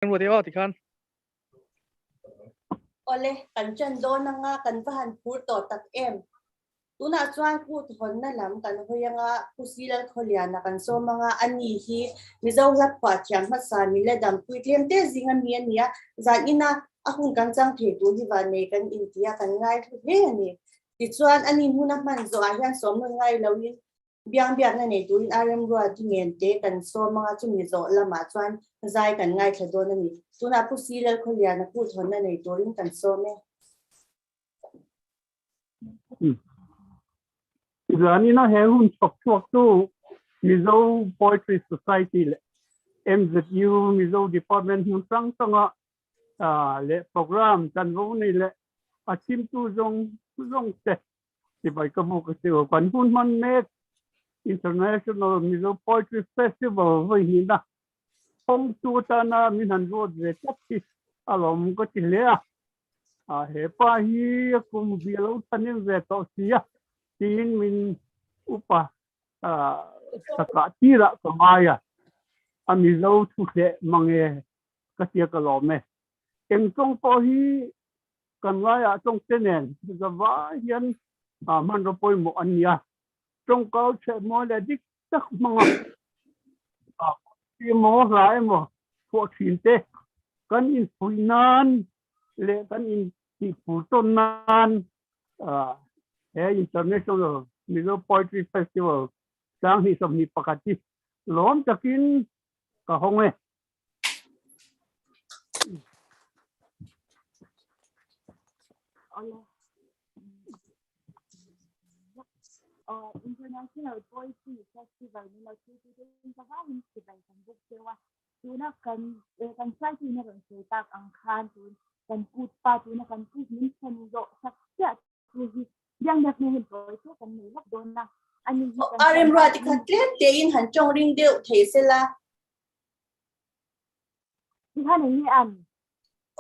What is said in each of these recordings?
Ruat e aw tikhan. Awle, kan ṭan dawn anga kan va han phur tawh tak em? Tunah chuan kut hawnna lam kan hawi anga Pu Silalkhawliana kan sawm anga a ni hi Mizo hla phuah thiam hmasa mila dampui tlem te zinga mi a ni a, zan ina a hun kan chang thei tur hi vannei kan inti a, kan ngaithlu hle a ni. Tichuan, a ni hmuna hman zawhah hian sawmnawn ngai loin Biang biakna nei turin a remruati ngen te kan sawm anga chumi zawh lamah chuan zai kan ngaithla dawn a ni. Tunah Pu Si Lalkhawliana kut hawnna nei turin kan sawm e. Zanina he hun chhawk chhuak chu Mizo Poetry Society leh MZU Mizo Department hmun hrang hranga leh program chanvo nei leh a chhimtu zawng zawng te Sipai ka buk a chu kan hun hman mek International Mizo Poetry Festival vawi hnihna hawngtu atana min han ruat ve tlat hi a lawm ka ti hle a. A he pa hi a kum vi a lo thanim ve tawh si a tiin min upa sakah tirah ka ngai a, a Mizo thuhleh mange ka tia ka lawm e. Eng tawng pawh hi Kan laiah tawngte nen zavai hian hmanraw pawimawh an ni a, tawngkau chheh mawi leh dik tak hmanga emaw hla emaw phuah thin te kan inphuih nan leh kan intihpur tawn nan he International Mizo Poetry Festival 2021 hi lawm takin ka hawng e. International Poetry Festival ni lo chu tu te zavaiin sipai kan buk deuh a, tuna kan kan hruaitu in a rawn sawi tak ang khan tun kan kut pa tuna kan kut min thlen zawh sak chiah chu hi biang biak hmel hi tawi chu kan nei lawk dawn a, ani hi kan A remruati kha tlem tein han tawng ring deuh thei sela. Tikhan eng nge an?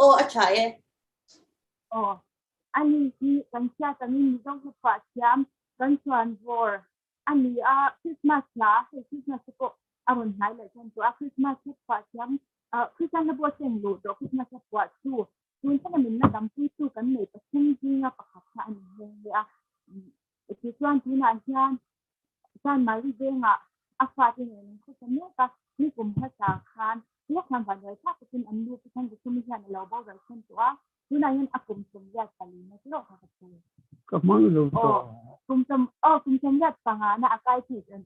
Aw a tha e. Aw, ani hi kan hriat angin Mizo hla thiam kan chuan vawr a ni a, Christmas hla, hei Christmas te pawh a rawn hnai leh chuan tawh a, Christmas hla phuah thiam, Christian hla pawh a seng luh tawh Christmas hla phuah chu tun thleng a min la dampui tu kan nei pathum zinga pakhat kha a ni nghe nghe a. Tichuan tunah hian Chuan Mari vengah a fate nen an khawsa mek a, ni kum hmasa khan lek hian vanduai thlak takin an nu Pathian Zethumi hian a lo boral thlen tawh a, tunah hian a kum 44 na tawh kha ka thu. Ka hmang lo tawh. Aw, kum sawm, aw kum 35 na a kai thei chuan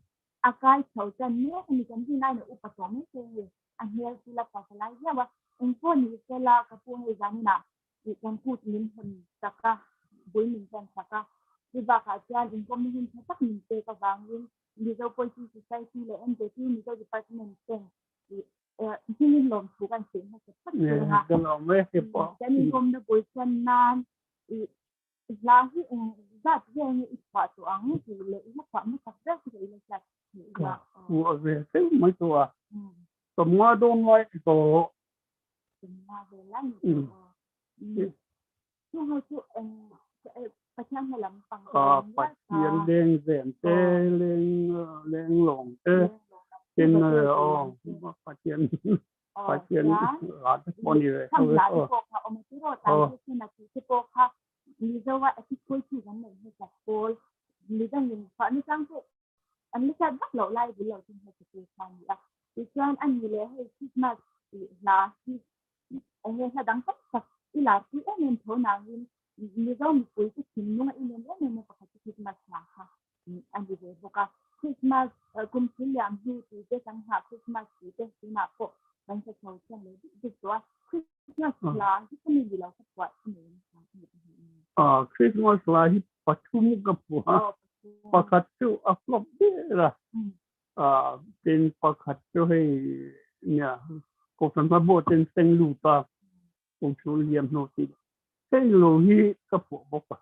a kai chho tan mek a ni, kan rin aiin a upa tawh mai thei a ni, a hmel chu la pa ka lai viau a, engpawh ni sela ka pu hei zaninah tih kan kut min hawn sak a, bul min tan sak a. Chu bakah chuan inkawmna hun tha tak min pek avangin Mizo Poetry Society leh MJP Mizo Department ten hmingin lawmthu kan sawi hmasa phawt reng a. Kan inkawmna bul tan nan hla hi eng zat vel nge i chhuah tawh ang tih leh i hla chhuah hmasak ber chu ka ila hriat theih la. Ka ve feuh mai tawh a, sawmnga dawn lai tawh. Pathian leng zen te leng leng lawng te tin aw Pathian Pathian la te pawh ni ve tho e aw An la hriat vak loh lai bul lo chu hmeichhe tur kha a ni a. Tichuan a ni leh hei Christmas tih hla hi eng nge hla dang tak tak i lar pui em em tho nangin Mizo mipui te thinlung a inem em em a pakhat chu Christmas hla kha a ni ve bawk a. Christmas kum thil liam hnu tih te kan nghah Christmas tih te tunah pawh kan hre chho thiam leh bik bik tawh a. Christmas hla hi ka mi ni lo ka phuah a ni a. Christmas hla hi pathum ka phuah a. Pakhat chu a flop ber a, tin pakhat chu hei nia Kohhran hma pawh ten seng lut a, kum chhung liam hnu tih hei lo hi ka phuah bawk a,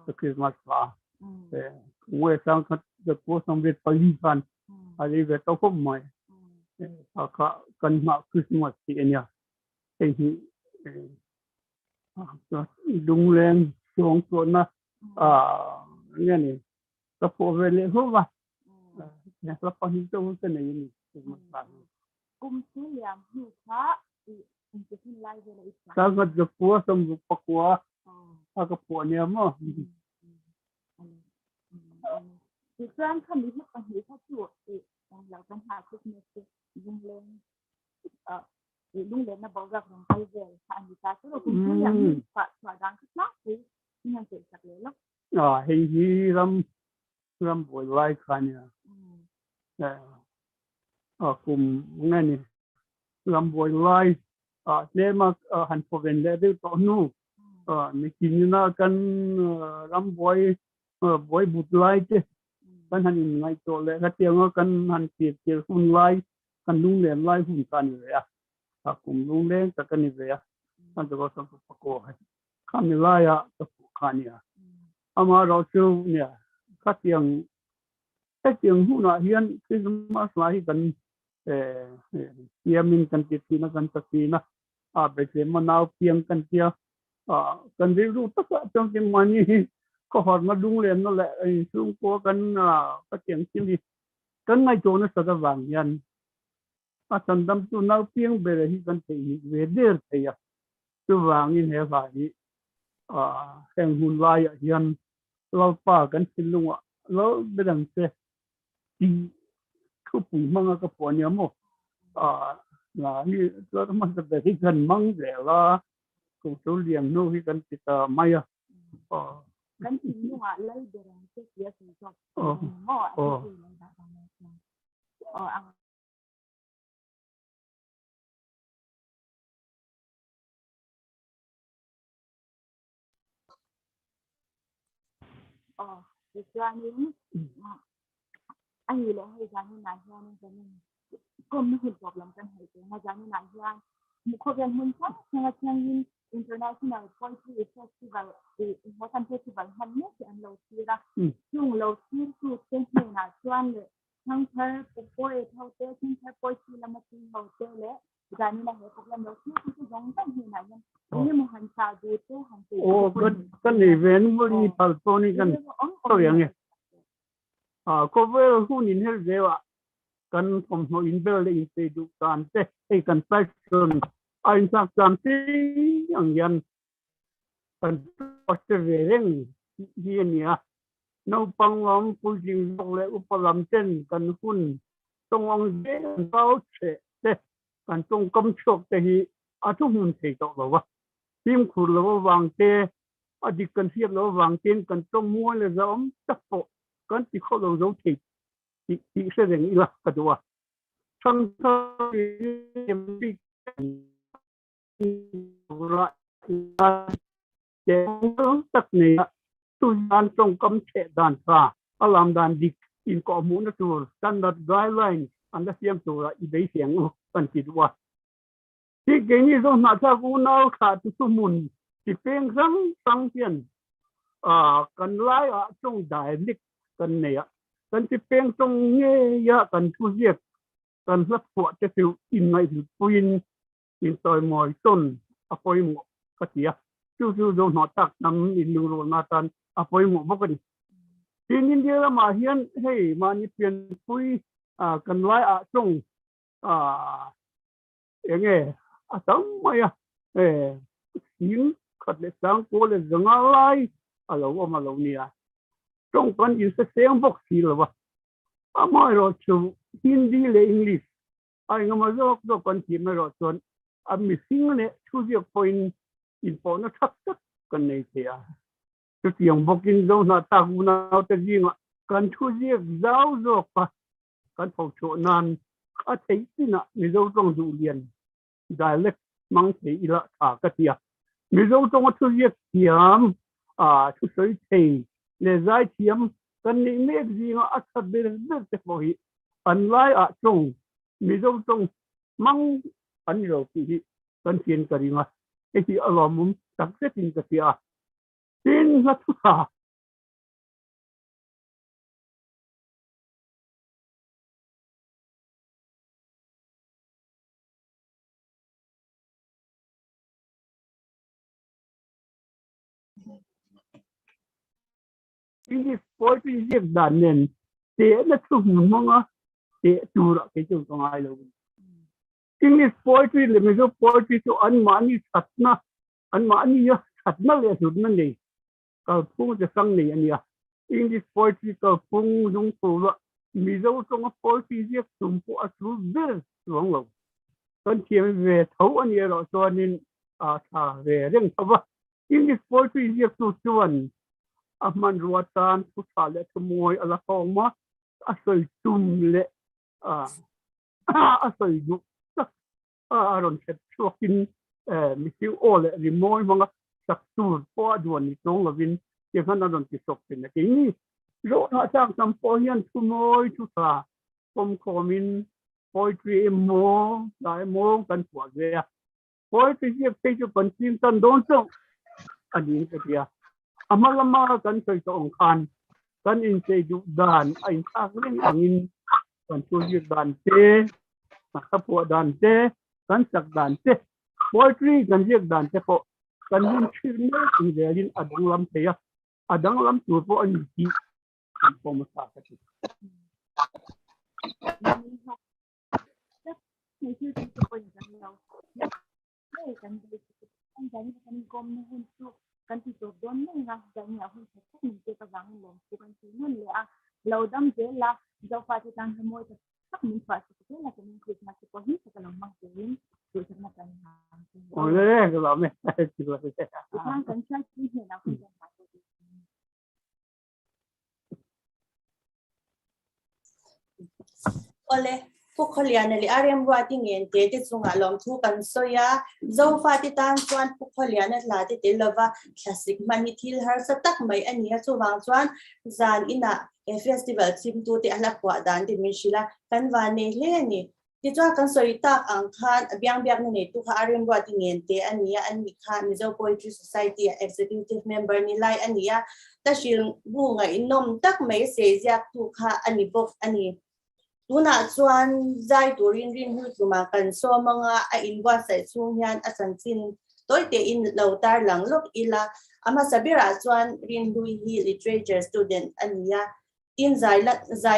ka Christmas hla Ngawih sang khat ka phuah 24 khan a lei ve tawh khawp mai. Kha kan hmah Christmas tih a nia, hei hi lungleng suangtuahna nge ni ka phuah ve leh hlauh va hla pahnih deuh ka nei a ni kum chu liam hnu kha. Sangkhat zakua sawmruk pakua a ka phuah nia maw? Tichuan khami hi pahnih kha chu lo kan hah Christmas te lungleng lunglenna boruak rawn kal vel kha a ni ta chu kum thum liam hi chhuah chhuah dan kha tlangpui in han sawi sak leh lawk. Hei hi ram ram buai lai kha nia. Kum nge ni ram buai lai tlema han pawven leh deuh tawh hnu nikin ina kan ram buai buai but lai te kan han in ngaihtuah leh khatianga kan han tir tir hun lai kan lunglen lai hun kha a ni ve a kum lungleng tak a ni ve a kan chu ka pakaw hei khami laia ka phuh kha a nia amaherawh chu nia khatiang Hetiang hunah hian Christmas lai hi kan siamin kan ti thin a, kan sa thin a, a Bethlehem a nau piang kan tia, kan rilru takah chuan keimahni hi khawharna lunglenna leh inchhungkua kan Pathian thil hi kan ngaihtuah nasat avang hian a chandamtu nau piang bere hi kan theihnghilh ve der thei a. Chuvangin he hla hi heng hun laiah hian Lalpa kan thinlungah lo be dang che tih thupui hmanga ka phuah nia maw? Na hi chuan hmasa ber hi kan hmang zel a, Kawngso lian hnu hi kan ti ta mai a. Kan thinlungah lal be reng che tih a sawi zawk maw? A ti lo dah ta mai chuan. Aw ang. Aw, tichuanin a ni leh hei zaninah hianin kan in kawmna hun tawp lam kan hei teng a, zaninah hian khawvel hmun hrang hrang atangin International Poetry Festival tih he kan festival hman mek hi an lo thlir a, chung lo thlirtu te hnenah chuan leh thangthar poet ho te, thangthar poetry lama tui ho te leh Zanina he program lo thil chu zawng zawng hnenah hian engemaw han chah duh te han sawi duh te pawh ka nei ve an vawlh ni phal pawh ni kan sawi ang e. Khawvel hun in her zeuh ah kan thawmhnaw in bel leh inchei duh dan te hei kan fashion a inchak tlan tih ang hian kan post ve reng hi a ni a. Naupang lam puitling zawk leh upa lam ten kan hun tawng ang zel an zau cheh te kan tawngkam chhuak te hi a thuhmun thei tawh lo va. Fimkhur lo avang te, a dik kan hriat lo avang tein kan tawng mual leh zahawm tak pawh kan ti khawh lo zo thei tih tih hre reng ila ka duh a. Thangthar bik tak nei a, chuan tawngkam chheh dan tha a lam dan dik inkawhhmuhna tur standard guidelines an la siam tura i beisei ang u kan ti duh a. Hi keini zawng hnahthlak unau thlah chu thuhmun chi peng hrang hrang hian kan laiah tawng dialect kan nei a, kan chi peng tawng ngeia kan thuziak kan hla phuah te chu inngaihhlutpuiin intawimawi tawn a pawimawh ka ti a, chu chu zo hnawh tak hnam inlungrualna atan a pawimawh bawk a ni. Tin, India lamah hian hei mahni pianpui kan laiah tawng eng nge a tam mai a, sing khat leh sang kual leh zanga lai a lo awm a lo nia, tawng kan insaseng bawk si lo va, amaherawhchu Hindi leh English A engemaw zawk zawk kan tih mai erawh chuan a mihring leh thuziak pawhin inpawhna tha tak kan nei thei a. Chutiang bawkin Zohna tak unaute zingah kan thuziak zau zawk a kan phochhuah nan a theih chinah Mizo tawng duhlian, dialect, hmang thei ila tha ka ti a. Mizo tawnga thuziak thiam, thusawi thei leh zai thiam kan nih mek zinga a tha ber ber te pawh hi an laiah tawng Mizo tawng hmang an ni lo tih hi kan hrian ka ring a, hei hi a lawmawm tak zetin ka hria a. Tin, hla thu tha. English poetry ziak dan nen tehna thu hmun hmanga teh turah kei chu ka ngai lo. English poetry leh Mizo poetry chu anmahni thatna, anmahnia thatna leh hlutna nei kalphung chi hrang nei a nia. English poetry kalphung lungphura Mizo tawnga poetry ziak tum pawh a tul ber chuang lo. Kan thiam ve tho a nih erawh chuanin a tha ve reng tho va. English poetry ziaktu chuan a hmanrua tan thu tha leh thu mawi a la khawm a, a sawi tum leh a sawi duh tak a rawn hret chhuakin mihring aw leh rimawi hmanga sak tur pawh a duan ni tawng lovin tiang khan a rawn ti sawk thin a. Keini zawhna tlak tam pawh hian thu mawi thu tha pawmkhawmin poetry emaw hla emaw kan phuah ve a. Poetry ziak phei chu kan ching tan dawn chauh a niin ka tia. A hma lama kan sawi tawh ang khan kan inchei duh dan a inthlak reng angin kan thu ziak dan te, kan thlapuah dan te, kan sak dan te, poetry kan ziak dan te pawh kan hun thlir mek ang zelin a danglam thei a, a danglam tur pawh a ni tih kan pawm a thlak a ti. Kan ti tawp dawn mai nga zan a hun that tak min pek avangin lawm chu kan ti nawn leh a lo dam zel a Zofa te tan hi mawi tak tak min chhuah sak zel a kan in Christmas te pawh hi ka lo hmang turin duhsakna kan hlang che Aw le ka lawm e Tikhan kan hriat pui hnenah hun kan hlah tawh tih Awle, Pu Khawliana leh a remruati ngen te te chungah lawmthu kan sawi a, Zofate tan chuan Pu Khawliana hla te tel lova thlasik hman hi thil harsa tak mai a ni a, chuvang chuan zan inah he festival chhimtute a hla phuah dan te min hrilh a, kan van nei hle a ni. Tichuan kan sawi tak ang khan a biang biakna neitu kha a remruati ngen te a ni a, ani kha Mizo Poetry Society a Executive Member ni lai a ni a, Tahril bu ngaihnawm tak mai sei ziaktu kha a ni bawk a ni. Tunah chuan zai turin rinhlui tlumah kan sawm anga a inbuatsaih chhung hian a chanchin tawi tein lo tarlang lawk ila, a hmasa berah chuan rinhlui hi Literature student a ni a, Tin, zai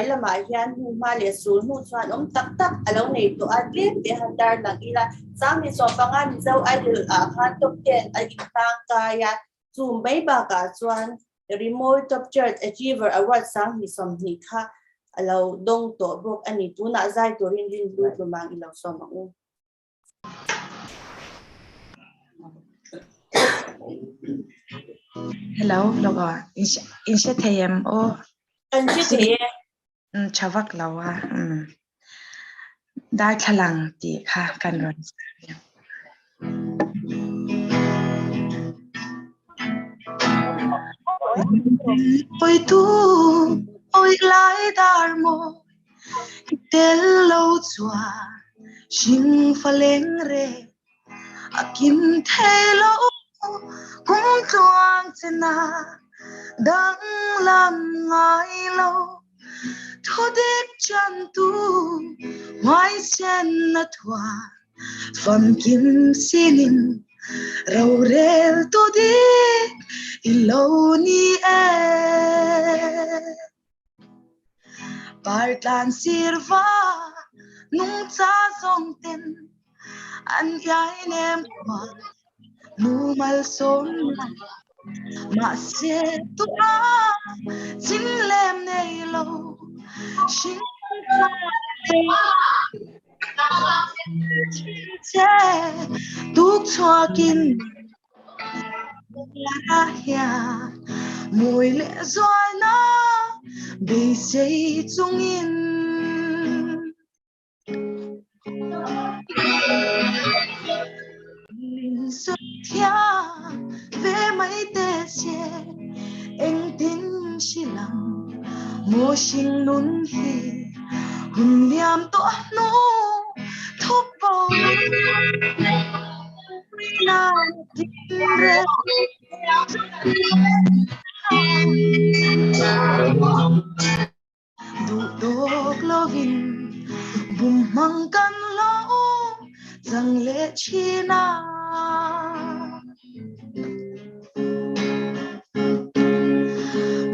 lamah hian hnuhma leh sul hnu chuan awm tak tak a lo nei tawh a, tlem te han dar lang ila, Sangni sawmpanga Mizo Idol ah khan top ten a intang kai a, chu mai bakah chuan Rimawi Top Chart Achiever Award Sangni 20 kha a lo dawng tawh bawk a ni. Tunah zai turin rinhlu tlumang i lo sawm ang u. Hello, logo. In hre thei em aw? Kan hre thei e. Tha vak lo a. Darthlalang tih kha kan rawn sawi ang. Oi tu, oi lai dar mawi, i tel lo chuan hring fa leng re a kim thei lo kum tluang che na danglam ngai lo thu dik chan tu hmaisen na thuan famkim sinin rorel tu dik i lo ni e. Partlan sirva nungcha zawng ten an iai nem khua nu malsawm la mahse tua chin lem nei lo hring che tuk chhuakin la hian mawi leh zualna beisei chungin min sawi thiam ve mai te che engtin hrilam maw hring nun hi hun liam tawh hnu thup bo Duh tawk lovin bum hmang kan lo chang leh thin a.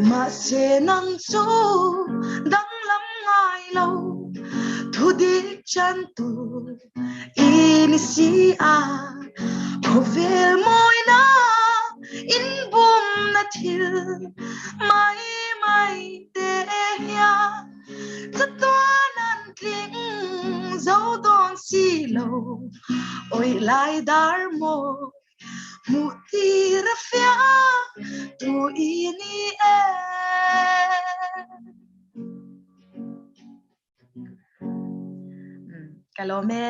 Mahse nang chu danglam ngai lo thu dik chan tur i. ni si a khawvel mawina inbumna thil mai mai te hian chatuan an tling zo dawn si lo awih lai dar mawi hmuh tir a fiah tu i ni e. Ka lawm e.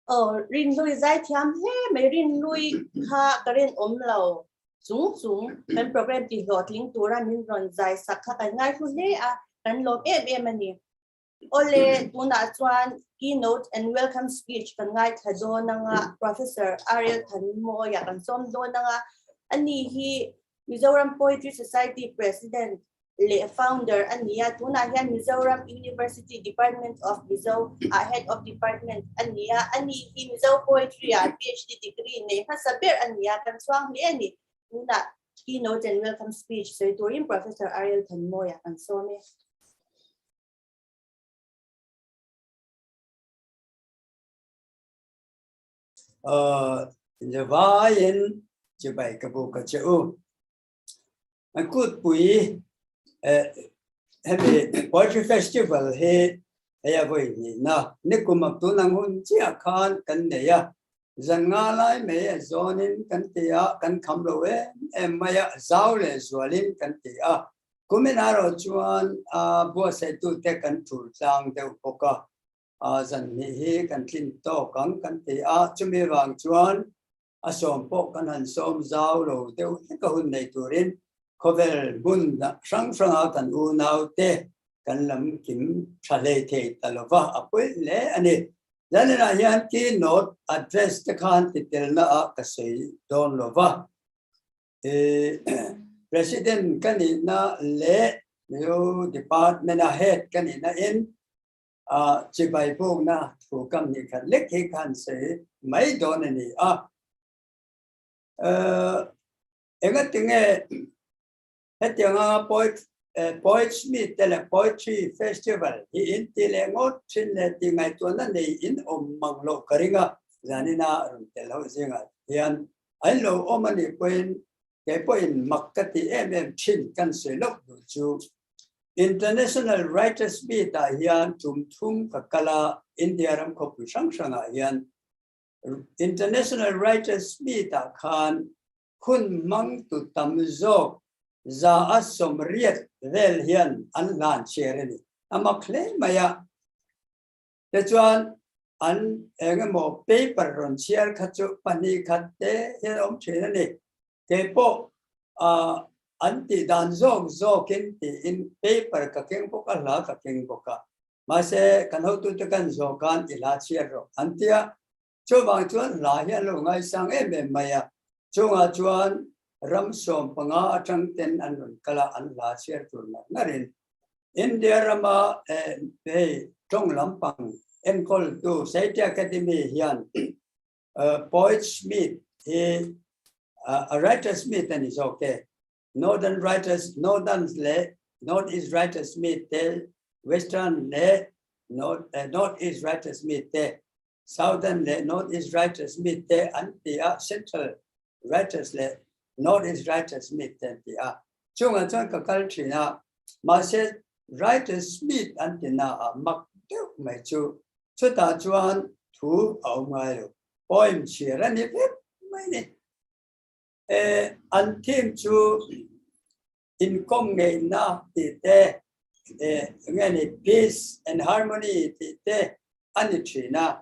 Oh, rin lui zai thiam hle mai rin lui kha ka rin awm lo chung chung kan program ti hlawhtling tura min rawn zai sak kha kan ngai hlu hle a kan lawm em em a ni. Awle, tunah chuan keynote and welcome speech kan ngaithla dawn anga Professor Ariel Thanmawia kan sawm dawn anga ani hi Mizoram Poetry Society President leh founder a ni a, tunah hian Mizoram University Department of Mizo ah Head of Department a ni a, ani hi Mizo Poetry ah PhD degree nei hmasa ber a ni a, kan chhuang hle a ni. Tunah keynote and welcome speech sawi turin Professor Ariel Thanmawia kan sawm e. Zavaiin chibai ka bu ka che u. An kut pui hemi Poetry Festival hi hei a vawi hnih na nikum a tunang hun chiah khan kan nei a. Zan nga lai mai a zawnin kan ti a, kan kham lo em em mai a, zau leh zualin kan ti a. Kumin erawh chuan a buatsaitute kan tul tlang deuh bawk a, a zan hnih hi kan tlin tawk ang kan ti a, chumi vang chuan a sawm pawh kan han sawm zau lo deuh hlek a hun nei turin khawvel hmun hrang hranga kan unaute kan lam kim tha hlei thei ta lo va, a pawi hle a ni. Zaninah hian keynote address te khan titelna ah ka sawi dawn lo va. President ka nihna leh Mizo Department a Head ka nihna in chibai bukna thu kam nih khat lek hi khan sawi mai dawn a ni a. Engatinge hetianga Poets Meet te leh Poetry Festival hi in ti leh ngawt thin leh tih ngaihtuahna nei in awm mang loh ka ring a, zanina rawn tel ho zingah hian An lo awm a nih pawhin kei pawhin mak ka ti em em thin kan sawi loh duh chu. International Writers Meet ah hian tum thum ka kal a, India ram khawpui hrang hrangah hian. International Writers Meet ah khan hun hmang tu tam zawk 180 vel hian an hlan chhiar a ni. A mak hle mai a. Tichuan, an eng emaw paper rawn chhiar kha chu pahnih khat te hian a awm thin a ni. Kei pawh an tih dan zawk zawkin tiin paper ka keng bawk a, hla ka keng bawk a. Mahse, kan hotute kan zawh khan i hla chhiar rawh an ti a. Chuvang chuan hla hi an lo ngaisang em em mai a. Chungah chuan ram 15 atang ten an rawn kal a, an hla chhiar tur ngar ngarin India rama hei tawng lampang enkawltu Sahitya Akademi hian Poets Meet hi a Writers Meet a ni zawk e. Northern Writers, Northern leh North East Writers Meet te, Western leh North East Writers Meet te, Southern leh North East Writers Meet te an ti a, Central Writers leh North East Writers Meet te an ti a. Chungah chuan ka kal thin a, mahse Writers Meet an ti na ah mak deuh mai chu chutah chuan thu a awm ngai lo, poem chhiar a ni vek mai ni. E, an theme chu inkawm ngeihna tih te, enge ni peace and harmony tih te a ni thin a,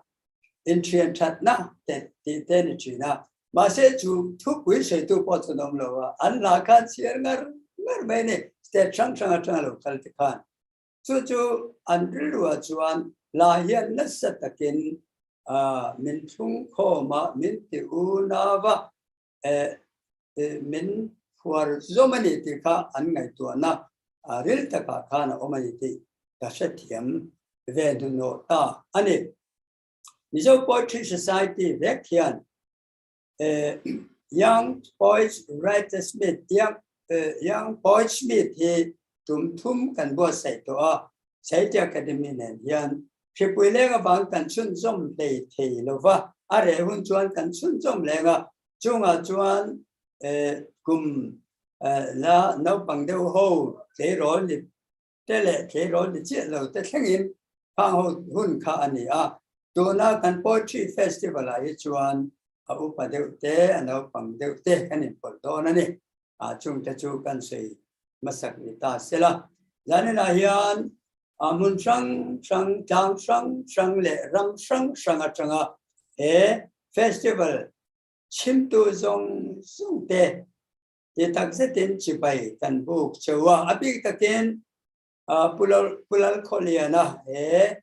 inthian thatna te tih te a ni thin a. Mahse chu thupui sawitu pawh chu an awm lo a, an hla khan chhiar ngar ngar mai a ni, state hrang hrang atanga lo kal te khan. Chu chu an rilruah chuan hla hian nasa takin min thlung khawm a, min ti unau a, min phuar zawm a ni tih kha an ngaihtuahna ril takah khan a awm a ni tih ka hrethiam ve hnuhnawh ta a ni. Mizo Poetry Society vek hian Young Poets Writers Meet, Young Poets Meet hi tum thum kan buatsaih tawh a. Sahitya Akademi nen hian hripui leng avang kan chhunzawm hlei thei lo va, a reh hun chuan kan chhunzawm leng a, chungah chuan kum la naupang deuh ho tleirawl ni te leh tleirawl ni chiah lo te thlengin khang ho hun kha a ni a. Tuna kan Poetry Festival ah hi chuan a upa deuh te, a naupang deuh te kan inpawlh dawn a ni. A chungte chu kan sawi hmasak ni ta sela. Zaninah hian a hmun hrang hrang, tlang hrang hrang leh ram hrang hrang atanga he festival chhimtu zawng zawng te ti tak zetin chibai kan buk cheu a. A bik takin Pu Lalkhawliana he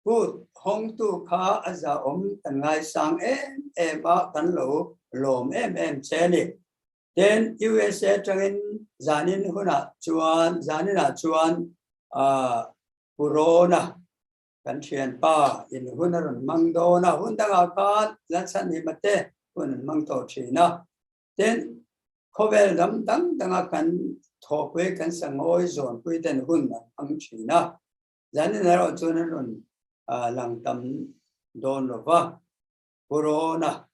Kut hawngtu kha a zahawm kan ngaisang em em a, kan lo lawm em em che a ni. Tin, USA atangin zanin hunah chuan, zaninah chuan Pu Rawna kan thianpa in hun a rawn hmang dawn a, hun dangah khan Lalchhanhima te hun an hmang tawh thin a. Tin, khawvel dam dang danga kan thawhpui, kan sangawi zawnpui ten hun an hmang thin a. Zanin erawh chuan an rawn lang tam dawn lo va, Pu Rawna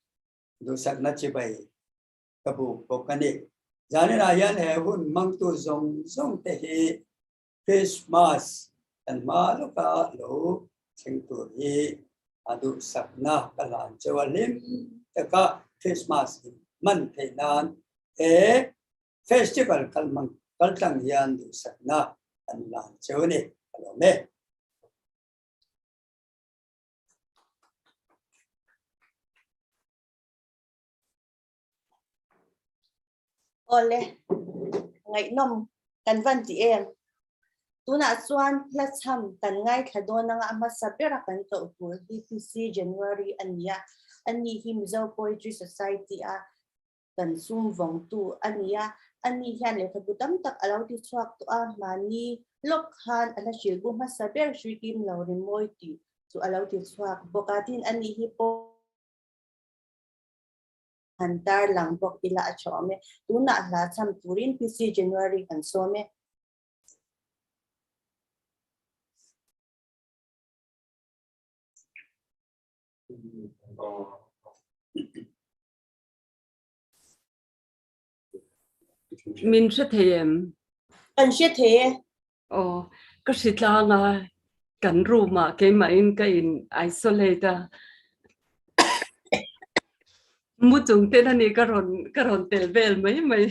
duhsakna chibai ka buk bawk a ni. Zaninah hian he hun hmangtu zawng zawng te hi Christmas kan hma lawka lo thleng tur hi a duhsakna ka hlan cheu a, hlim taka Christmas in hman theih nan he Festival kal hmang kal tlang hian duhsakna kan lan cheu a ni. Ka lawm e. Awle, ngaihnawm kan van ti em? Tunah chuan hla chham kan ngaithla dawn anga a hmasa bera kan koh tur hi PC January a ni a, ani hi Mizo Poetry Society a kan sum vawngtu a ni a, ani hian lehkhabu tam tak a lo ti chhuak tawh a, mahni lawk khan a hla hrilhbu hmasa ber hrui kim lo rimawi tih chu a lo ti chhuak bawk a, tin ani hi pawh han tar lang bawk ila a tha awm e, tunah hla chham turin PC January kan sawm e. Min hre thei em? Kan hre thei e. Aw, ka hri tlang a, kan room ah keimahin ka in isolate a. Mu chung ten a ni ka rawn ka rawn tel vel mai mai.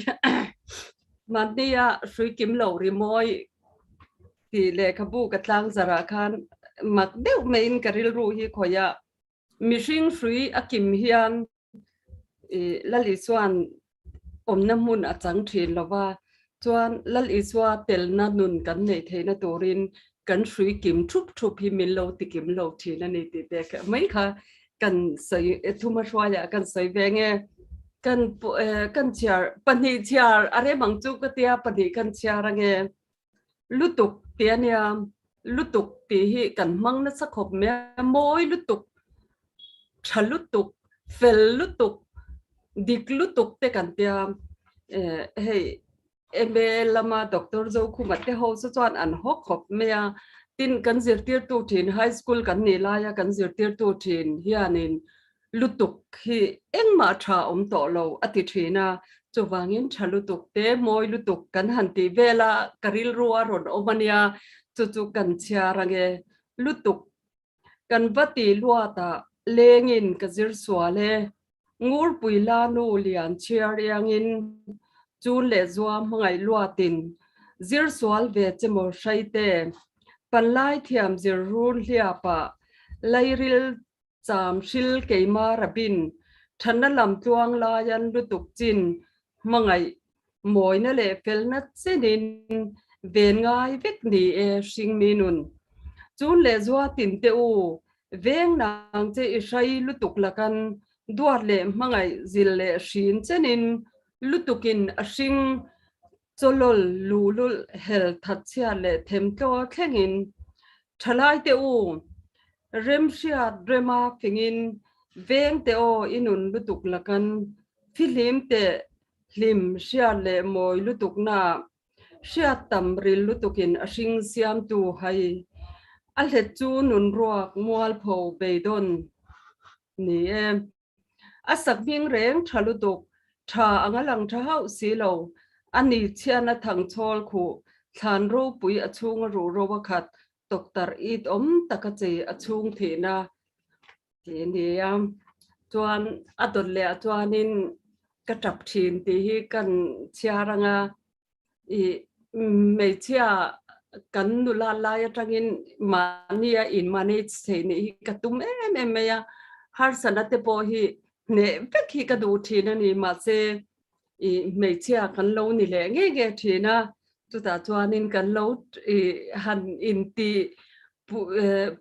Mahnia hrui kim lo rimawi tih lehkhabu ka tlang zarah khan mak deuh maiin ka rilru hi khawih a, mihring hrui a kim hian Lal Isua'n awmna hmun a chang thin lo va, chuan Lal Isua telna nun kan neih theihna turin kan hrui kim thup thup hi min lo ti kim lo thin a ni tih te mai kha kan sawi thuma hruaiah kan sawi ve nge. Kan kan chhiar pahnih chhiar a rem ang chu ka tia pahnih kan chhiar ange lutuk tih a nia lutuk tih hi kan hmang nasa khawp mai a mawi lutuk tha lutuk fel lutuk dik lutuk te kan tia eh hei MA lama doctor Zokhuma te ho chu chuan an haw khawp mai a tin kan zirtirtu thin high school kan nih laia kan zirtirtu thin hianin lutuk hi engmah tha awm tawh lo a ti thin a, chuvangin tha lutuk te mawi lutuk kan han tih vel a, ka rilru a rawn awm a nia, chu chu kan chhiar ange lutuk. Kan va ti luat ah lengin ka zir sual e, Ngurpui la nu lian chhiar iangin chun leh zua hmangaih luatin zir sual ve che maw hraite, panlai thiam zir run hliap ah lairil Cham hril keima rabin thanna lam tluang laian lutuk chin hmangaih mawina leh felna chenin ven ngai vek ni e hringmi nun. Chun leh zua tin te u veng nang che i hrai lutuk lakan duat leh hmangaih zil leh hrin chenin lutukin a hring chawlawl luhlul hel thatchhiat leh themtlaw thlengin thalai te u Remhriat rema fingin veng te aw i nun lutuk lakan fihlim teh hlim hriat leh mawi lutuk na hriat tam ril lutukin a hring siamtu hai. A hlet chu nun ruak mualpho beidawn ni e. A sak hming reng tha lutuk, tha anga lang tha hauh si lo. A ni chhiana thangchhawl khuh thlan ropui a chhunga ruh ro a khat tawktarh it awm tak a chei a chhung thihna tih a ni a. Chuan a dawt leh ah chuanin ka tap thin tih hi kan chhiar anga i hmeichhia kan nula lai atangin mahnia in manage theih nih hi ka tum em em mai a, harsatna te pawh hi hneh vek hi ka duh thin a ni mahse i hmeichhia kan lo ni leh nge nge thin a, chutah chuanin kan lo i han inti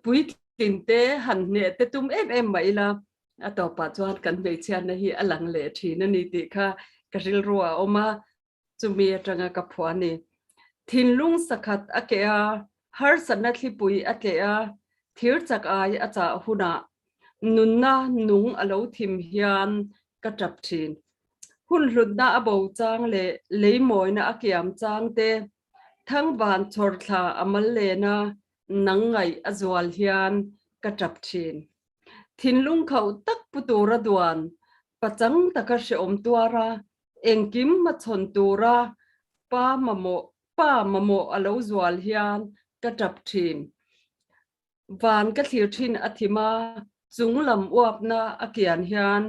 puitlin te han hneh te tum em em mah ila a tawpah chuan kan hmeichhiatna hi a lang leh thin a ni tih kha ka rilru a awm a. Chumi atanga ka phuah a ni. Thinlung sakhat a keh a, harsatna thlipui a tleh a, thir chak ai a chah hunah nunna nung a lo thim hian ka tap thin. Hun hlutna a bo chang leh lei mawina a kiam chang te, thangvan chhawr thla a mal len a, nang ngaih a zual hian ka tap thin. Thinlung khauh tak pu tura duan, pachang taka hreawm tuara Engkim hmachhawn tura pa mamawh pa mamawh a lo zual hian ka tap thin. Van ka thlir thin a thim a, chung lam uapna a kian hian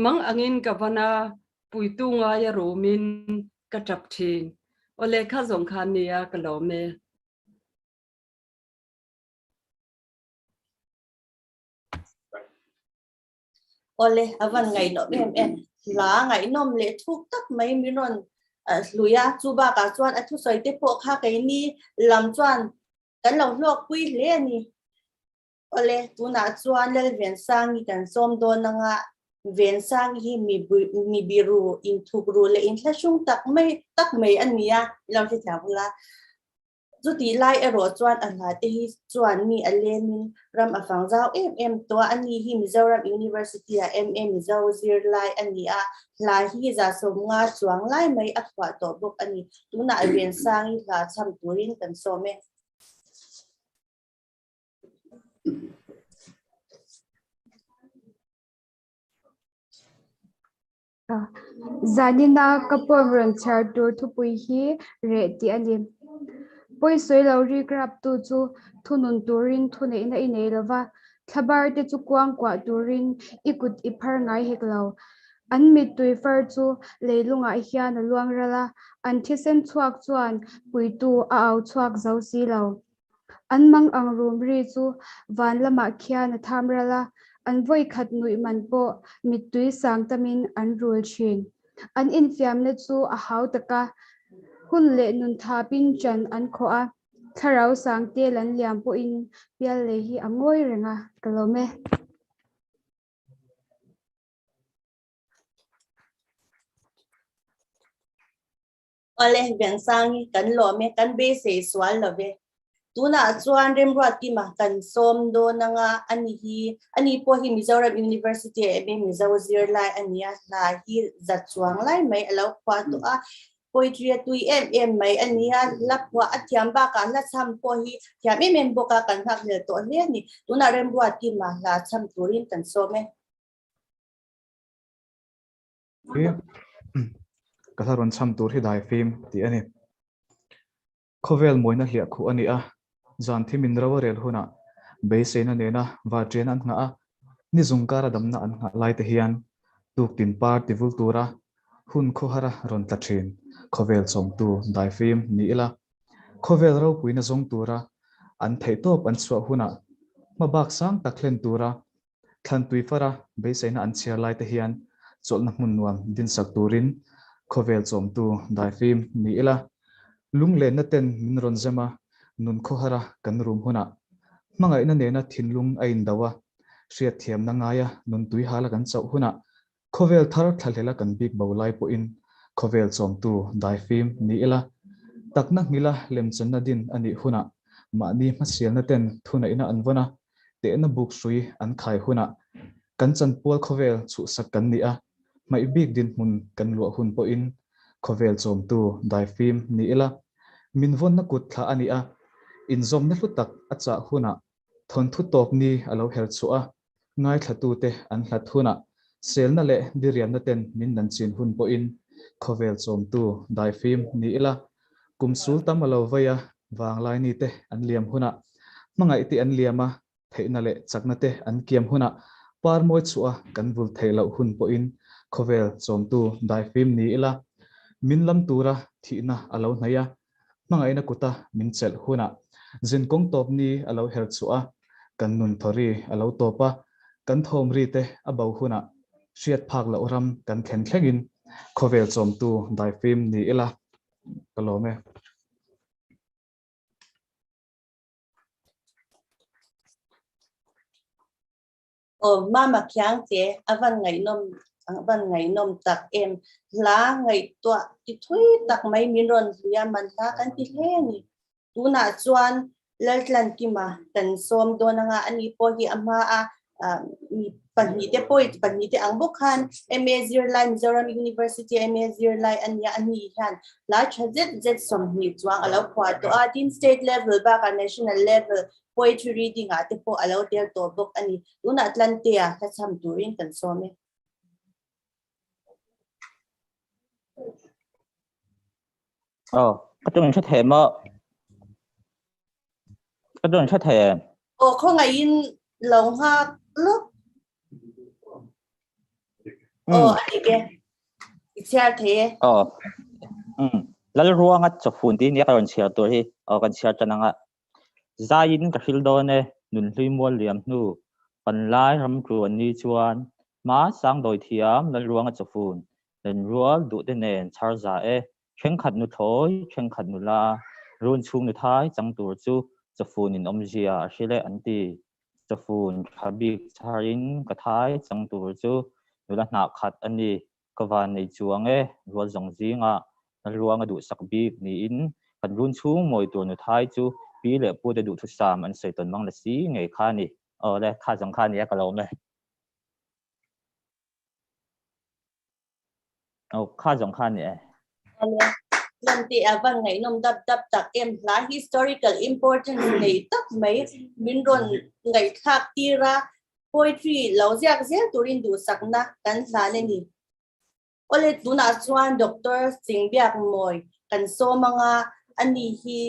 mang angin ka van a, puitu ngaia rumin ka tap thin. Aw lehkha zawng khan nia ka lawm e. Awle, a van ngaihnawm em em. Hla ngaihnawm leh thuk tak mai min rawn hlui a, chu bakah chuan a thusawi te pawh kha keini lam chuan kan lo hlawkpui hle a ni. Awle, tunah chuan Lalvensangi kan sawm dawn anga Vensangi hi mi biru, inthukru leh inthlahrung tak mai tak mai a ni a, i lo hrethiam ula. Chutih lai erawh chuan a hla te hi chuan mi a lenin ram a fang zau em em tawh a, ani hi Mizoram University ah MA Mizo zirlai a ni a, hla hi 150 chuang lai mai a phuah tawh bawk a ni. Tunah Vensangi hla chham turin kan sawm e. Zanina ka poem rawn chhiar tur thupui hi reh tih a ni. Pawisawi lo rik raptu chu thunun turin thuneihna i nei lova, thlabar te chu kuangkuah turin i kut i phar ngai hek lo. An mittui far chu leilungah hian a luang ral a, an thisen chhuak chuan puitu a au chhuak zo si lo. An mang ang rum ri chu van lamah khian a tham ral a, an vawi khat nuih man pawh mittui sang tamin an rul thin. An infiamna chu a hau tak a, hun leh nun thapin chan an khawh a, thlarau sang tel an liam pawhin pial lei hi a ngawi reng a, ka lawm e. Awle, Vengsangi, kan lawm e, kan beisei sual lo ve. Tunah chuan Remruatkima kan sawm dawn anga ani hi, ani pawh hi Mizoram University ah MA Mizo zirlai a ni a, hla hi za chuang lai mai a lo phuah tawh a, poetry a tui em em mai a ni a, hla phuah a thiam bakah hla chham pawh hi thiam em em bawk a, kan nghakhlel tawh hle a ni. Tunah Remruatkima hla chham turin kan sawm e. Hi ka hla rawn chham tur hi dai fim tih a ni. Khawvel mawina hliah khuh a ni a, zan thi min ro a rel hunah beiseina nena varṭian an nghah a, ni zung kara damna an nghah lai te hian tuktin par ti vul tura hun khawhara rawn tla ṭhin khawvel chawmtu dai fim ni ila, khawvel ropuina zawng tura an theihtawp an chhuah hunah hmabak sang tak hlen tura Thlantui fara beiseina an chhiar lai te hian chawlhna hmun nuam dinsak turin khawvel chawmtu daifim ni ila, lunglenna ten min rawn zem a, nun khawhara kan rum hunah hmangaihna nena thinlung a indo a, hriatthiamna ngaia nun tuihala kan chauh hunah khawvel thar thlahlela kan bik bo lai pawhin khawvel chawmtu daifim ni ila, takna nghila lemchanna din a nih hunah mahni hmasialna ten thuneihna an vawn a, tehna buk hrui an khai hunah kan chanpual khawvel chhuhsak kan ni a, hmaih bik dinhmun kan luah hun pawhin khawvel chawmtu daifim ni ila, min vawnna kut thlah a ni a, inzawmna hlu tak a chah hunah. Thawnthu tawp ni a lo her chhuah a, ngaithlatute an hlat hunah selna leh diriamna ten min nan chin hun pawhin khawvel chawmtu daifim ni ila, kum sul tam a lo vei a, vanglai nite an liam hunah hmangaih te an liam a, theihna leh chakna te an kiam hunah par mawi chhuah a kan vul theih loh hun pawhin khawvel chawmtu daifim ni ila, min lam tura thihna a lo hnaih a, hmangaihna kuta min chelh hunah zinkawng tawp ni a lo her chhuah a, kan nun thawri a lo tawp a, kan thawm ri te a bo hunah hriat phak loh ram kan thlen thlengin khawvel chawmtu daifim ni ila ka lawm e. Aw mama khiang che a van ngaihnawm a van ngaihnawm tak em hla ngaihtuah ti thui tak mai min rawn hlui a man hla kan ti hle a ni tunah chuan Laltlankima kan sawm dawn anga ani pawh hi a hma a mi pahnih te pawh pahnih te ang bawk khan MA zirlai Mizoram University MA zirlai a nia ani hian hla tha zet zet 20 chuang a lo phuah tawh a tin state level bakah national level poetry reading ah te pawh a lo tel tawh bawk a ni. Tunah Tlantea hla chham turin kan sawm e. Aw, ka tawng in hre thei maw? Ka tawng in hre thei em? Aw, khawngaihin lo nghak lawk. Aw, a dik e. I chhiar thei e. Aw. Um, Lalruanga chawfun tih nia ka rawn chhiar tur hi. Aw, kan chhiar tan anga. Zaiin ka hril dawn e, nunhlui mual liam hnu, panlai ram tu an ni chuan, hma sang dawi thiam Lalruanga chawfun, lenrual duhte nen chhar za e, thenkhat nuthlawi, thenkhat nula, run chhung nuthai chang tur chu chawfun in awmzia a hril e an ti. Chawfun tha bik chharin ka thai chang tur chu nula hnah khat a ni. Ka van nei chuang e, rual zawng zingah Lalruanga duhsak bik niin kan run chhung mawi tur nuthai chu pi leh pute duhthusam an sawi tawn mang la si ngei kha a ni. Aw le, kha zawng kha a nia ka lawm e. Aw, kha zawng kha a ni e. Ale, lan teh a van ngaihnawm dap dap tak em hla historical importance nei tak mai min rawn ngaihthlak tir a, Poetry lo ziak zel turin duhsakna kan hlan a ni. Awle tunah chuan Doctor Singbiakmawi kan sawm anga ani hi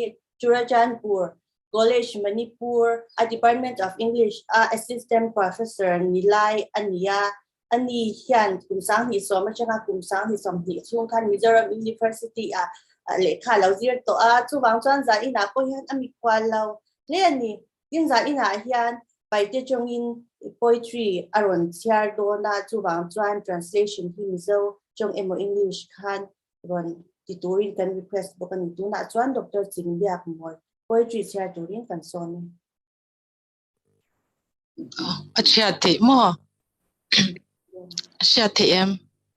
Churachandpur College Manipur a Department of English a Assistant Professor ni lai a ni a, ani hian kum 2010 atanga kum 2020 chhung khan Mizoram University ah lehkha a lo zir tawh a, chuvang chuan zan inah pawh hian a mikhual lo hle a ni. Tin zan inah hian Paite tawngin poetry a rawn chhiar dawn a, chuvang chuan translation hi Mizo tawng emaw English khan rawn ti turin kan request bawk a ni. Tunah chuan Doctor Chingbiakmawi poetry chhiar turin kan sawm e. A chhiat theih maw? A hriat theih em?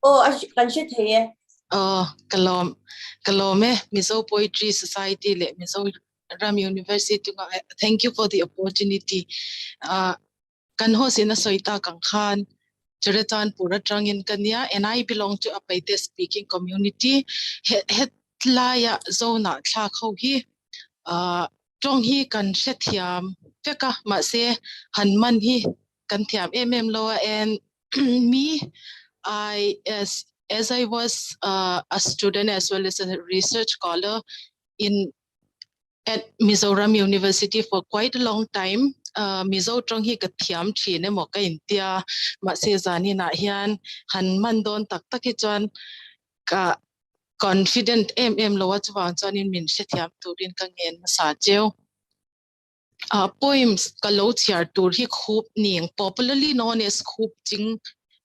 Aw, a kan hre thei e. Aw, ka lawm, ka lawm e. Mizo Poetry Society leh Mizo Ram University chungah thank you for the opportunity. Uh, kan host in a sawi tak ang khan Churachandpur atangin ka nia and I belong to a Paite speaking community. He hetlai a zone ah thlak ho hi uh, tawng hi kan hrethiam vek a mahse han man hi kan thiam em em lo a and me I as as I was uh, a student as well as a research scholar in at Mizoram University for quite a long time. Uh, Mizo tawng hi ka thiam thin emaw ka intia mahse zaninah hian han man dawn tak tak hi chuan ka confident em em lo a chuvang chuanin min hrethiam turin ka ngen hmasa cheu. Uh, poems ka lo chhiar tur hi khup ning popularly known as khup ching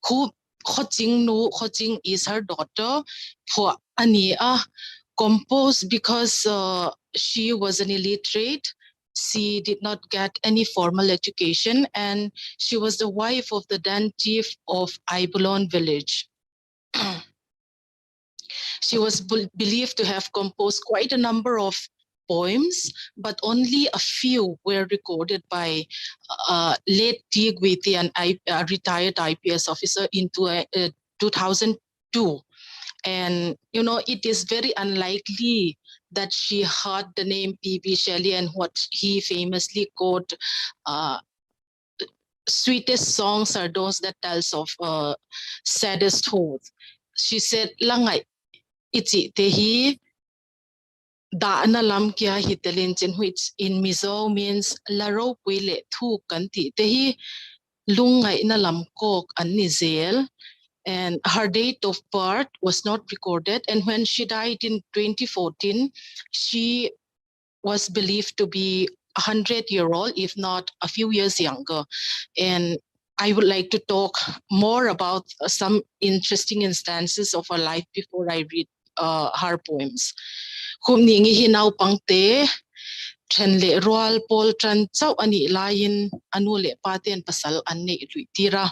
khup Khawching nu Khawching is her daughter phuah a ni a composed because uh, she was an illiterate she did not get any formal education and she was the wife of the then chief of Aibulon village. She was believed to have composed quite a number of poems, but only a few were recorded by uh, late T. Guiti, an I, a retired IPS officer, into a, a 2002. And, you know, it is very unlikely that she heard the name P.B. Shelley and what he famously called sweetest songs are those that tells of uh, saddest hope. She said, Langai, ichi te hi da na lam kia hi telin chin which in Mizo means la ro pui le thu kan ti te hi lungai na lam kok an ni zel and her date of birth was not recorded and when she died in 2014 she was believed to be 100 year old if not a few years younger and I would like to talk more about some interesting instances of her life before I read uh, her poems. Kum ni ngi hi nau pangte then le rual pol tran chau ani lain anu le pa ten pasal an nei lui tira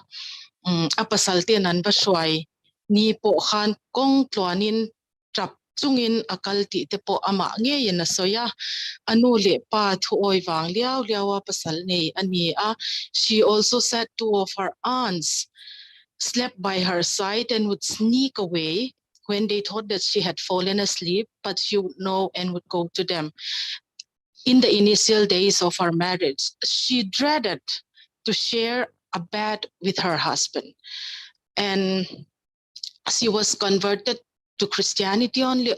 um, a pasal ten an va hruai ni pawh khan kawng tluanin tap chungin a kal tih te pawh amah ngeiin a sawi a, a nu leh pa thuawi vang liau liau a pasal nei a ni a. She also said two of her aunts slept by her side and would sneak away when they thought that she had fallen asleep but she would know and would go to them. In the initial days of her marriage, she dreaded to share a bed with her husband and she was converted to Christianity only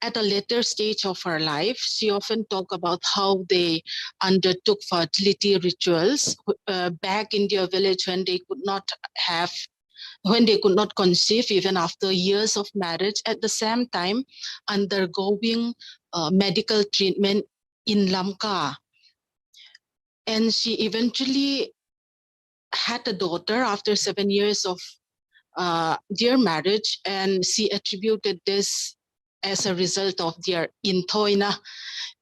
at a later stage of her life. She often talked about how they undertook fertility rituals uh, back in their village when they could not have when they could not conceive even after years of marriage at the same time undergoing uh, medical treatment in Lamka. And she eventually had a daughter after seven years of uh, their marriage, and she attributed this as a result of their intoina.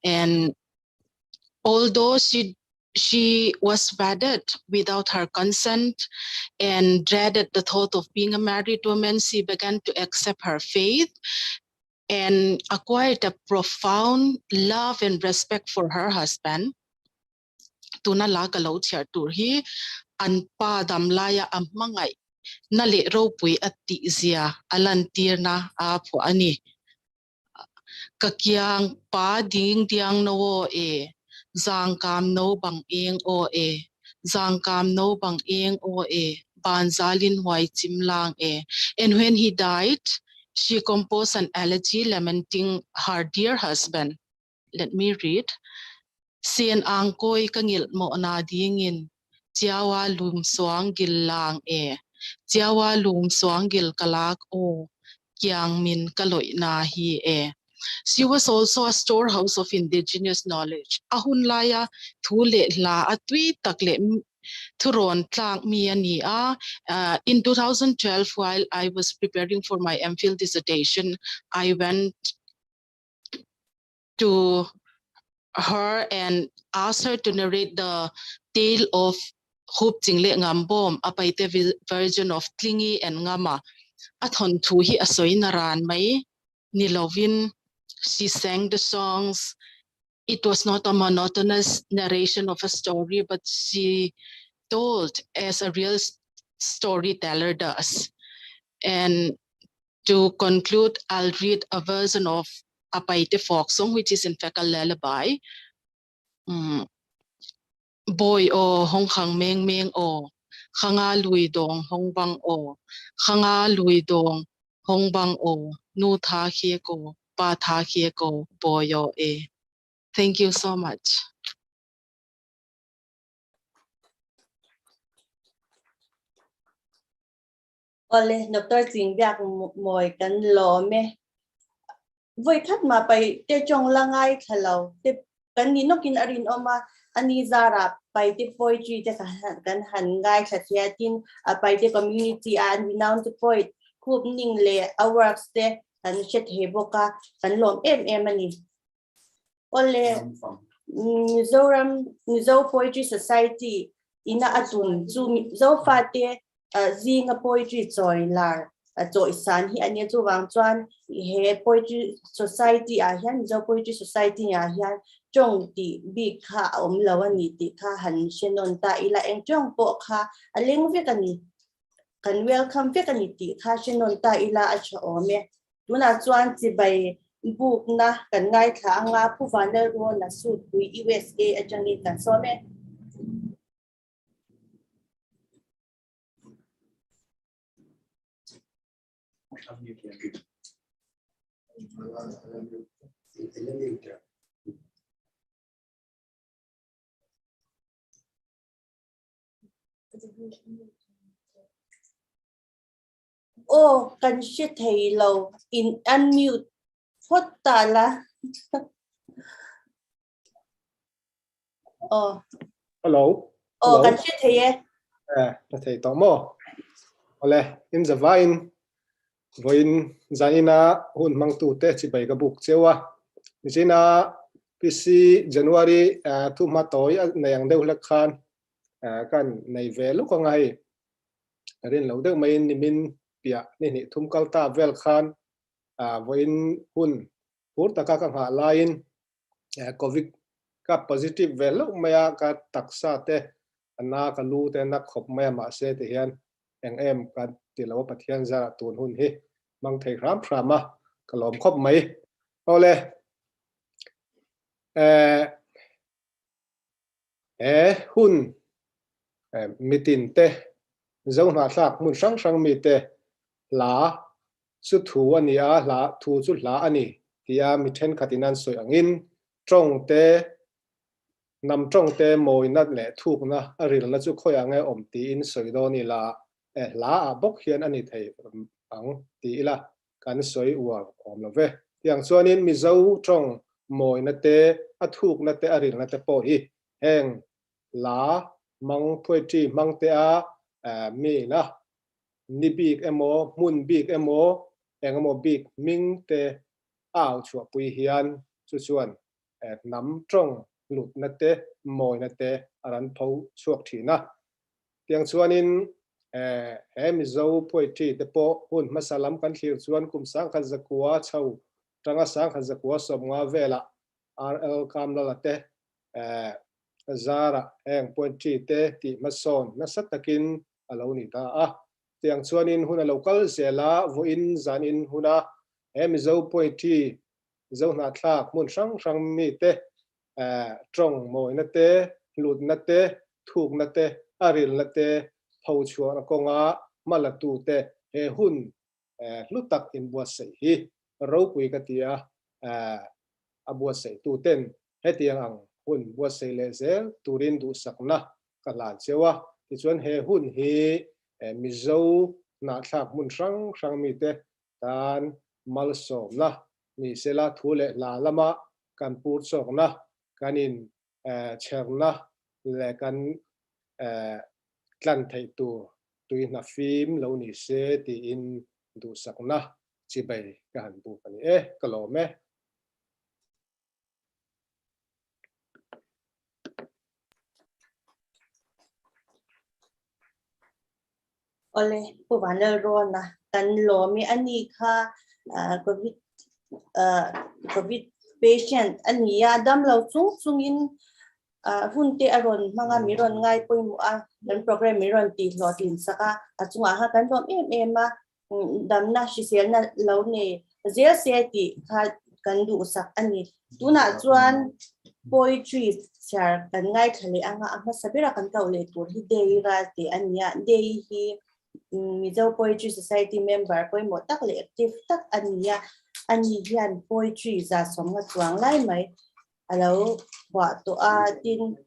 And although she she was wedded without her consent and dreaded the thought of being a married woman, she began to accept her faith and acquired a profound love and respect for her husband. Tuna la ka lo chhiar tur hi an pa dam laia a hmangaih na leh ropui a tih zia a lantirna a phuah a ni. Ka kiang pa ding diang no aw e, zang kam no bang eng aw e, zang kam no bang eng aw e, ban zalin huai chim lang e. And when he died, she composed an elegy lamenting her dear husband. Let me read. Sen ang kawi ka ngilh mawh na dingin Chiawa lum suang gil lang e Chiawa lum suang gil kalak o kiang min ka loih na hi e She was also a storehouse of indigenous knowledge. A hun laia thu leh hla a tui tak leh thurawn tlak mi a ni a. In 2012 while I was preparing for my MPhil dissertation, I went to her and asked her to narrate the tale of Hup Ching leh Ngam Bawm, a paite version of Tlingi and Ngama. A thawnthu hi a sawi na ran mai ni lovin she sang the songs. It was not a monotonous narration of a story but she told as a real storyteller does. And to conclude, I'll read a version of a Paite folk song, which is in fact a lullaby. Mm. Boy o hong khang meng meng o khanga lui dong hong bang o khanga lui dong hong bang o nu tha khie ko pa tha khie ko boy o e. Thank you so much. Awle, Doctor Chingbiak mawi kan lawm e. Vawi khat mah pai te tawng la ngai thla lo te kan ni nawkin a rinawm a, a ni zarah pai te poetry te kan han ngai thla thei a, tin a pai te community a an renowned poet khup ning leh a works te kan hre thei bawk a, kan lawm em em a ni. Awle, Mizoram Mizo Poetry Society ina a tum chu Zofate zinga poetry chawi lar chawi san hi a nia chuvang chuan he poetry society ah hian Mizo Poetry Society ah hian tawng tih bik kha a awm lo a ni tih kha han hre nawn ta ila eng tawng pawh kha a leng vek a ni kan welcome vek a ni tih kha hre nawn ta ila a tha awm e tunah chuan chibai. bukna kan ngaithla anga Pu Vanlalruana Sutpui USA atangin kan sawm e. Aw kan hre thei lo in unmute phawt ta la. Aw. Hello. Aw kan hre thei e. Eh, ka thei tawh maw? Awle, in zavain vawiin zaina hun hmangtu te chibai ka buk cheu a. Nichina PC January thu hma tawi a nei ang deuh hlek khan kan nei ve luk anga hei. Rin lo deuh maiin nimin piah ni hnih thum kal ta vel khan vawiin hun phur taka ka nghah laiin Covid ka positive ve hlauh mai a, ka taksa te a na ka lu te na khawp mai a mahse ti hian eng em ka ti lo a Pathian zarah tun hun hi hmang thei hram hram a ka lawm khawp mai. Awle eh he hun mitin te Zohnahthlak hmun hrang hrang mite hla chu thu a ni a, hla thu chu hla a ni tia mi thenkhatin an sawi angin tawng te, hnam tawng te mawina leh thukna a rilna chu khawiah nge awm tiin sawi dawn ila, e hla ah bawk hian a ni thei ang ti ila kan sawi uar awm lo ve. Tiang chuanin Mizo tawng mawina te, a thukna te, a rilna te pawh hi heng hla hmang, poetry hmang te a mi ina ni bik emaw, hmun bik emaw, eng emaw bik hming te a au chhuahpui hian chu chuan hnam tawng hlutna te, mawina te a rawn pho chhuak thin a. Tiang chuanin he Mizo poetry te pawh hun hmasa lam kan thlir chuan kum 1900 chho tanga 1950 velah RL Kamlala te zarah heng poetry te tih hmasawn nasa takin a lo ni ta a. Tiang chuanin hun a lo kal zel a, vawiin zanin huna he Mizo poetry, Mizo hnahthlak hmun hrang hrang mite tawng mawina te, hlutna te, thukna te, a rilna te pho chhuahna kawnga hma la tute he hun hlu tak inbuatsaih hi ropui ka ti a, a buatsaih tuten hetiang ang hun buatsaih leh zel turin duhsakna ka hlan cheu a, tichuan he hun hi Mizo hnahthlak hmun hrang hrang mite tan malsawmna ni sela thu leh hla lama kan pur chawkna, kan in chherna leh kan tlan theih tur tui hna fim lo ni se tiin duhsakna chibai ka han buk a ni e, ka lawm e. Ole, Pu Vanlalrawna kan lawm i a ni kha Covid Covid patient a ni a, damlo chung chungin hun te a rawn hmang a, mi rawn ngai pawimawh a, kan program mi rawn tih hlawhtlin sak a, a chungah khan kan lawm em em a. Damna hriselna lo nei zel se tih kha kan duhsak a ni. Tunah chuan poetry chhiar kan ngaithla leh anga a hmasa bera kan koh leh tur hi Dei Ral tih a ni a. Dei hi Mizo Poetry Society member pawimawh tak leh active tak a ni a. Ani hian poetry za sawmnga chuang lai mai a lo phuah tawh a, tin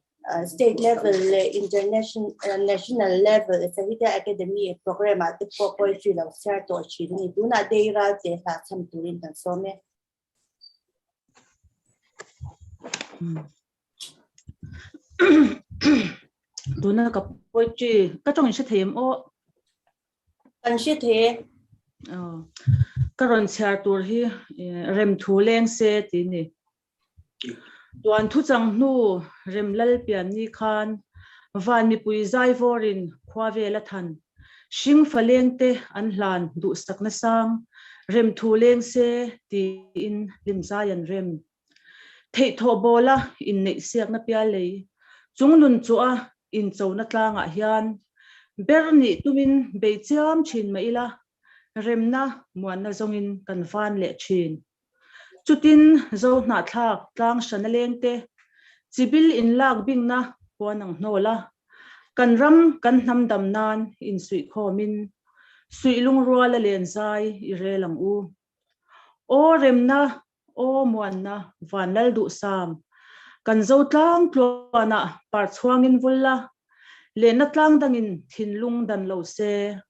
state level leh international national level Sahitya Academy program ah te pawh poetry lo chhiar tawh thin a ni. Tunah Dei Ral te hlah chham turin kan sawm e. Tuna ka poetry ka tawng in hre thei em aw? Kan hre thei e. Aw. Ka rawn chhiar tur hi rem thu leng se ti ni. Tuan thu chang hnu rem lal pian ni khan van mipui zai vawrin khua vel a than. Hring fa leng te an hlan duhsakna sang rem thu leng se tiin hlim zai an rem. Theihthawh bawla inneih siakna pial lei chung nun chu a inchona tlangah hian ber nih tumin bei chiam thin mah ila remna muanna zawngin kan van leh thin. Chutin Zo hnahthlak tlang hrana lengte chibil inlak bingna puan ang hnawl a, kan ram kan hnam dam nan insuihkhawmin suih lungrual a len zai i rel ang u. Aw remna, aw muanna Vanlal Duhsam, kan Zo tlang tluanah par chhuangin vul la, lenna tlang dangin thinlung dan lo se,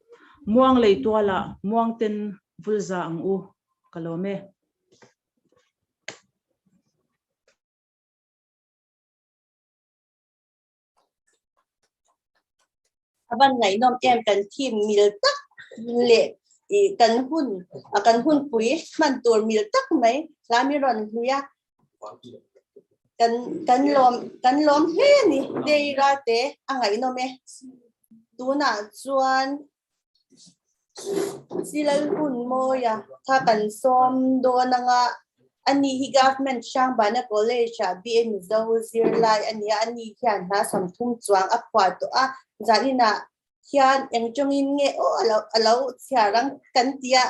muang lei tualah muangten vul za ang u. Ka lawm e. A van ngaihnawm em kan thim mil tak leh i kan hun a kan hun pui hman tur mil tak mai hla mi rawn hlui a kan kan lawm kan lawm hle a ni Deira te a ngaihnawm e tunah chuan Silal hun mawia kha kan sawm dawn anga ani hi Government Hrangbana College ah BA Mizo zirlai a nia ani hian hla 30 chuang a phuah tawh a zaninah hian eng tawngin nge aw alo alo chhiar ang kan tia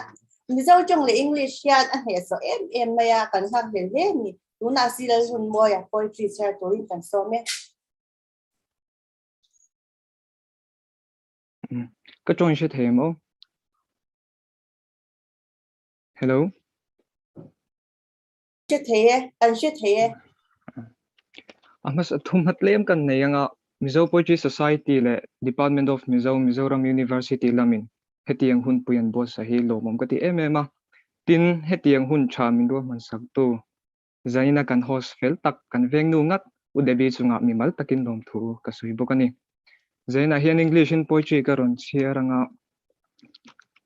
Mizo tawng leh English hian a hnehsawh em em mai a kan nghak hlel hle a ni tunah Silal hun mawia poetry chhiar turin kan sawm e. Ka tawng hre thei em aw? Hello. Hre thei e, kan hre thei e. A hmasa thum hat lem kan nei anga Mizo Poetry Society leh Department of Mizo Mizoram University lamin hetiang hun pui an buatsaih hi lawmawm ka ti em em a. Tin, hetiang hun tha min ruahman saktu Zaina kan host fel tak kan veng nu ngat U Debbie chungah mimal takin lawmthu ka sawi bawk a ni. Zaina hian English in poetry ka rawn chhiar anga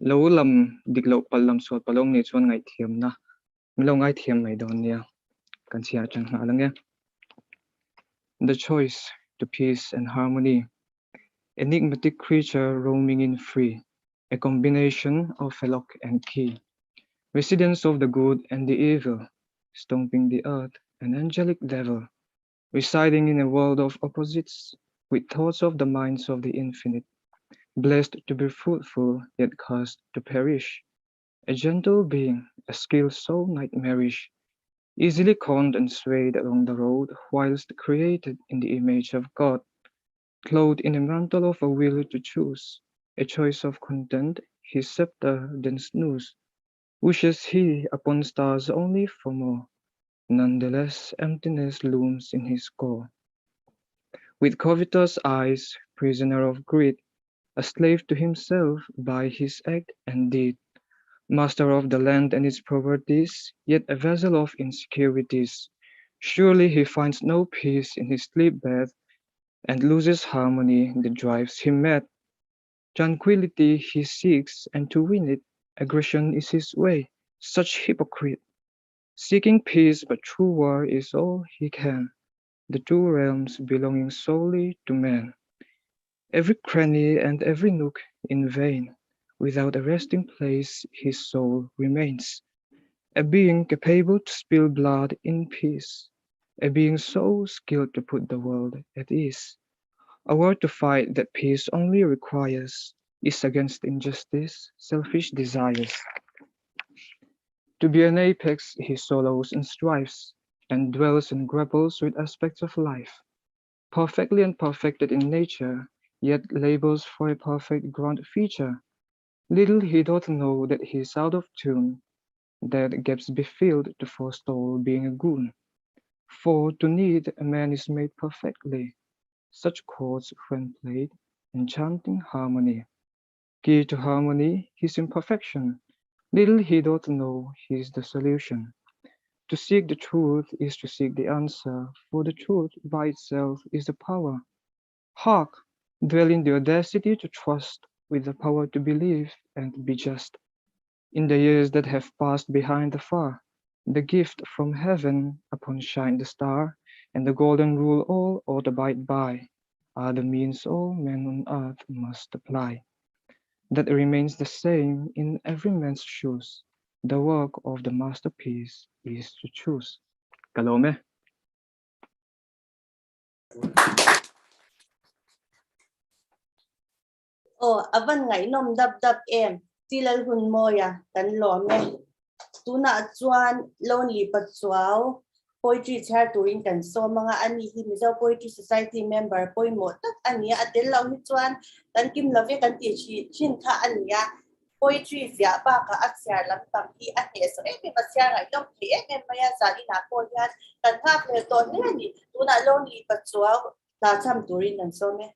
lo lam dik loh palh lam sual palh awm nih chuan ngaihthiamna min lo ngaithiam mai dawn nia kan chhiar atang nghal ang e. The choice to peace and harmony Enigmatic creature roaming in free a combination of a lock and key. Residence of the good and the evil, stomping the earth, an angelic devil, residing in a world of opposites, with thoughts of the minds of the infinite, blessed to be fruitful, yet cursed to perish. A gentle being, a skill so nightmarish, easily conned and swayed along the road, whilst created in the image of God, clothed in a mantle of a will to choose, a choice of content, his scepter then snooze. Wishes he upon stars only for more, nonetheless emptiness looms in his core. With covetous eyes, prisoner of greed, a slave to himself by his act and deed, master of the land and its properties, yet a vessel of insecurities. Surely he finds no peace in his sleep bed and loses harmony that drives him mad. Tranquility he seeks, and to win it, aggression is his way. Such hypocrite! Seeking peace, but true war is all he can, the two realms belonging solely to man. Every cranny and every nook in vain, without a resting place his soul remains. A being capable to spill blood in peace, a being so skilled to put the world at ease. A war to fight that peace only requires is against injustice, selfish desires. To be an apex, he solos and strives, and dwells and grapples with aspects of life. Perfectly and perfected in nature, yet labors for a perfect grand feature. Little he doth know that he is out of tune, that gaps be filled to forestall being a goon. For to need a man is made perfectly, such chords when played, enchanting harmony. Key to harmony, his imperfection. Little he doth know he is the solution. To seek the truth is to seek the answer, for the truth by itself is the power. Hark! Dwell in the audacity to trust, with the power to believe and be just. In the years that have passed behind the far, the gift from heaven upon shine the star, and the golden rule all ought abide by, are the means all men on earth must apply. That remains the same in every man's shoes, the work of the masterpiece is to choose. Ka lawm e. Aw, a van ngaihnawm dap dap em? Chi Lalhunmawia kan lawm e. Tunah chuan Lonely Pachuau poetry chhiar turin kan sawm anga ani hi Mizo Poetry Society member pawimawh tak a ni a, a tel loh hi chuan kan kim lo ve kan tih thin kha a ni a. Poetry ziah bakah a chhiar lampang hi a hnehsawh em em a, chhiar ngaihnawm thei em em mai a, zan inah pawh hian kan nghak hlel tawh hle a ni. Tunah Lonely Pachuau hla cham turin kan sawm e.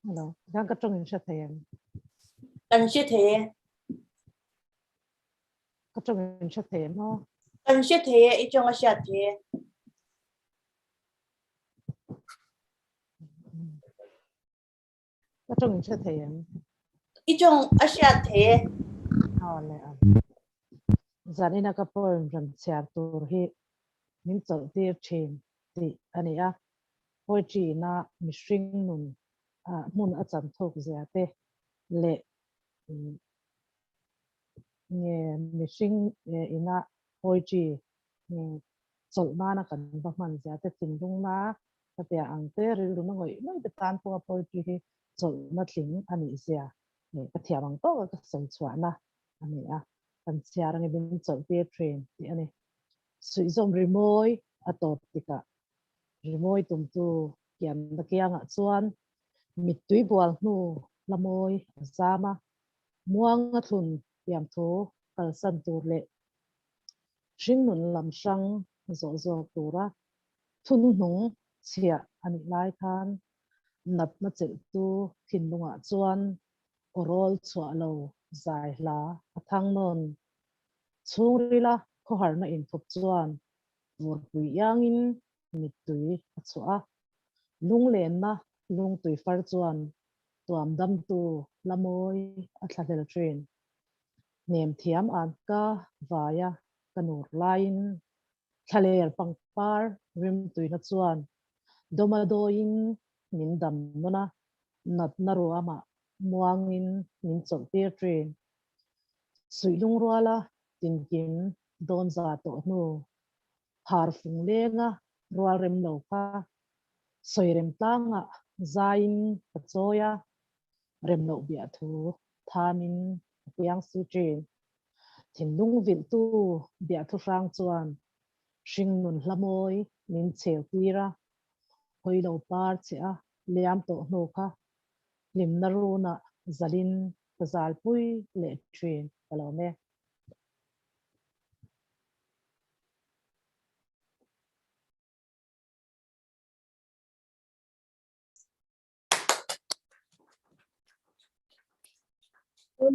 Hello, kan ka tawng in hre thei em? Kan hre thei e. Ka tawng in hre thei em aw? Kan hre thei e, i tawng a hriat thei e. Ka tawng in hre thei em? I tawng a hriat thei e. Aw le a. Zanina ka poem rawn chhiar tur hi min chawlh tir thin tih a ni a. Poetry na mihring nun hmun a chan thuk zia te leh nge mihring ina poetry chawlh nana kan va hman zia te thinlung na Ka tia ang te rilru na ngawih ngawih te tan pawha poetry hi chawlhna tling a nih zia ka thiam ang tawk a ka sawi chhuahna a ni a, kan chhiar angin min chawlh tir thin tih a ni. Suihzawm rimawi a tawp tikah rimawi tumtu kianna kiangah chuan mittui bual hnu hla mawi a zam a, muanga thlun thiamthu kalsan tur leh hringnun lam hrang zawh zawk tura Thunhnung chhiah a nih lai khan natna chelhtu thinlungah chuan awrawl chhuah lo zai hla a thang nawn. Chhungrila khawharna inthup chuan vurpui iangin mittui a chhuah a, lunglenna lungtui far chuan tuam damtu hla mawi a thlahlel thin. Hnem thiam an ka vaia ka nur laiin Thlaler pangpar rimtuina chuan dawmadawiin min dam nawn a, natna ruamah muangin min chawlhtir thin. Suih lungruala tinkim dawn za tawh hnu, har fung lenga rual rem lo kha sawirem tlangah zaiin ka chawi a, rem loh biah thu thamin a piang si thin. Thinlung vilhtu biahthu hrang chuan hringnun hla mawi min chheu tir a, hawi lo par che a liam tawh hnu kha hlimna runah zalin ka zalpui leh thin ka lawm e.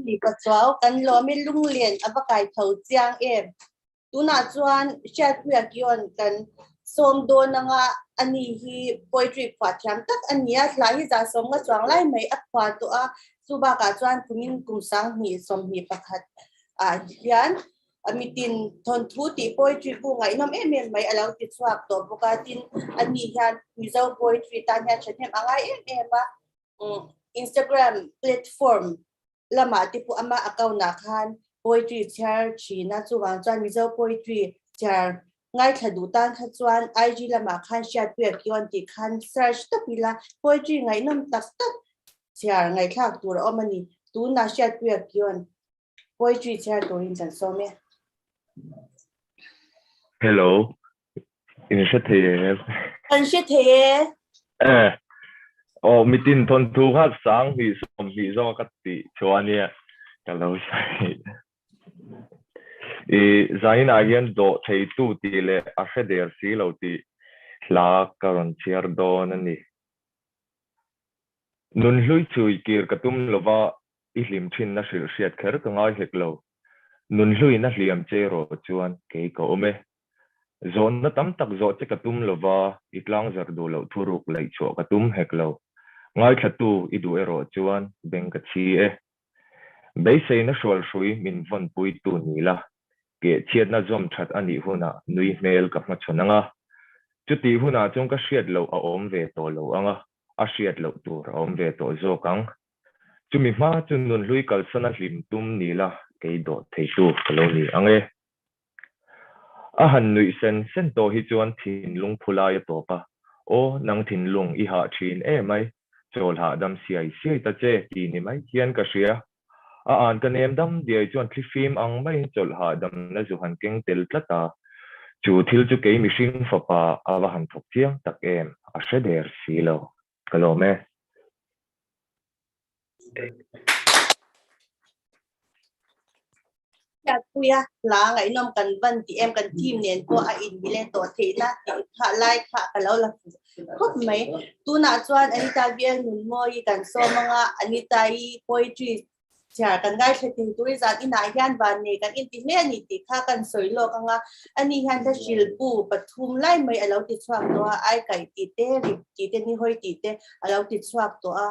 Ni ka chuau kan lawm i lunglen a va kai tho chiang em. Tunah chuan Hriatpuia Kion kan sawm dawn anga ani hi poetry phuah thiam tak a ni a, hla hi zah sawm nga chuang lai mai a phuah tawh a, chu bakah chuan kumin kum 2021 ah hian Mitin thawnthu tih poetry bu ngaihnawm em em mai a lo ti chhuak tawh bawk a, tin ani hian Mizo poetry tan hian thahnem a ngai em em a, Instagram platform lamah te pawh ama account ah khan poetry chhiar thin a, chuvang chuan Mizo poetry chhiar ngaithla duh tan kha chuan IG lamah khan Hriatpuia Kion tih khan search tawp ila poetry ngaihnawm tak tak chhiar ngaihthlak tur a awm a ni, tunah Hriatpuia Kion Poetry chhiar turin kan sawm e. Hello, in hre thei em? Kan hre thei e. Eh, aw mitin thawnthu kha 2020 zawng a ka tih chuan nia ka lo sawi. I zainah hian dawh theitu tih leh a hre der si lo tih hla ka rawn chhiar dawn a ni. Nunhlui chui kir ka tum lova I hlim thinna hrilh hriat kher ka ngai hek lo. Nunhluin a hliam che erawh chuan kei ka awm e. Zawnna tam tak zawh che ka tum lova, i tlangzarh duh loh thuruk laihchhuah ka tum hek lo. Ngaithlatu i duh erawh chuan beng ka chhi e. Beiseina hrualhrui min vawnpuitu ni la, kehchhiatna zawm that a nih hunah nui hmel ka hmachhawn ang a. Chutih hunah chuan ka hriat loh a awm ve tawh lo ang a, a hriat loh tur a awm ve tawh zawk ang. Chumi hma chu nunhlui kalsan a hlim tum ni la kei dawh theitu ka lo ni ang e. A han nuih sen sen tawh hi chuan thinlung phu lai a tawp a, Aw nang thinlung i hah thin e mai. Chawl hahdam siai siai ta che ti ni mai hian ka hria. A an ka nem dam diai chuan thlifim ang maiin chawlh hahdamna zu han keng tel tlat a, chu thil chu kei mihring fapa a va han thawk chiang tak em, a hre der si lo. Ka lawm e. Hriatpuia hla ngaihnawm kan van tih em kan team nen pawh a inmile tawh theihna tih kha lai kha ka lo la fuh khawp mai. Tunah chuan Anita VL Nunmawi kan sawm anga Anita-i poetry chhiar kan ngaithla thei tur i zan inah hian vannei kan inti hle a ni tih kha kan sawi lawk anga ani hian hla hrilbu pathum lai mai a lo ti chhuak tawh a, Aikaih tih te, Rip tih te, Nihawi tih te a lo ti chhuak tawh a.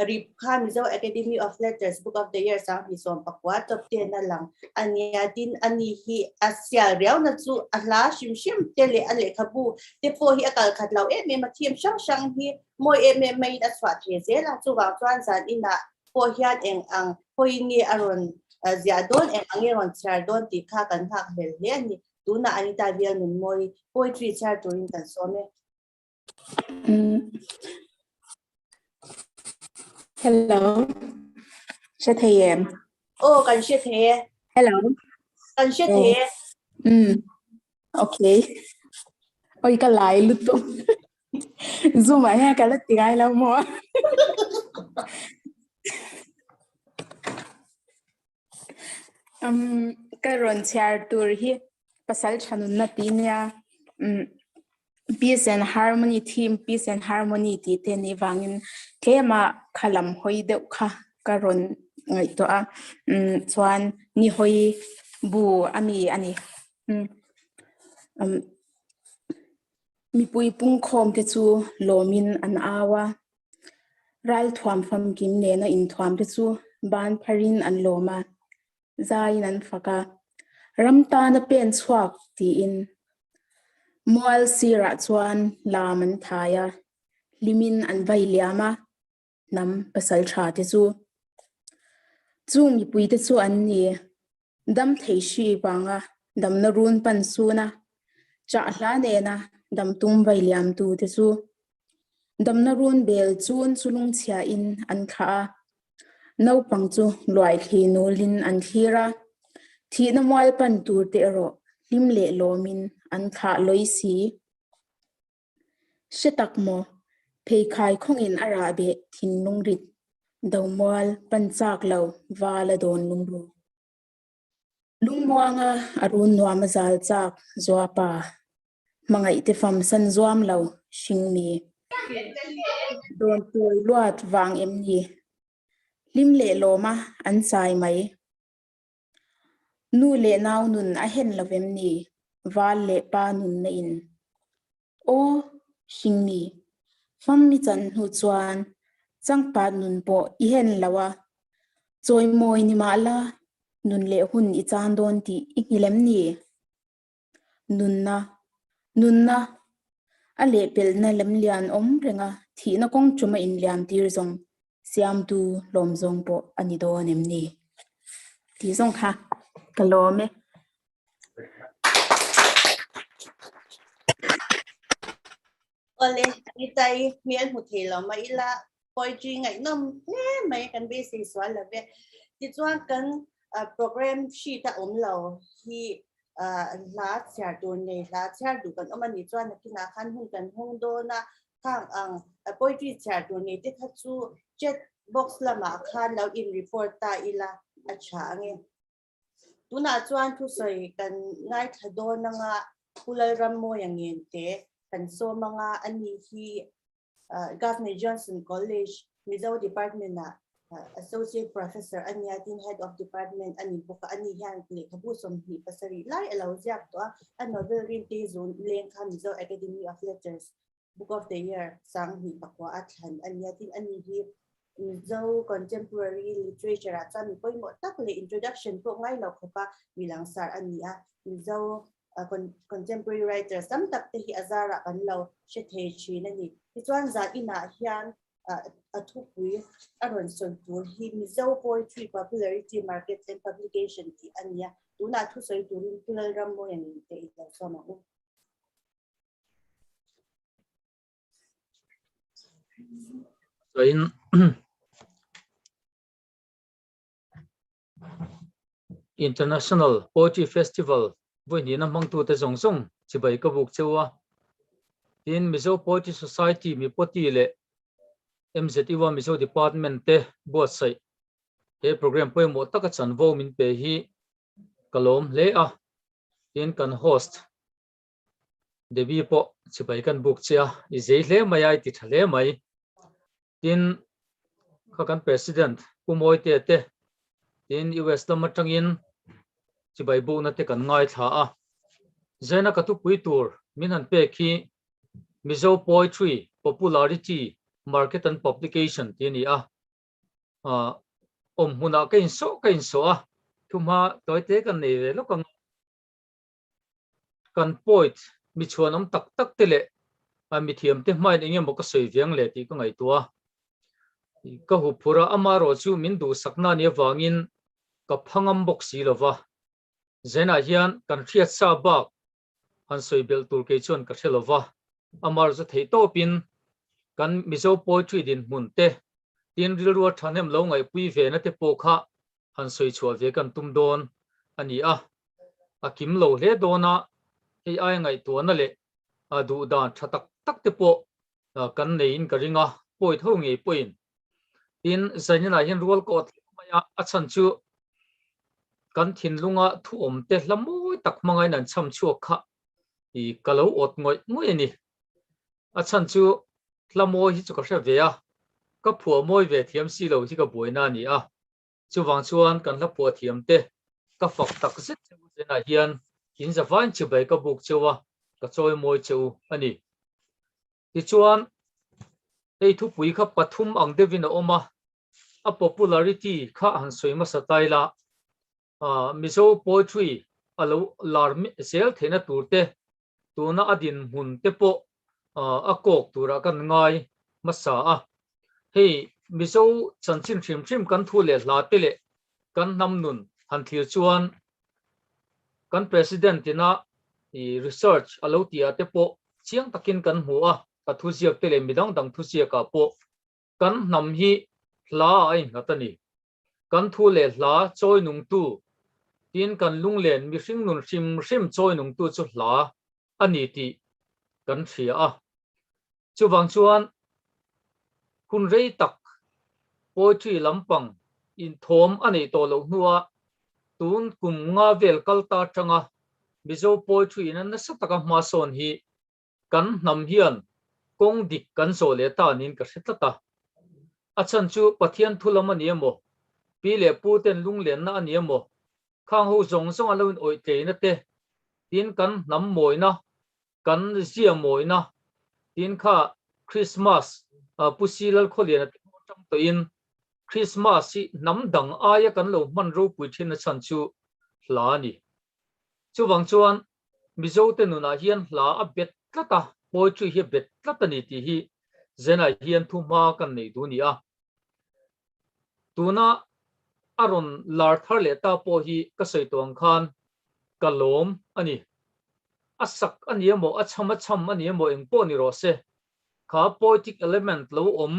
Rip kha Mizo Academy of Letters Book of the Year 2019 top ten a lang a nia. Tin, ani hi a sial riauna chu a hla hrim hrim te leh a lehkhabu te pawh hi a kal khat lo em em a, theme hrang hrang hi mawi em em maiin a chhuah thei zel a. Chuvang chuan zan inah pawh hian eng ang hawiin nge a rawn ziah dawn, eng ang nge rawn chhiar dawn tih kha kan nghak hlel hle a ni. Tunah Anita Bial Nunmawi poetry chhiar turin kan sawm e. Hello. Hre thei em? Aw, kan hre thei e. Hello. Kan hre thei e. Okay. Oi ka lai lutuk. Zoom ah hian ka la ti ngai lo maw? Ka rawn chhiar tur hi pasal tha nunna ti nia peace and harmony theme peace and harmony tih te nih vangin tlema kha lam hawi deuh kha ka rawn ngaihtuah a chuan ni hawi bu a mi a ni. Mipui pungkhawm te chu lawmin an au a, ralthuam famkim nena inthuam te chu ban pharin an lawm a, zaiin an fak a, ram tana pen chhuak tiin mual sirah chuan lam an thai a, hlimin an vai liam a, hnam pasal tha te chu. Chung mipui te chu an ni. Dam thei hri vanga damna run pan suna chah hla nena dam tum vai liamtu te chu damna run bel chun chu lungchhia in an thlah a, naupang chu luai thli nulin an thlir a, thihna mual pan tur te erawh hlim leh lawmin an thlah lawi si. Hre tak maw? Pheikhai khawngin a rah beh thinlung rit, domual pan chak lo val a dawn lungru. Lungmuanga a run nuam a zal chak zuapa, hmangaih te fam san zuam lo hring mi. Dawn tawi luat vang em ni? Hlim leh lawma an chai mai. Nu leh nau nun a hen lo vem ni? Val leh pa nun na in. Aw, hringmi, fammi chan hnu chuan changpat nun pawh i hen lo a, chawimawi ni mah la, nun leh hun i chan dawn tih i nghilh em ni? Nunna, nunna, a lehpelhna lemlian awm renga thihna kawng ṭuma inliam tir zawng siamtu hlawm zawng pawh a ni dawn em ni? Tih zawng kha ka lawm e. Awle, Anita-i hmel hmu thei lo mah ila poetry ngaihnawm hle mai kan beisei sual lo ve. Tichuan kan program sheet a awm lo hi hla chhiar tur nei hla chhiar duh kan awm a nih chuan nakinah khan hun kan hawng dawn a, khang ang poetry chhiar tur nei te kha chu chat box lamah khan lo in report ta ila a tha ange. Tunah chuan thusawi kan ngaithla dawn anga Pu Lalrammawia Ngente kan sawm anga ani hi Governor Johnson College Mizo Department ah Associate Professor a nia tin Head of Department a ni bawk a, ani hian lehkhabu 27 lai a lo ziak tawh a, a novel Rinte Zun leng kha Mizo Academy of Letters Book of the Year 2009 a thlan a nia tin ani hi Mizo contemporary literature ah chuan mi pawimawh tak leh introduction pawh ngai lo khawpa mi langsar a ni a. Mizo contemporary writers tam tak te hi a zarah kan lo hre thei thin a ni. Tichuan zan inah hian a thupui a rawn sawi tur hi Mizo Poetry Popularity Market and Publication tih a ni a. Tunah thusawi turin Pu Lalrammawian te i lo sawm ang u. In International Poetry Festival vawi hnihna hmangtute zawng zawng chibai ka buk cheu a. Tin, Mizo Poetry Society mipawti leh MZU-a Mizo Department te buatsaih he program pawimawh taka chanvo min pe hi ka lawm hle a. Tin, kan host Debbie pawh chibai kan buk che a, i zei hle mai a, i ti tha hle mai. Tin, kha kan President Pu Mawite te, tin US lam atangin chibai bukna te kan ngaithla a. Zaina ka thupui tur min han pek hi Mizo Poetry Popularity Market and Publication tih a ni a. Awm hmunah ka insawh ka insawh a, thuhma tawite kan nei ve lawk ang a. Kan poet mi chhuanawm tak tak te leh mithiam te hmain eng emaw ka sawi viang le tih ka ngaihtuah a. Ka hup phur a, amaherawh chu min duhsakna nih avangin ka phangam bawk si lo va. Zenah hian kan hriat sa bak han sawi belh tur kei chuan ka hre lo va, amaherawh chu theih tawpin kan Mizo poetry dinhmun te, tin rilrua thahnem lo ngaihpui ve na te pawh kha han sawi chhuah ve kan tum dawn a ni a, a kim lo hle dawn a, hei aia ngaihtuahna leh duh dan tha tak tak te pawh kan neiin ka ring a, pawi tho ngei pawhin. Tin, Zaninah hian rual ka awt hle mai a, a chhan chu kan thinlunga thuawm te hla mawi tak hmangain an chham chhuak kha i ka lo awt ngawih ngawih a ni. A chhan chu hla mawi hi chu ka hre ve a, ka phuah mawi ve thiam si lo hi ka buaina a ni a. Chuvang chuan kan hla phuah thiam te ka fak tak zet che u zenah hian in zavain chibai ka buk cheu a, ka chawi mawi che u a ni. Tichuan, hei thupui kha pathum ang deuhin a awm a, a popularity kha han sawi hmasa ta ila, Mizo poetry a lo lar zel theihna tur te, tuna a dinhmun te pawh a kawk turah kan ngai hmasa a. Hei Mizo chanchin hrim hrim kan thu leh hla te leh kan hnam nun han thlir chuan kan President ina research a lo tih ah te pawh chiang takin kan hmu a, a thuziak te leh midang dang thuziak ah pawh kan hnam hi hla ah a innghat a ni. Kan thu leh hla chawi nungtu tin kan lunglen mihring nun hrim hrim chawi nungtu chu hla a ni tih kan hria a. Chuvang chuan hun rei tak poetry lampang inthawm a neih tawh loh hnua tun kum nga vel kal ta atanga Mizo poetry ina nasa taka hmasawn hi Kan hnam hian kawng dik kan zawh leh ta niin ka hre tlat a. A chhan chu Pathian thu lam a ni emaw, pi leh pu ten lunglenna a ni emaw, khang ho zawng zawng a lo in awih tleina te, tin kan hnam mawina, kan zia mawina, tin kha Christmas Pu Si Lalkhawliana te hmang atang tawhin Christmas hi hnam dang aia kan lo hman ropui thin a chhan chu hla a ni. Chuvang chuan Mizote nunah hian hla a bet tlat a, poetry hi a bet tlat a ni tih hi Zenah hian thuhma kan neih duh a ni a. Tuna a rawn lar thar leh ta pawh hi ka sawi tawh ang khan ka lawm a ni. A sak a ni emaw, a chham a chham a ni emaw eng pawh ni rawh se, kha poetic element lo awm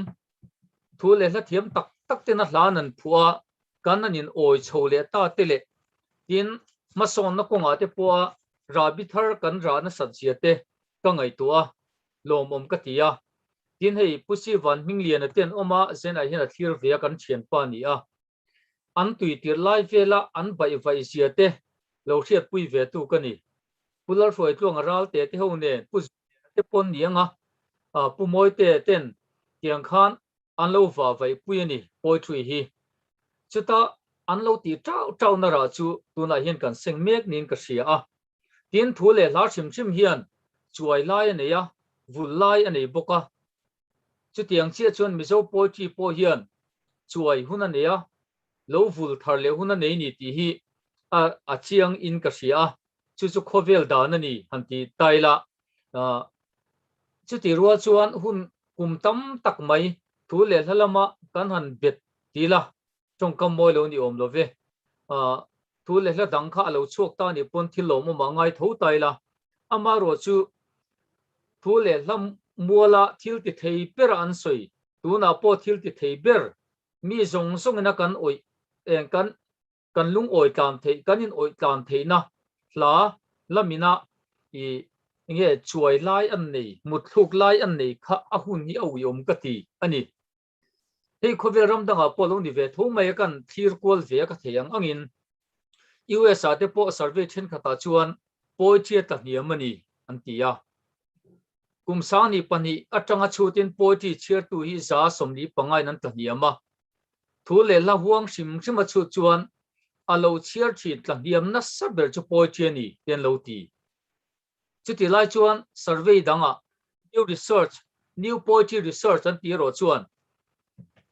thu leh hla thiam tak tak ten a hla an an phuah a, kan an in awi chho leh ta te leh tin hmasawnna kawngah te pawha rahbi thar kan rah nasat zia te ka ngaihtuah a, lawmawm ka ti a. Tin hei Pu Sivan Hmingliana te an awm a, Zenah hian a thlir ve a kan thianpa a ni a. An tui tirh lai vela an baih vaih zia te lo hriatpui ve tu ka ni. Pu Lalhruaitluanga Ralte te ho nen Pu Zuliana te pawn ni anga Pu Mawite ten tiang khan an lo vah vaih pui a ni poetry hi. Chuta an lo tih tau tau na rah chu tunah hian kan seng mek niin ka hria a. Tin thu leh hla hrim hrim hian chuai lai a nei a, vul lai a nei bawk a. Chutiang chiah chuan Mizo poetry pawh hian chuai hun a nei a, lo vul thar leh hun a nei ni tih hi a a chiang in ka hria a, chu chu khawvel dan a ni han ti ta ila. Chutih rual chuan hun kum tam tak mai thu leh hla lama kan han bet ti ila, tawngkam mawi lo ni awm lo ve. Thu leh hla dang kha a lo chhuak ta nih pawn thil lawmawm ah ngai tho ta ila, amaherawh chu thu leh hla muala thil ti thei bera an sawi. Tunah pawh thil ti thei ber mi zawng zawngin a kan awih eng kan kan lungawi tlan theih kan in awih tlan theihna hla lamina i enge chuai lai an nei mutthluk lai an nei kha a hun hi a uiawm ka ti a ni. Hei khawvel ram dangah pawh lo ni ve tho mai a kan thlir kual ve a ka thei ang angin US ah te pawh survey thenkhatah chuan poetry a tlahniam a ni an ti a. Kum sangni pahnih atanga chhutin poetry chhiartu hi 45 in an tlahniam a. Thu leh hla huang hrim hrim a chhut chuan a lo chhiar thin tlahniam nasa ber chu poetry a ni te an lo ti. Chutih lai chuan survey dangah New Research, New Poetry Research an tih erawh chuan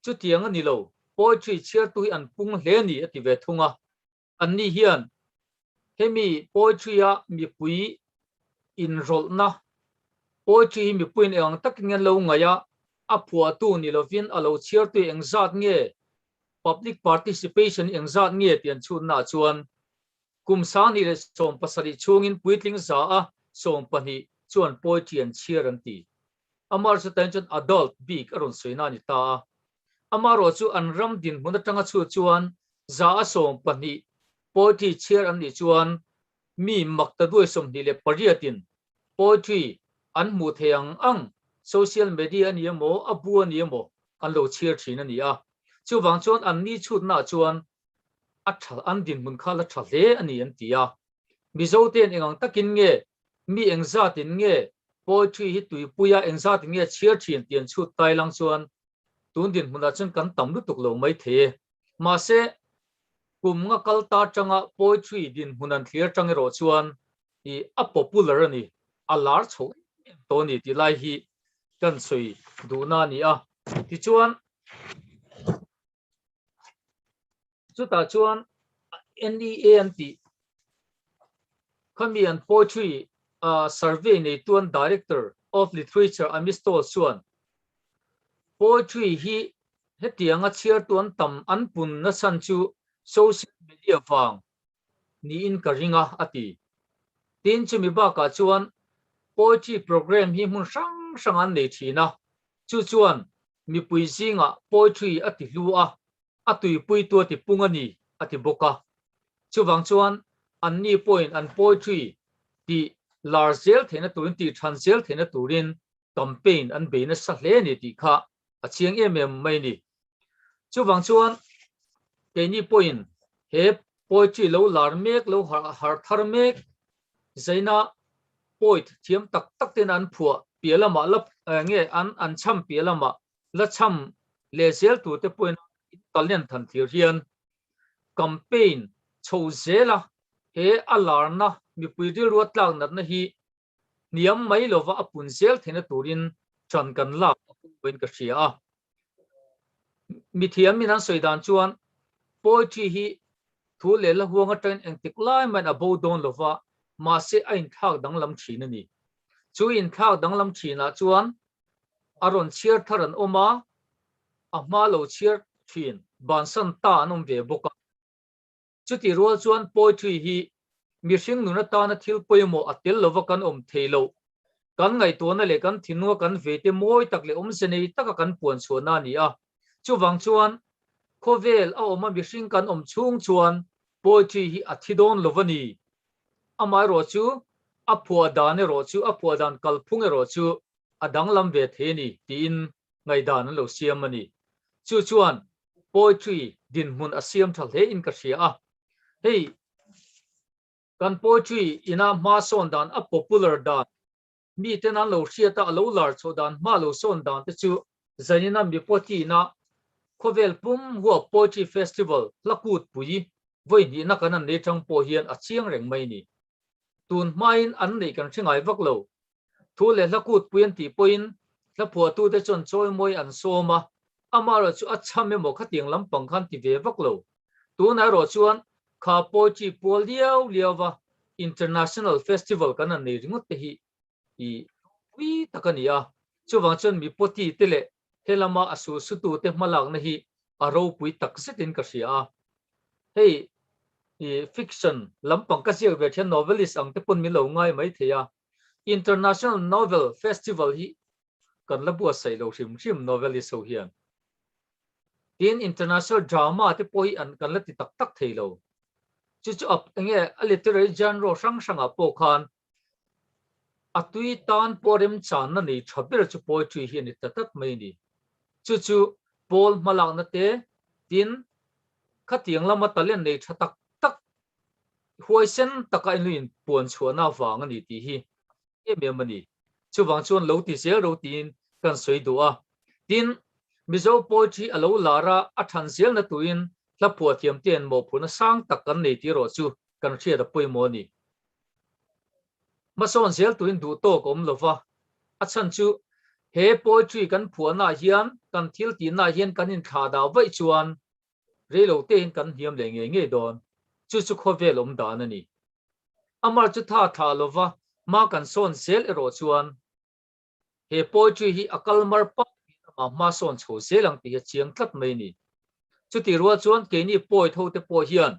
chutiang a ni lo, poetry chhiartu hi an pung hle a ni a ti ve thung a. Anni hian hemi poetry-a mipui inrawlhna, poetry hi mipuiin eng ang takin an lo ngaih a, a phuahtu ni lovin a lo chhiartu hi engzat nge, public participation hi engzat nge tih an chhutnaah chuan Kum 2017 chhungin puitling 12% chuan poetry an chhiar an ti. Amah chu tain chuan adult bik a rawn sawi na a ni ta a. Amaherawh chu an ram dinhmun atanga chhut chuan 12% poetry chhiar an nih chuan mi makta duai 28 in poetry an hmuh thei ang ang social media a ni emaw a bu a ni emaw an lo chhiar thin a ni a. Chuvang chuan an ni chhutnaah chuan a tha an dinhmun kha la tha hle a ni an ti a. Mizo te'n eng ang takin nge mi engzatin nge poetry hi tuipuia engzatin nge chhiar thin tih an chhut tai lang chuan tun dinhmunah chuan kan tam lutuk lo mai thei e. Mahse, kum nga kal ta atanga poetry dinhmun an thlir atang erawh chuan i a popular a ni, a lar chho em em tawh a ni tih lai hi kan sawi duhna a ni a. Tichuan. Chutah chuan NEA an tih khami an poetry survey neitu an Director of Literature Amy Stolz chuan poetry hi hetianga chhiartu an tam an pun nachhan chu social media vang niin ka ring a a ti. Tin, chumi bakah chuan poetry program hi hmun hrang hrang an nei thin a, chu chuan mipui zingah poetry a ti hlu a, a tuipuitu a ti pung a ni, a ti bawk a. Chuvang chuan anni pawhin an poetry tih lar zel theihna turin, tih than zel theihna turin campaign an bei nasa hle a ni tih kha a chiang em em mai a ni. Chuvang chuan keini pawhin he poetry lo lar mek, lo harh thar mek Zaina poet thiam tak tak ten an phuah piah lamah la nge an an cham piah lamah la cham leh zel tur te pawhin talent than thlir hian campaign chho zela he a larna mipui rilru a tlak natna hi hniam mai lova a pun zel theihna turin ṭan kan lak a pawimawhin ka hria a. Mithiam in an sawi dan chuan poetry hi thu leh hla huang atangin engtik lai mahin a bo dawn lova, mahse a inthlak danglam thin a ni. Chu inthlak danglam thinah chuan a rawn chhiar thar an awm a, a hma lo chhiar thin bansan ta an awm ve bawk a. Chutih rual chuan poetry hi mihring nun atana thil pawimawh a tel lova kan awm thei loh, kan ngaihtuahna leh kan thinlunga kan veite mawi tak leh awmze nei taka kan puan chhuahna a ni a. Chuvang chuan khawvel a awma mihring kan awm chhung chuan poetry hi a thi dawn lo a ni. Amaherawh chu a phuah dan erawh chu, a phuah dan kalphung erawh chu a danglam ve thei a ni tiin ngaihdan an lo siam a ni. Chu chuan poetry dinhmun a siam tha hle in ka hria a. Hei kan poetry ina hma sawn dan a popular dan, miten an lo hriat a, a lo lar chhoh dan, hma lo sawn dan te chu zanina mipawtina khawvel pum huap poetry festival hla kut pui vawi hnihna kan an nei tang pawh hian a chiang reng mai ni. Tun hmain an neih kan hre ngai vak lo. Thu leh hla kut pui an tih pawhin hla phuahtute chuan chawimawi an sawm a, amaherawh chu a chham emaw khatiang lampang khan ti ve vak lo. Tunah erawh chuan kha poetry pual liau liau va International Festival kan han nei ringawt te hi i pui tak a ni a, chuvang chuan mipawti te leh helama a sulsutute hmalakna hi a ropui tak zetin ka hria a. Hei i fiction lampang ka ziak ve thian novelist ang te pawn min lo ngai mai thei a. International Novel Festival hi. kan la buatsaih lo hrim hrim novelist ho hian. Tin, international drama te pawh hi an kan la ti tak tak thei lo. Chu chu a enge a literary genre hrang hrangah pawh khan a tui tan pawh remchanna nei tha ber chu poetry hi a ni ta tlat mai a ni. Chu chu pawl hmalakna te, tin, khatiang lama talent nei tha tak tak huaisen taka inluin puan chhuahna avang a ni tih hi em em a ni. Chuvang chuan lo ti zel ro tiin kan sawi duh a. Tin, Mizo poetry a lo lar a, a than zelna tuin hla phuah thiam te'n mawhphurhna sang tak kan nei tih erawh chu kan hriat a pawimawh a ni. Hmasawn zel tuin duh tawk a awm lo va, a chhan chu he poetry kan phuahnaah hian kan thil tihnaah hian kan inthlah dah vaih chuan reilo tein kan hniam leh ngei ngei dawn. Chu chu khawvel awm dan a ni. Amar chu tha thlah lova hma kan sawn zel erawh chuan he poetry hi a kal mar pap in amah hma sawn chho zel ang tih hi a chiang tlat mai a ni. Chutih rual chuan keini poet ho te pawh hian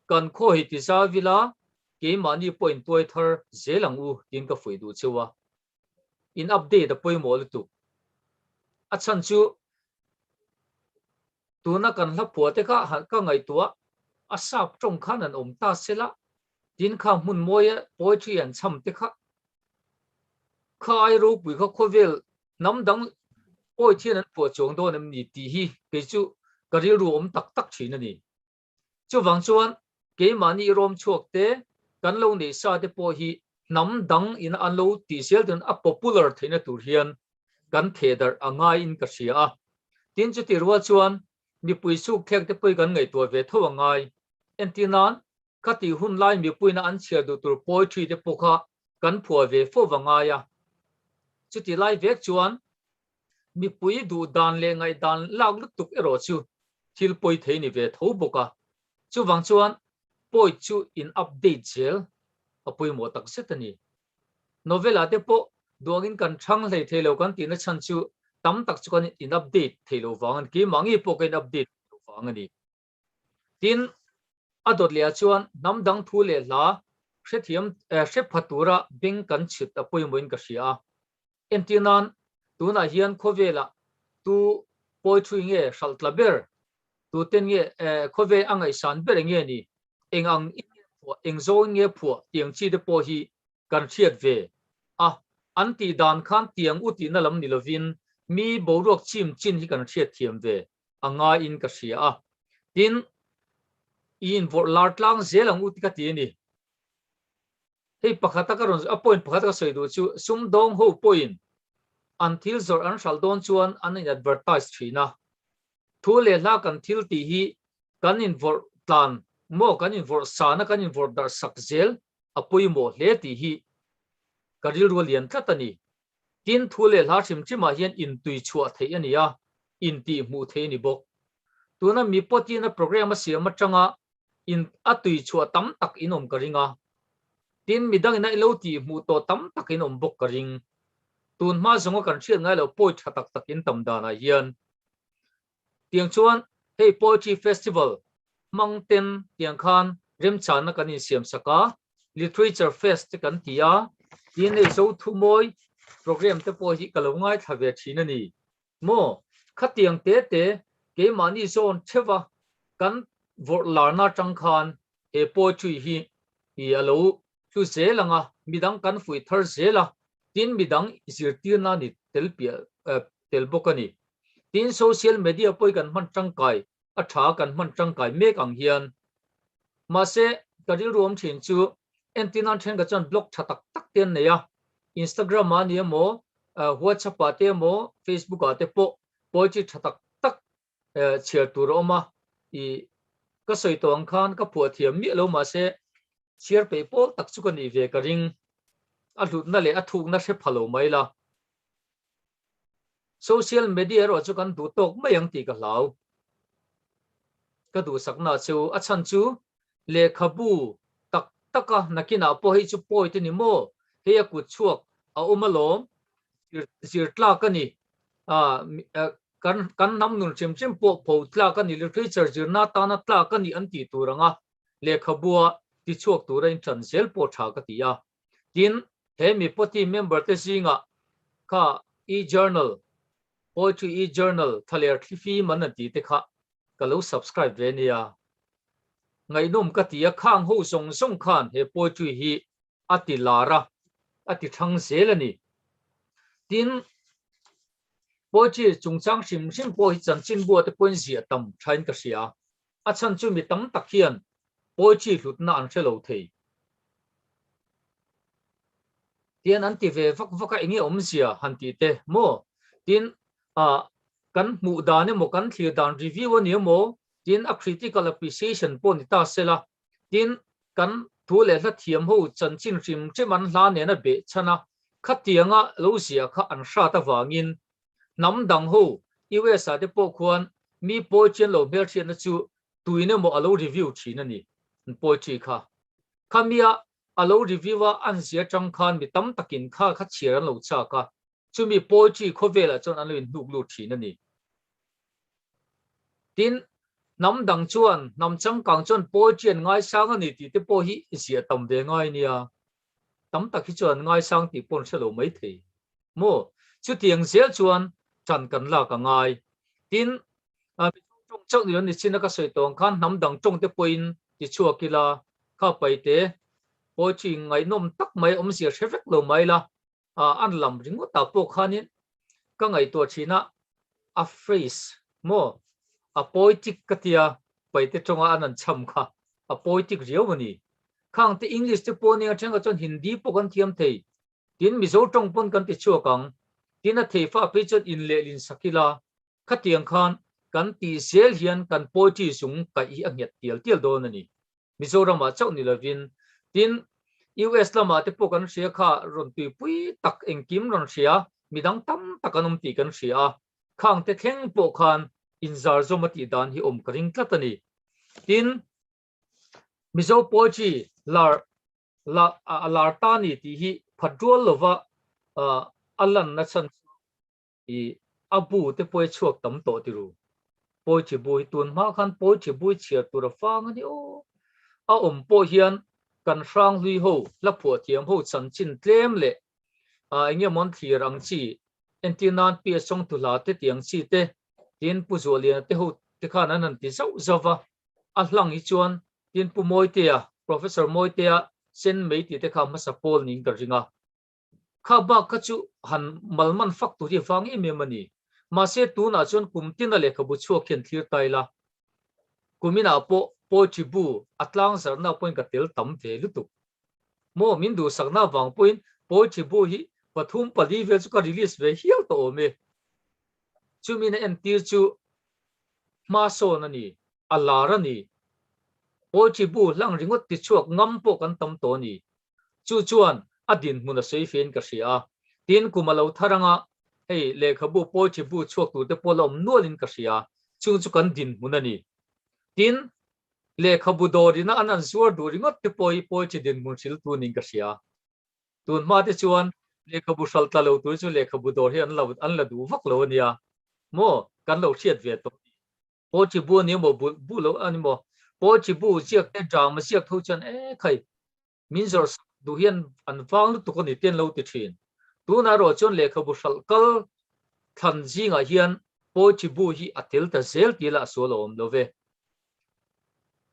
kan khaw hi ti zau ila keimahni pawh in tuai thar zel ang u tiin ka fuih duh cheu a. In update a pawimawh lutuk. A chhan chu Tuna kan hla phuah te kha ka ngaihtuah a sap tawng khan an awm ta se la, tin kha hmun mawia poetry an chham te kha kha ai ropui kha khawvel hnam dang poet hian an phuah chuang dawn em ni tih hi kei chu ka rilru awm tak tak thin a ni. Chuvang chuan keimahni rawm chhuak te kan lo neih sa te pawh hi hnam dang in an lo tih zel dawn a popular theihna tur hian kan theh darh a ngai in ka hria a. Tin chutih rual chuan mipui suk thlek te pawh hi kan ngaihtuah ve tho a ngai. Entir nan khatih hun lai mipuina an chhiar duh tur poetry te pawh kha kan phuah ve fo va ngai a. Chutih lai vek chuan mipui duh dan leh ngaihdan lak lutuk erawh chu thil pawi thei ni ve tho bawk a. Chuvang chuan pawi chu in update zel a pawimawh tak zet a ni. Novel ah te pawh duangin kan chhang hlei thei lo kan tihna chhan chu tam tak chu kan in update thei lo vang a ni. Keimah ngei pawh ka in update thei lo vang a ni. Tin, a dawt leh ah chuan hnam dang thu leh hla hrethiam hre pha tura beng kan chhit a pawimawhin ka hria a. Entir nan, tunah hian khawvelah tu poetry nge hralh tla ber, tuten nge khawvel a ngaihsan ber enge ni, eng ang in nge phuah, eng zawng in nge phuah tiang chi te pawh hi kan hriat ve a. An tih dan khan tiang u tihna lam ni lovin mi boruak chim chin hi kan hriat thiam ve a ngaiin ka hria a. Tin, i invawrh lar tlang zel ang u ti ka ti a ni. Hei pakhata ka rawn, a point pakhata ka sawi duh chu sumdawng ho pawhin an thil zawrh an hralh dawn chuan an in advertise thin a. Thu leh hla kan thil tih hi kan invawrh tlan maw, kan invawrh sana kan invawrh darh sak zel a pawimawh hle tih hi ka rilru a lian tlat a ni. Tin, thu leh hla hrim hrimah hian intui chhuah theih a ni a, intih hmuh theih a ni bawk. Tuna mi pawtina program a siam atanga in a tui chhuah tam tak in awm ka ring a. Tin, midangin a ilo tih hmuh tawh tam tak in awm bawk ka ring. Tun hma zawnga kan hriat ngai loh pawi tha tak tak in tam danah hian Tiang chuan hei Poetry Festival hmang ten tiang khan remchanna kan insiam sak a, Literature Fest te kan ti a, tin hei Zothumawi program te pawh hi ka lo ngaithla ve thin a ni maw? Khatiang te te keimahni zawn theuha kan vawrh larna atang khan he poetry hi i a lo hlu zel ang a, midang kan fuih thar zel a, tin midang zirtirna ni tel piah tel bawk a ni. Tin, social media pawh hi kan hman tangkai a tha, kan hman tangkai mek ang hian. Mahse, ka rilru awm thin chu entir nan thenkhat chuan blog tha tak tak te an nei a, Instagram ah a ni emaw, WhatsApp ah te emaw, Facebook ah te pawh poetry tha tak tak chhiar tur a awm a. I ka sawi tawh ang khan ka phuah thiam miah lo mahse chhiar peih pawl tak chu ka nih ve ka ring. A hlutna leh a thukna hre pha lo mai la. Social media erawh chu kan duh tawk mai ang tih ka hlau. Ka duhsakna chu a chhan chu lehkhabu tak taka nakinah pawh hei chu pawi te ni maw, hei a kut chhuak a awm alawm, zir tlak a ni, kan kan hnam nun hrim hrim pawh pho tlak a ni, literature zirna atana tlak a ni an tih tur anga lehkhabua tichhuak tura inṭan zel pawh tha ka ti a. Tin, he mi party member te zingah kha E-journal, Poetry E-journal thaler thlifim an an tih te kha ka lo subscribe ve nia. Ngaihnawm ka ti a, khang ho zawng zawng khan he poetry hi a ti lar a, a ti thang zel a ni. Tin, poetry chungchang hrim hrim pawh hi chanchinbua te pawhin ziah tam thain ka hria. A chhan chu mi tam tak hian poetry hlutna an hre lo thei. Tian an ti ve vak vak a, enge awmzia han tih te maw? Tin, ah, kan hmuh dan emaw, kan thlir dan review a ni emaw, tin a critical appreciation pawh ni ta sela, tin kan thu leh hla thiam ho chanchin hrim hrim an hla nena beh chhan a, khatianga lo ziah kha an hrat avangin hnam dang ho US ah te pawh khuan mi poetry an lo hmelhriatna chu tuin emaw a lo review thin a ni an poetry kha. Khamia a lo review a an zia tang khan mi tam takin kha kha chhiar an lo chak a, chumi poetry khawvelah chuan an lo inhnuk lut thin a ni. Tin, hnam dang chuan, hnam changkang chuan poetry an ngaisang a ni tih te pawh hi ziah tam ve ngai nia. Tam tak hi chuan an ngaisang tih pawh an hre lo mai thei. Maw? Chutiang zel chuan ṭan kan lak a ngai. Tin, Mizo ṭawng chauh ni lo ni chin a ka sawi tawh ang khan hnam dang ṭawng te pawhin ti chhuak ila, kha paite poetry ngaihnawm tak mai awmzia hre vek lo mai la, an lam ringawt ah pawh khanin ka ngaihtuah thin a, a phrase maw a poetic ka tia paite tawnga an an chham kha a poetic riau a ni. Khang te English te pawh nia thenkhat chuan Hindi pawh kan thiam thei, tin Mizo tawng pawn kan ti chhuak ang, tin a thei fa phei chuan inlehlin sak ila khatiang khan kan tih zel hian kan poetry zung kaih hi a nghet tial tial dawn a ni. Mizoramah chauh ni lovin, tin US lamah te pawh kan hria kha rawn tuipui tak engkim rawn hria, midang tam tak an awm tih kan hria a, khang te thleng pawh khan inzar zawm a tih dan hi awm ka ring tlat a ni. Tin, Mizo poetry lar la a lar ta ni tih hi phat rual lova a lanna chhan chu I a bu te pawh hi chhuak tam tawh ti ru. Poetry bu hi tun hma khan poetry bu hi chhiar tur a fang a ni aw. A awm pawh hian kan hranghlui ho, hla phuah thiam ho chanchin tlem leh eng nge maw an thlir ang chi, entir nan Pi Sawngthu hla te tih ang chi te, tin Pu Zuahliana te ho te khan an han ti zauh zauh va. A hlang hi chuan tin Pu Mawitea, Professor Mawitea sen mei tih te kha hmasa pawl niin ka ring a. Kha bak kha chu han malman fak tur hi vang em em a ni. Mahse tunah chuan kum tina lehkhabu chhuak hian thlir ta ila, kuminah pawh poetry bu a tlang zarhna pawhin ka tel tam ve lutuk. Maw min duhsakna avang pawhin poetry bu hi pathum pali vel chu ka release ve hial tawh awm e. Chumina entir chu hma sawn a ni, a lar a ni. Poetry bu hlang ringawt tichhuak ngam pawh kan tam tawh a ni. Chu chuan a dinhmun a sawi fein ka hria a, tin kum a lo thar anga hei lehkhabu poetry bu chhuak tur te pawh la awm nualin ka hria, chung chu kan dinhmun a ni. Tin, lehkhabu dawrina an an zuar duh ringawt te pawh hi poetry dinhmun hriltu niin ka hria. Tun hma te chuan lehkhabu hralh tla lo tur chu lehkhabu dawr hi an lo an la duh vak lo a nia maw, kan lo hriat ve tawh a ni. Poetry bu a ni maw, bu lo a ni maw? Poetry bu ziak te drama ziak tho chuan e khai Min zawrh sak duh hian an vang lutuk a ni te an lo ti thin. Tunah erawh chuan lehkhabu hralh kal thlan zingah hian poetry bu hi a tel ta zel tih lah sual a awm lo ve.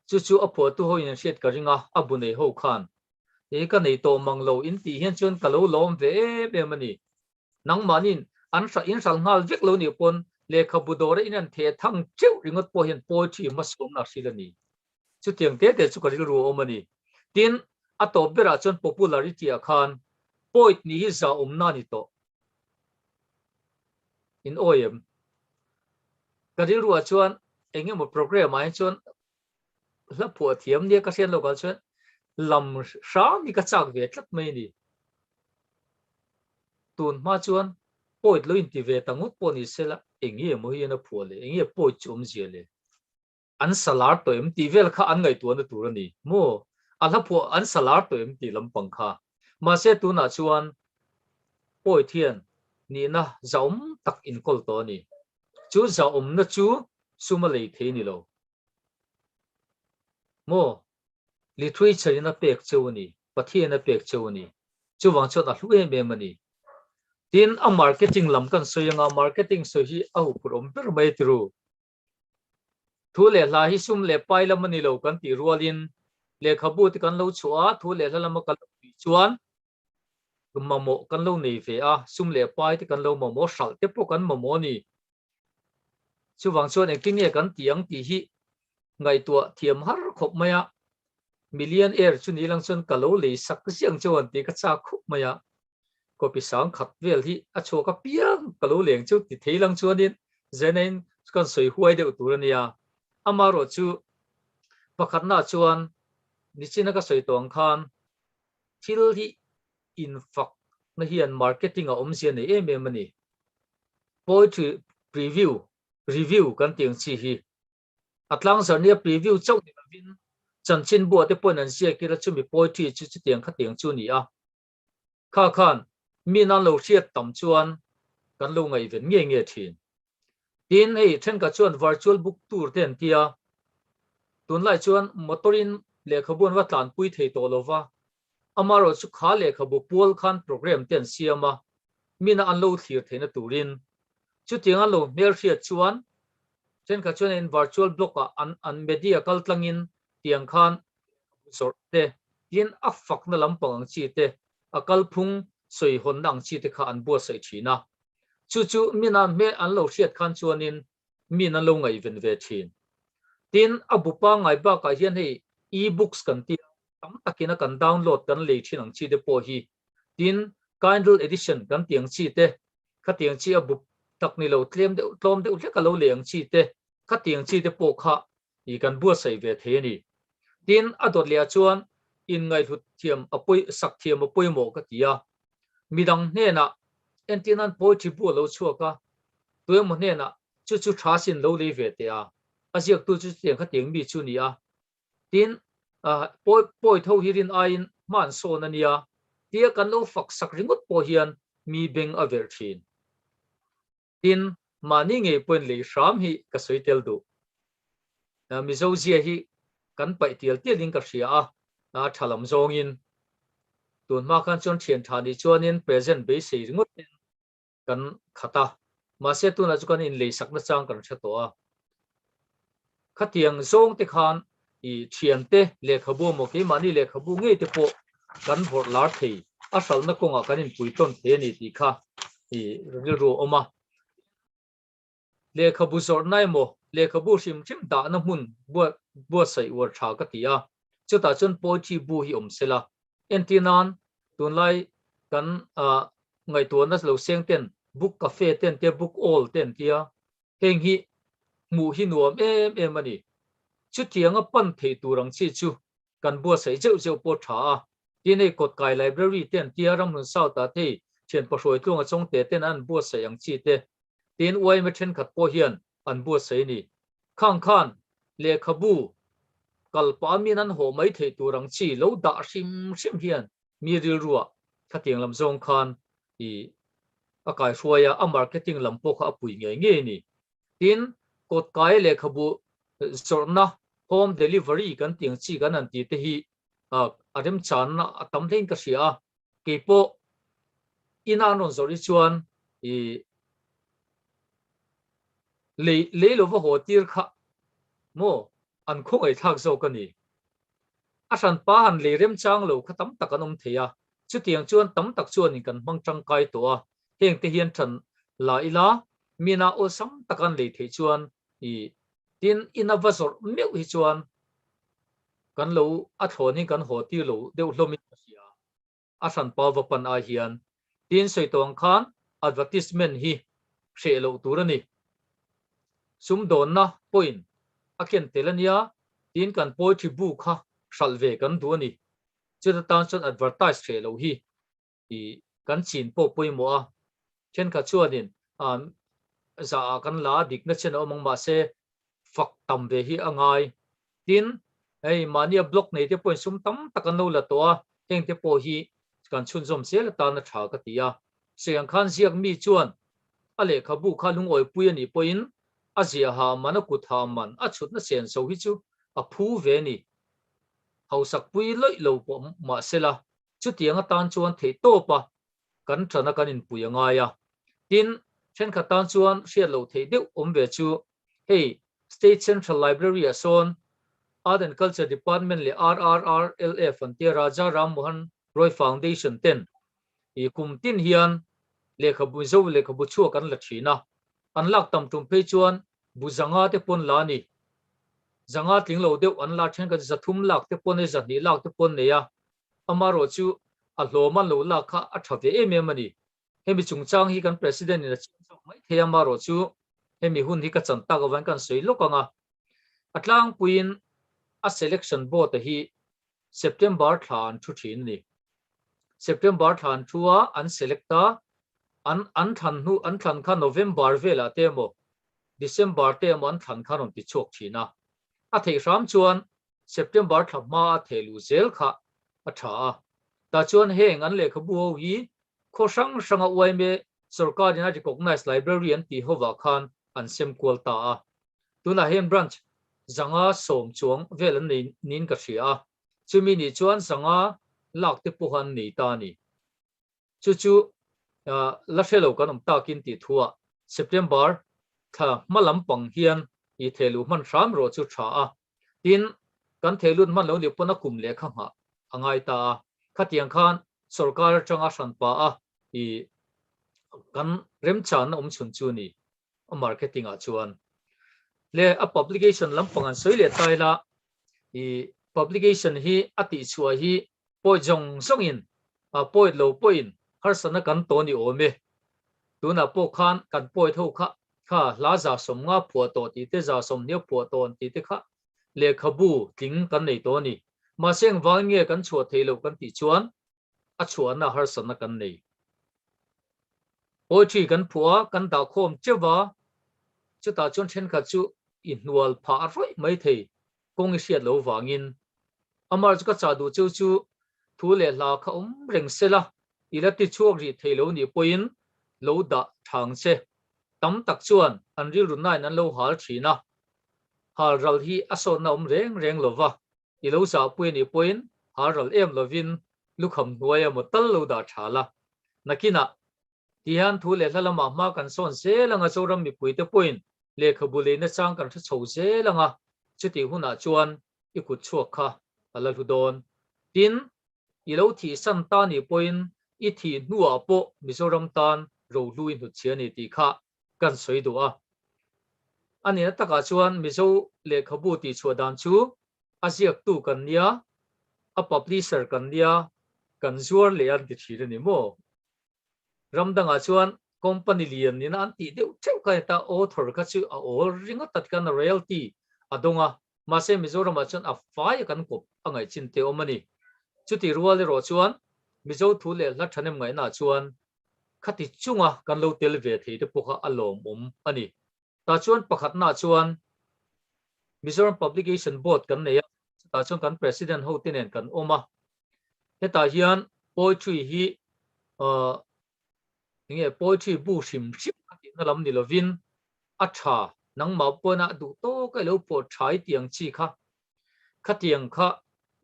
Chu chu a phuahtu ho in an hriat ka ring a, a bu nei ho khan. He ka nei tawh mang lo in tih hian chuan ka lo lawm ve em em a ni. Nangmahniin an hralh in hralh nghal vek lo nih pawn lehkhabu dawra in an theh thang teuh ringawt pawh hian poetry hmasawmna a hril a ni. Chutiang te te chu ka rilru a awm a ni. Tin, a tawp berah chuan popularity ah khan poet nih hi za awmna a ni tawh. In awi em? Ka rilru ah chuan eng emaw program ah hian chuan hla phuah thiam nia ka hriat loh ah chuan lam hrang hi ka chak ve tlat mai a ni. Tun hma chuan poet lo inti ve ta ngawt pawh ni sela eng nge maw hian a phuah le, eng nge poet chu awmzia le? An salar tawh em tih vel kha an ngaihtuahna tur a ni maw? A hla phuah an salar tawh em tih lampang kha. Mahse tunah chuan poet hian nihna zahawm tak inkawl tawh a ni. Chu zahawmna chu sum a lei thei a ni lo. Maw? Literature in a pek cheu a ni, Pathian a pek cheu a ni. Chuvang chuan a hlu em em a ni. Tin, a marketing lam kan sawi anga marketing sawi hi a huphurh awm ber mai tiru. Thu leh hla hi sum leh pai lam a ni lo kan tih rualin lehkhabu te kan lo chhuah a, thu leh hla lama kan lo tih chuan mamawh kan lo nei ve a, sum leh pai te kan lo mamawh, hralh te pawh kan mamawh a ni. Chuvang chuan engtin nge kan tih ang tih hi ngaihtuah thiam har khawp mai a, million air chu ni lang chuan ka lo lei sak ziang cheu an tih ka chak khawp mai a, copy sang khat vel hi a chhuak apiang ka lo leng chu ti thei lang chuanin Zenain kan sawi huai deuh tur a nia. Amaherawh chu pakhatnaah chuan nichina ka sawi tawh ang khan thil hi infakna hian marketing a awmzia nei em em a ni. Poetry preview, review kan tih ang chi hi a tlangzarh nia preview chauh ni lovin chanchinbuah te pawhin an ziak ila chumi poetry chu chutiang khatiang chu a ni a. Kha khan mi nan lo hriat tam chuan kan lo ngaihven nge nge thin. Tin, hei thenkhat chuan virtual book tour te an ti a, tunlai chuan motor in lehkhabu an va tlanpui thei tawh lo va, amaherawh chu kha lehkhabu pual khan program te an siam a, mina an lo thlir theihna turin. Chutiang an lo hmelhriat chuan thenkhat chuan in virtual blog ah an an media kaltlangin tiang khan zawrh te, tin a fakna lampang ang chi te, a kalphung sawihawnna ang chi te kha an buatsaih thin a. Chu chu mina hmel an lo hriat khan chuanin min an lo ngaihven ve thin. Tin, a bu pangngai bakah hian hei e-books kan tia tam takin a kan download kan lei thin ang chi te pawh hi, tin Kindle edition kan tih ang chi te, khatiang chi a bu tak ni lo tlem deuh tlawm deuh hlek a lo lei ang chi te, khatiang chi te pawh kha i kan buatsaih ve thei a ni. Tin, a dawt leh ah chuan inngaihhlut thiam a pawi, sak thiam a pawimawh ka ti a. Midang hnenah entir nan poetry bu a lo chhuak a, tuemaw hnenah chu chu tha sin lo lei ve teh a, a ziaktu chu chutiang khatiang mi chu ni a. Tin, pawi pawi tho hi rin aiin hman sawn a nia, tia kan lo fak sak ringawt pawh hian mi beng a verh thin. Tin, mahni ngei pawhin lei hram hi ka sawi tel duh. Mizo zia hi kan paih tial tialin ka hria a, a tha lam zawngin. Tun hma khan chuan thian tha nih chuanin present beisei ringawt ten kan khat a, mahse tunah chu kan inlei sakna chang kan hre tawh a. Khatiang zawng te khan i thiante lehkhabu emaw keimahni lehkhabu ngei te pawh kan vawrh lar thei, a hralhna kawngah kan inpui tawn thei a ni tih kha i rilru a awm a. Lehkhabu zawrhna emaw lehkhabu hrim hrim dahna hmun buatsaih uar tha ka ti a, chutah chuan poetry bu hi awm sela. Entir nan tunlai kan ngaihtuahna lo seng ten book cafe te an tia, book all te an tia, Heng hi hmuh hi nuam em em a ni. Chutianga pan theih tur ang chi chu kan buatsaih zeuh zeuh pawh tha a. Tin hei Kawtkai Library te an tia, Ramhlun South ah thei thian pahruai tluanga chawngte ten an buatsaih ang chi te, tin yma thenkhat pawh hian an buatsaih a ni. Khang khan lehkhabu kal pah min an haw mai theih tur ang chi lo dah hrim hrim hian mi rilruah khatiang lam zawng khan i a kaihruai a, a marketing lam pawh kha a pui ngei ngei a ni. Tin, kawtkai lehkhabu zawrhna, home delivery kan tih ang chi kan han tih te hi a remchanna a tam hlein ka hria a, keipawh ina an rawn zawrh hi chuan i lei lei lova haw tir kha maw an khawngaihthlak zawk a ni. A hranpa han lei remchang lo kha tam tak an awm thei a, chutiang chuan tam tak chuanin kan hmang tangkai tawh a, hengte hian than la ila, mina awlsam taka an lei theih chuan i tin ina va zawrh meuh hi chuan kan lo a thlawn hi kan haw tir lo deuh hlawmin ka hria. A hranpa va pan ai hian tin sawi tawh ang khan advertisement hi hreh loh tur a ni. Sumdawnna pawhin a ken tel a nia tin kan poetry bu kha hralh ve kan duh a ni. Chuta tan chuan advertise hreh loh hi i kan chin pawh pawimawh a. Thenkhat chuanin zah ah kan la a dikna chen a awm ang mahse fak tam ve hi a ngai. Tin, hei mahnia blog nei te pawhin sum tam tak an lo la tawh a, heng te pawh hi kan chhunzawm zel atan a tha ka ti a. Sawi ang khan ziak mi chuan a lehkhabu kha lungawipui a nih pawhin a ziaha man, a kutha man, a chhutna senso hi chu a phu ve a ni. Hausakpui lawih lo pawh mahsela chutiang atan chuan theihtawp a. kan tana kan inpui a ngai a. Tin, thenkhat tan chuan hriat loh theih deuh awm ve chu hei State Central Library ah sawn Art and Culture Department leh RRRLF an tia Raja Ram Mohan Roy Foundation ten i kum tin hian lehkhabu Mizo lehkhabu chhuak an la thin a, an lak tam tum phei chuan bu zanga te pawn la a ni. Zanga tling lo deuh an la thenkhat 300 lak te pawn nei 200 lak te pawn nei a, amaherawh chu a hlawm an lo lak kha a tha ve em em a ni. Hemi chungchang hi kan President in a chiang zawk mai thei a, amaherawh chu hemi hun hi ka chan tak avangin kan sawi lawk ang a. A tlangpuiin a selection board a hi September thla an thu thin a ni. September thla an thu a, an select a, an an thlan hnu an thlan kha November velah te emaw December te emaw an thlan kha an rawn ti chhuak thin a. A theih hram chuan September thla hma a theh luh zel kha a tha a. Tah chuan heng an lehkhabu ho hi khaw hrang hranga yma sorkarin a recognise library an tih hovah khan an sem kual ta a. Tunah hian branch 510 chuang vel an nei niin ka hria a, chumi nih chuan 500 lak te pawh an nei ta a ni. Chu chu la hre lo kan awm takin tih thuah September thla hma lampang hian i thehluh hman hram rawh chu tha a. Tin, kan thehlut hman lo nih pawn a kum lehkha nghah a ngai ta a. Khatiang khan sorkar atanga hranpa a i kan remchanna awm chhun chu ni a marketing ah chuan le a publication lampang an sawi leh ta ila i publication hi a tih chhuah hi pawi zawng zawng in a pawi lo pawhin harsatna kan tawn i awm e. Tunah pawh khan kan pawi tho kha kha hla 150 phuah tawh tih te 120 phuah tawh an tih te kha lehkhabu tling kan nei tawh a ni. Mahse engvangin nge kan chhuah theih loh kan tih chuan a chhuahna harsatna kan nei. Poetry kan phuah a, kan dah khawm teuh va, chutah chuan thenkhat chu i hnual phah rawih mai thei kawng i hriat lo vangin. Amar chu ka chah duh cheu chu thu leh hla kha awm reng se la, i la ti chhuak rih thei lo nih pawhin lo dah thang che. Tam tak chuan an rilru nain an lo hal thin a, hal ral hi a sawtna awm reng reng lo va, i lo zahpui a nih pawhin hal ral em lovin lukham hnuai emaw tal lo dah tha la. Nakinah Tihian thu leh hla lamah hma kan sawn zel anga Zoram mipuite pawhin lehkhabu leina chang kan hre chho zel anga chutih hunah chuan i kut chhuak kha a la hlu dawn. Tin, i lo thih san ta nih pawhin i thih hnuah pawh Mizoram tan rohlu i hnutchhia a ni tih kha kan sawi duh a. A nihna takah chuan Mizo lehkhabu tihchhuah dan chu a ziaktu kan nia, a publisher kan nia, kan zuar leh an ti thin a ni maw? Ram dangah chuan company lian nina an tih deuh theuh kha heta author kha chu a awl ringawt ta tikhan royalty a dawng a, mahse Mizoramah chuan a fai a kan kawp a ngaih chin te awm a ni. Chuti rual erawh chuan Mizo thu leh hla thahnem ngaihnaah chuan khati chunga kan lo tel ve thei te pawh kha a lawmawm a ni. Tah chuan pakhatnaah chuan Mizoram Publication Board kan nei a, chutah chuan kan President ho te nen kan awm a. Hetah hian poetry hi uh enge poetry bu hrim hrim a tihna lam ni lovin a tha nangmah pawhin a duh tawk a i lo pawh tha i tih ang chi kha khatiang kha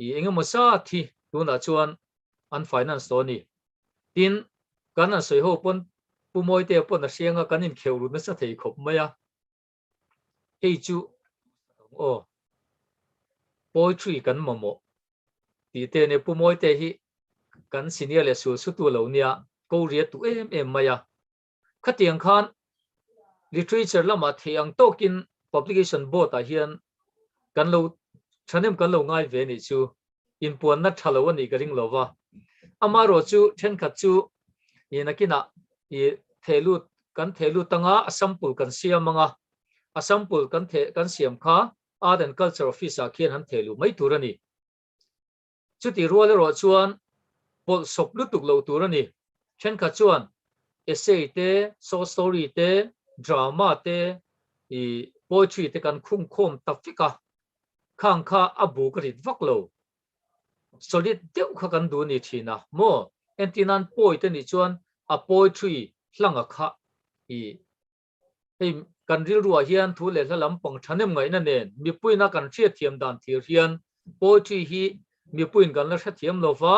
i engemaw zat hi tunah chuan an finance tawh a ni. Tin, kan an sawi ho pawn Pu Mawitea pawn a hriang a, kan inkheuh ru nasa thei khawp mai a. Hei chu aw poetry kan mamawh tih te nia Pu Mawitea hi kan senior leh sul sutu lo nia ko ria tu em em mai a. Khatiang khan literature lamah theih ang tawkin publication board ah hian kan lo thahnem kan lo ngai ve nih chu inpuanna tha lo a nih ka ring lo va. Amaherawh chu thenkhat chu i nakinah i thehlut kan thehlut anga a sample kan siam anga a sample kan theh kan siam kha Art and Culture Office ah khian han thehluh mai tur a ni. Chutih rual erawh chuan pawlh sawp lutuk loh tur a ni. Thenkhat chuan essay te, short story te, drama te, i poetry te kan khung khawm ta vek a, khang kha a bu ka rit vak lo. Solid deuh kha kan duh ni thin a maw? Entir nan poet a nih chuan a poetry hlanga kha i Hei kan rilruah hian thu leh hla lampang thahnem ngaihna nen mipuiin a kan hriatthiam dan thir hian poetry hi mipuiin kan la hrethiam lo va,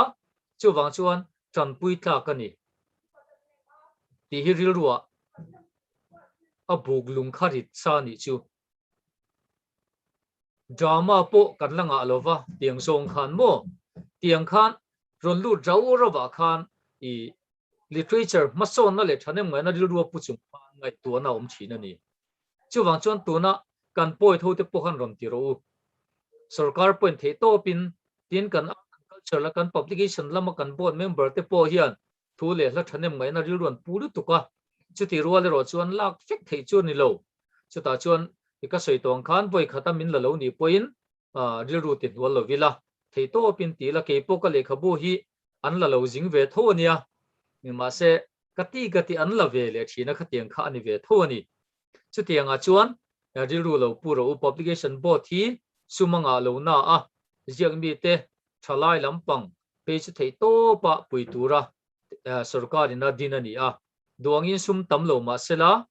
chuvang chuan tanpui tlak a ni. Tih hi rilruah a buk lung kha rit sa nih chu. Drama pawh kan la ngah lo va, tiang zawng khan maw? Tiang khan rawn lut rau rauah khan i literature hmasawnna leh thahnem ngaihna rilrua pu chung khan ngaihtuahna a awm thin a ni. Chuvang chuan tuna kan poet hote pawh khan rawn ti rawh u. Sorkar pawhin theih tawpin tin kan art and culture la kan publication lama kan board member te pawh hian thu leh hla thahnem ngaihna rilru an pu lutuk a, chuti rual erawh chuan lak fek theih chu a ni lo. Chutah chuan i ka sawi tawng khan vawi khata min la lo nih pawhin rilru ti hnual lo ila, theih tawpin ti ila kei pawh ka lehkhabu hi an la lo zing ve tho a nia, mahse ka ti ka ti an la ve leh thin a khatiang kha a ni ve tho a ni. Chutiangah chuan rilru lo pu rawh u, Publication Board hi sum a ngah lo na a, ziak mite thalai lampang phei chu theih tawpa pui tura sorkarin a din a ni a. Duangin sum tam lo mah sela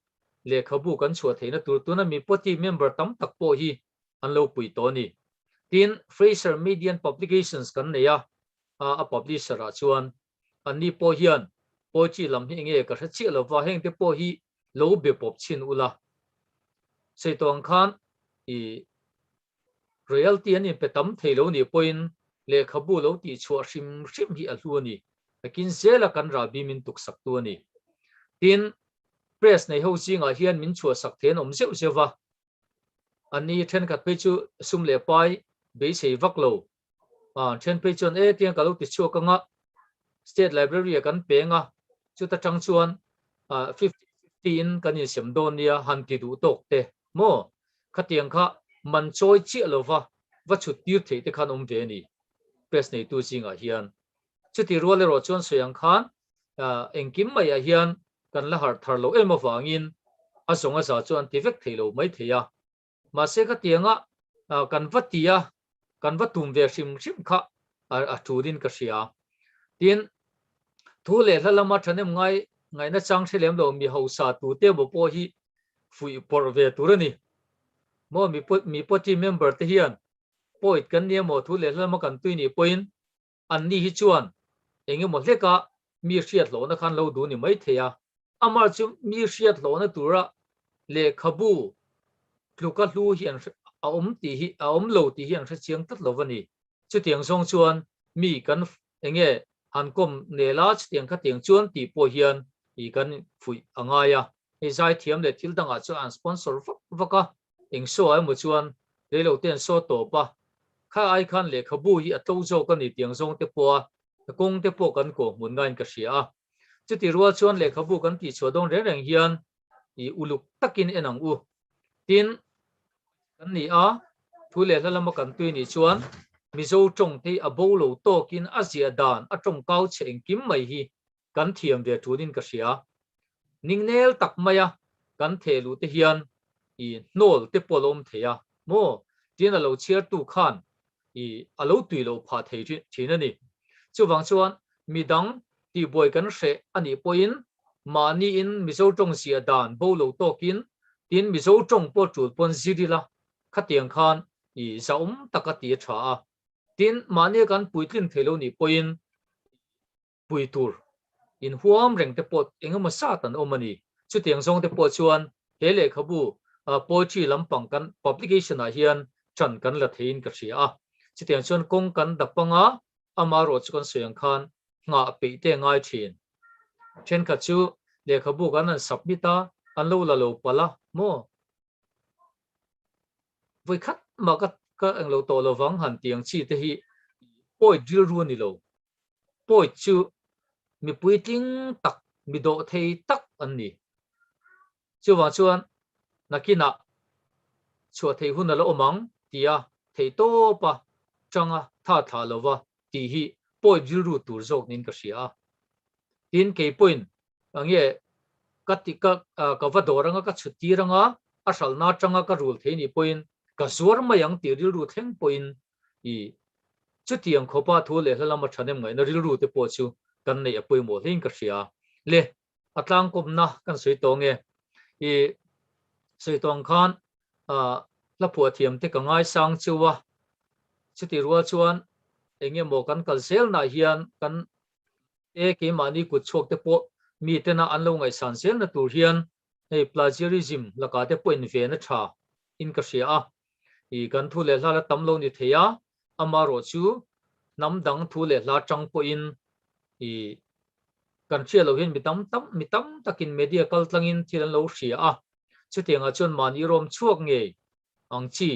lehkhabu kan chhuah theihna tur tuna mi pawti member tam tak pawh hi an lo pui tawh a ni. Tin, Fraser Median Publications kan nei a, a publisher ah chuan anni pawh hian poetry lam hi enge ka hre chiah lova hengte pawh hi lo be pawp chhin ula. Sawi tawh ang khan i royalty an inpe tam thei lo nih pawhin lehkhabu lo tihchhuah hrim hrim hi a hlu a ni. Takin zela kan rahbi min tuksak tu a ni. Tin, press nei ho zingah hian min chhuahsak thei an awm zeuh zeuh va. Anni thenkhat phei chu sum leh pai beisei vak lo. Then phei chuan e tiang ka lo ti chhuak anga State Library ah kan peng a, chuta tang chuan 50-50 in kan insem dawn nia han ti duh tawk te maw? Khatiang kha man chawi chiah lova va chhut tir theih te khan awm ve a ni press neitu zingah hian. Chuti rual erawh chuan sawi ang khan engkim maiah hian kan la harh thar lo em avangin a zawng a za chu an ti vek thei lo mai thei a. Mahse khatianga kan va ti a, kan va tum ve hrim hrim kha a tulin ka hria. Tin, thu leh hla lama thahnem ngai ngaihna chang hre lem lo mi hausa tute emaw pawh hi fuih pawrh ve tur a ni. Maw mi party member te hian poet kan ni emaw thu leh hla lama kan tui nih pawhin Anni hi chuan eng emaw hleka mi hriat hlawhna khan lo duh ni mai thei a, amah chu mi hriat hlawhna tura lehkhabu tluka hlu hi an a awm tih hi a awm lo tih hi an hre chiang tlat lo va ni. Chutiang zawng chuan mi kan eng nge han kawm nel a, chutiang khatiang chuan tih pawh hian i kan fuih a ngai a. Hei zaithiam leh thil dangah chuan an sponsor vak vak a, eng saw ah emaw chuan reilo te an saw tawp a, kha ai khan lehkhabu hi a tlo zawk a ni tiang zawng te pawh a kawng te pawh kan kawh hmun ngaiin ka hria a. Chuti rual chuan lehkhabu kan tihchhuah dawn reng reng hian i uluk takin en ang u. Tin, kan ni a, thu leh hla lama kan tui nih chuan Mizo tawng te hi a bo lo tawkin a ziah dan a tawng kau chhe engkim mai hi kan thiam ve tunin ka hria. Ningnel tak maia kan theh luh te hian i hnawl te pawh a lo awm thei a maw? Tin a lo chhiartu khan i a lo tui loh phah thei thin a ni. Chuvang chuan midang tihbuai kan hreh a nih pawhin mahniin Mizo tawng ziah dan bo lo tawkin tin Mizo tawng pawh tul pawn zir ila khatiang khan i zahawm taka ti a tha a. Tin mahnia kan puitlin thei lo nih pawhin pui tur inhuam reng te pawh eng emaw zat an awm a ni. Chutiang zawng te pawh chuan he lehkhabu poetry lampang kan publication ah hian ṭan kan la theiin ka hria a. Chutiang chuan kawng kan dap anga amaherawh chu kan sawi ang khan nghah peih te a ngai ṭhin. Ṭhenkhat chu lehkhabu kan han submit a, an lo la lo palh a maw? Vawi khat mah ka ka englo tawh lovang han tih ang chi te hi pawi rilru a ni lo. Pawi chu mi puitling tak, mi dawh thei tak an ni. Chuvang chuan nakinah chhuah theih hun a la awm ang tia theih tawpa tanga tha thlah lova tih hi pawi rilru tur zawk niin ka hria a. Tin, kei pawhin Nge ka ti ka ka va dawr anga ka chhut tir anga a hralhna atanga ka rul thei nih pawhin ka zuar mai ang tih rilru thleng pawhin i chutiang khawpa thu leh hla lama thahnem ngaihna rilru te pawh chu kan neih a pawimawh hlein ka hria. Le a tlangkawmna kan sawi tawh nge i sawi tawh ang khan hla phuah thiam te ka ngaisang cheu a, chutih rual chuan eng emaw kan kal zelnaah hian kan E keimahni kut chhuak te pawh Mitena an lo ngaihsan zelna tur hian hei plagiarism lakah te pawh inven a tha in ka hria a. I kan thu leh hla la tam lo ni thei a, amaherawhchu hnam dang thu leh hla tang pawhin i kan hria lo hian mi tam tam mi tam takin media kal tlangin thil an lo hria a, chutiangah chuan mahni rawm chhuak ngei ang chi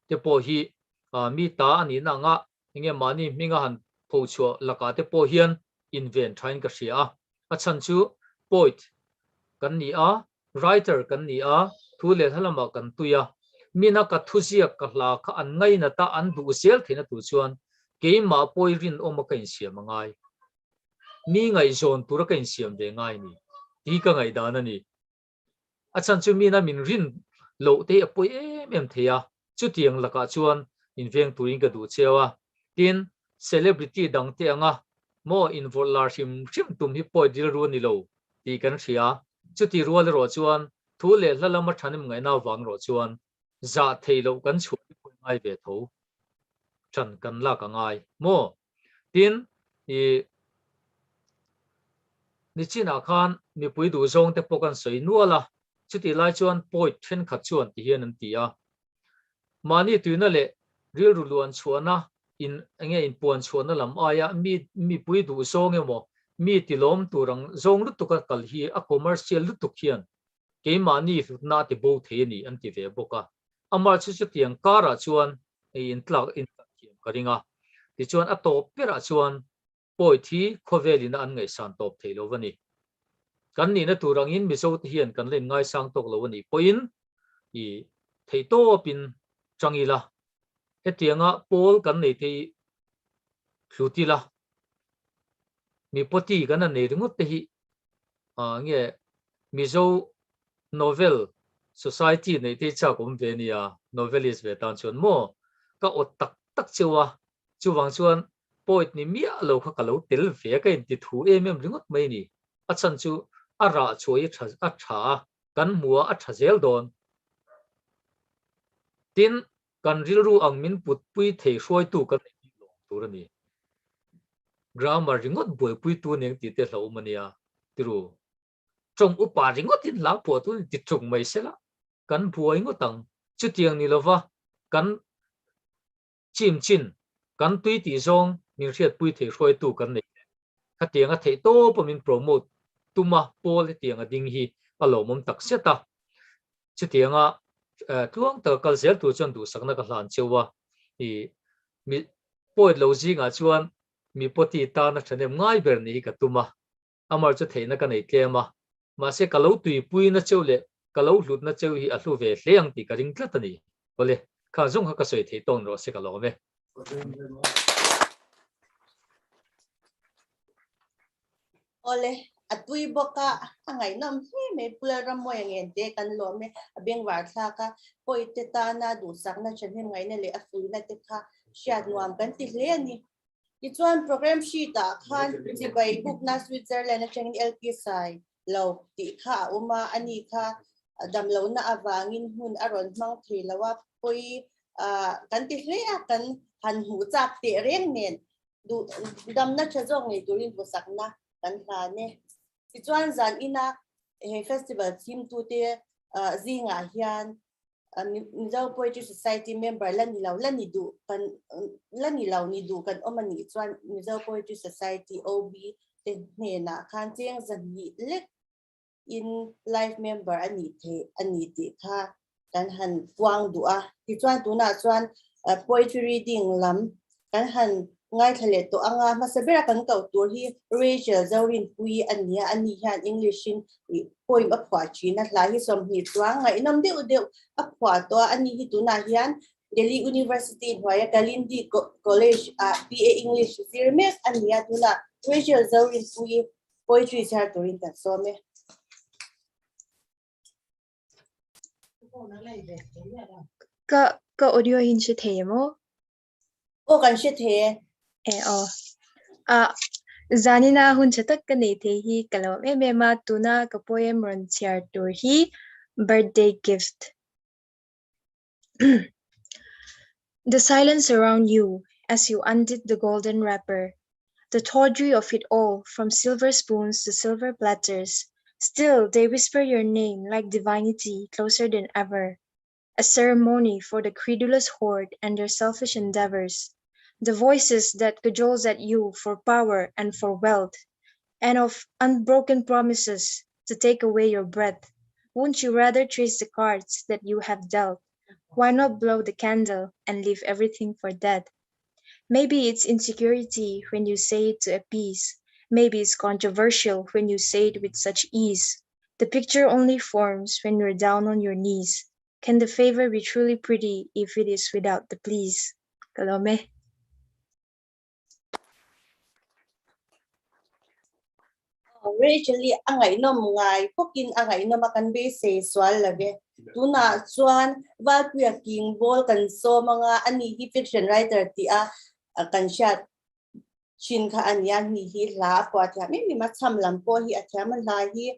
te pawh hi mi ta a nihna anga enge mahni hminga han phochhuah lakah te pawh hian inven thain ka hria a. A chhan chu poet kan ni a, writer kan ni a, thu leh hla lamah kan tui a. Mina ka thuziak ka hla kha an ngainat a, an duh zel theihna tur chuan keimah pawi rinawma ka insiam a ngai. Mi ngaihzawn tura ka insiam ve ngai ni tih hi ka ngaihdan a ni. A chhan chu mina min rin loh te hi a pawi em em thei a, chutiang lakah chuan inveng turin ka duh cheu a. Tin, celebrity dang te anga maw invawrh lar hrim hrim tum hi pawi rilru a ni lo tih kan hria. Chuti rual erawh chuan thu leh hla lama thanem ngaihna avang erawh chuan zah theih loh kan chhuah hi pawi ngai ve tho. Than kan lak a ngai maw? Tin, i nichinah khan mipui duhzawng te pawh kan sawi nual a, chutih lai chuan poet thenkhat chuan ti hian an ti a. Mahni tuina leh rilru luan chhuahna in enge inpuan chhuahna lam aia mi mipui duhzawng emaw mi tilawm tur ang zawng lutuk a kal hi a commercial lutuk hian keimahni hlutna a ti bo thei a ni an ti ve bawk a. Amah chu chutiang karah chuan hei intlak intlak thiam ka ring a. Tichuan a tawp berah chuan Poet hi khawvel ina an ngaihsan tawp thei lo a ni. Kan nihna tur angin Mizo te hian kan la inngaisang tawk lo a nih pawhin i theih tawpin chang ila. Hetianga pawl kan nei te hi hlut ila. Mi pawti kan han nei ringawt te hi nge Mizo Novel Society neih te hi chak awm ve nia, novelist ve tan chuan maw ka awt tak tak cheu a, chuvang chuan poet ni miah lo kha ka lo tel ve a, ka inti thu em em ringawt mai a ni. A chhan chu a rah chhuah hi tha a tha a, kan hmu a, a tha zel dawn. Tin, kan rilru ang min putpui thei hruaitu kan nei bik lo ang tur a ni. Grammar ringawt buaipuitu aniang tih te hlauhawm a nia, tiru. Tawng upa ringawtin hla phuah tu ni ti tluk mai sela kan buai ngawt ang. Chutiang ni lova kan chim chin, kan tui tih zawng min hriatpui thei hruaitu kan nei leh khatianga theih tawpa min promote tuma pawl hetianga ding hi a lawmawm tak zet a. Chutianga tluang taka kal zel tur chuan duhsakna ka hlan cheu a, i mi poet lo zingah chuan mi pawti tana thahnem ngai ber nih hi ka tum a. Amar chu theihna ka nei tlem a, mahse ka lo tuipuina cheu leh ka lo hlutna cheu hi a hlu ve hle ang tih ka ring tlat a ni. Awle, khang zawng kha ka sawi theih tawn rawh se ka lawm e. Awle, a tui bawk a, a ngaihnawm hle mai. Pu Lalrammuaia ngen te kan lawm e, a bengvar thlak a, pawite tana duhsakna thahnem ngaihna leh a fuihna te kha hriat nuam kan ti hle a ni. Tichuan program sheet ah khan chibai bukna Switzerland atangin LP Sai lo tih kha a awm a, ani kha damlohna avangin hmun a rawn hmang thei lo a, pawi kan ti hle a, kan han hmuh chak teh reng nen duh damna tha zawk ngei turin duhsakna kan hlan e. Tichuan zan ina he festival thimtute zingah hian Mizo Poetry Society member la ni lo, la ni duh kan la ni lo ni duh kan awm a nih chuan Mizo Poetry Society OB te hnenah khan cheng zahnih lek in life member a nih theih a ni tih kha kan han puang duh a. Tichuan tunah chuan poetry reading lam kan han ngaithla leh tawh anga hmasa bera kan koh tur hi Rachel Zorinpuii a ni a, ani hian English in poem a phuah thin a, hla hi 20 chuang ngaihnawm deuh deuh a phuah tawh a, ani hi tunah hian Delhi University hnuaia Kalindi College ah BA English zir mek a ni a, tunah Rachel Zorinpuii poetry chhiar turin kan sawm e. Ka ka audio hi in hre thei em aw? Aw kan hre thei e. E aw. A zanina hun tha tak ka nei thei hi ka lawm em em a, tuna ka poem rawn chhiar tur hi birthday gift. The silence around you as you undid the golden wrapper. The tawdry of it all, from silver spoons to silver platters. Still, they whisper your name like divinity closer than ever. A ceremony for the credulous horde and their selfish endeavors. The voices that cajoles at you for power and for wealth, and of unbroken promises to take away your breath. Won't you rather trace the cards that you have dealt? Why not blow the candle and leave everything for dead? Maybe it's insecurity when you say it to appease. Maybe it's controversial when you say it with such ease. The picture only forms when you're down on your knees. Can the favor be truly pretty if it is without the please? Kalome. Rachel-i a ngaihnawm ngai bawkin a ngaihnawm a kan beisei sual lo ve. Tunah chuan Valpuia King Ball kan sawm anga a ni hi fiction writer tih a kan hriat thin kha a nia. Ni hi hla a phuah thiam em em a, chham lam pawh hi a thiam a, hla hi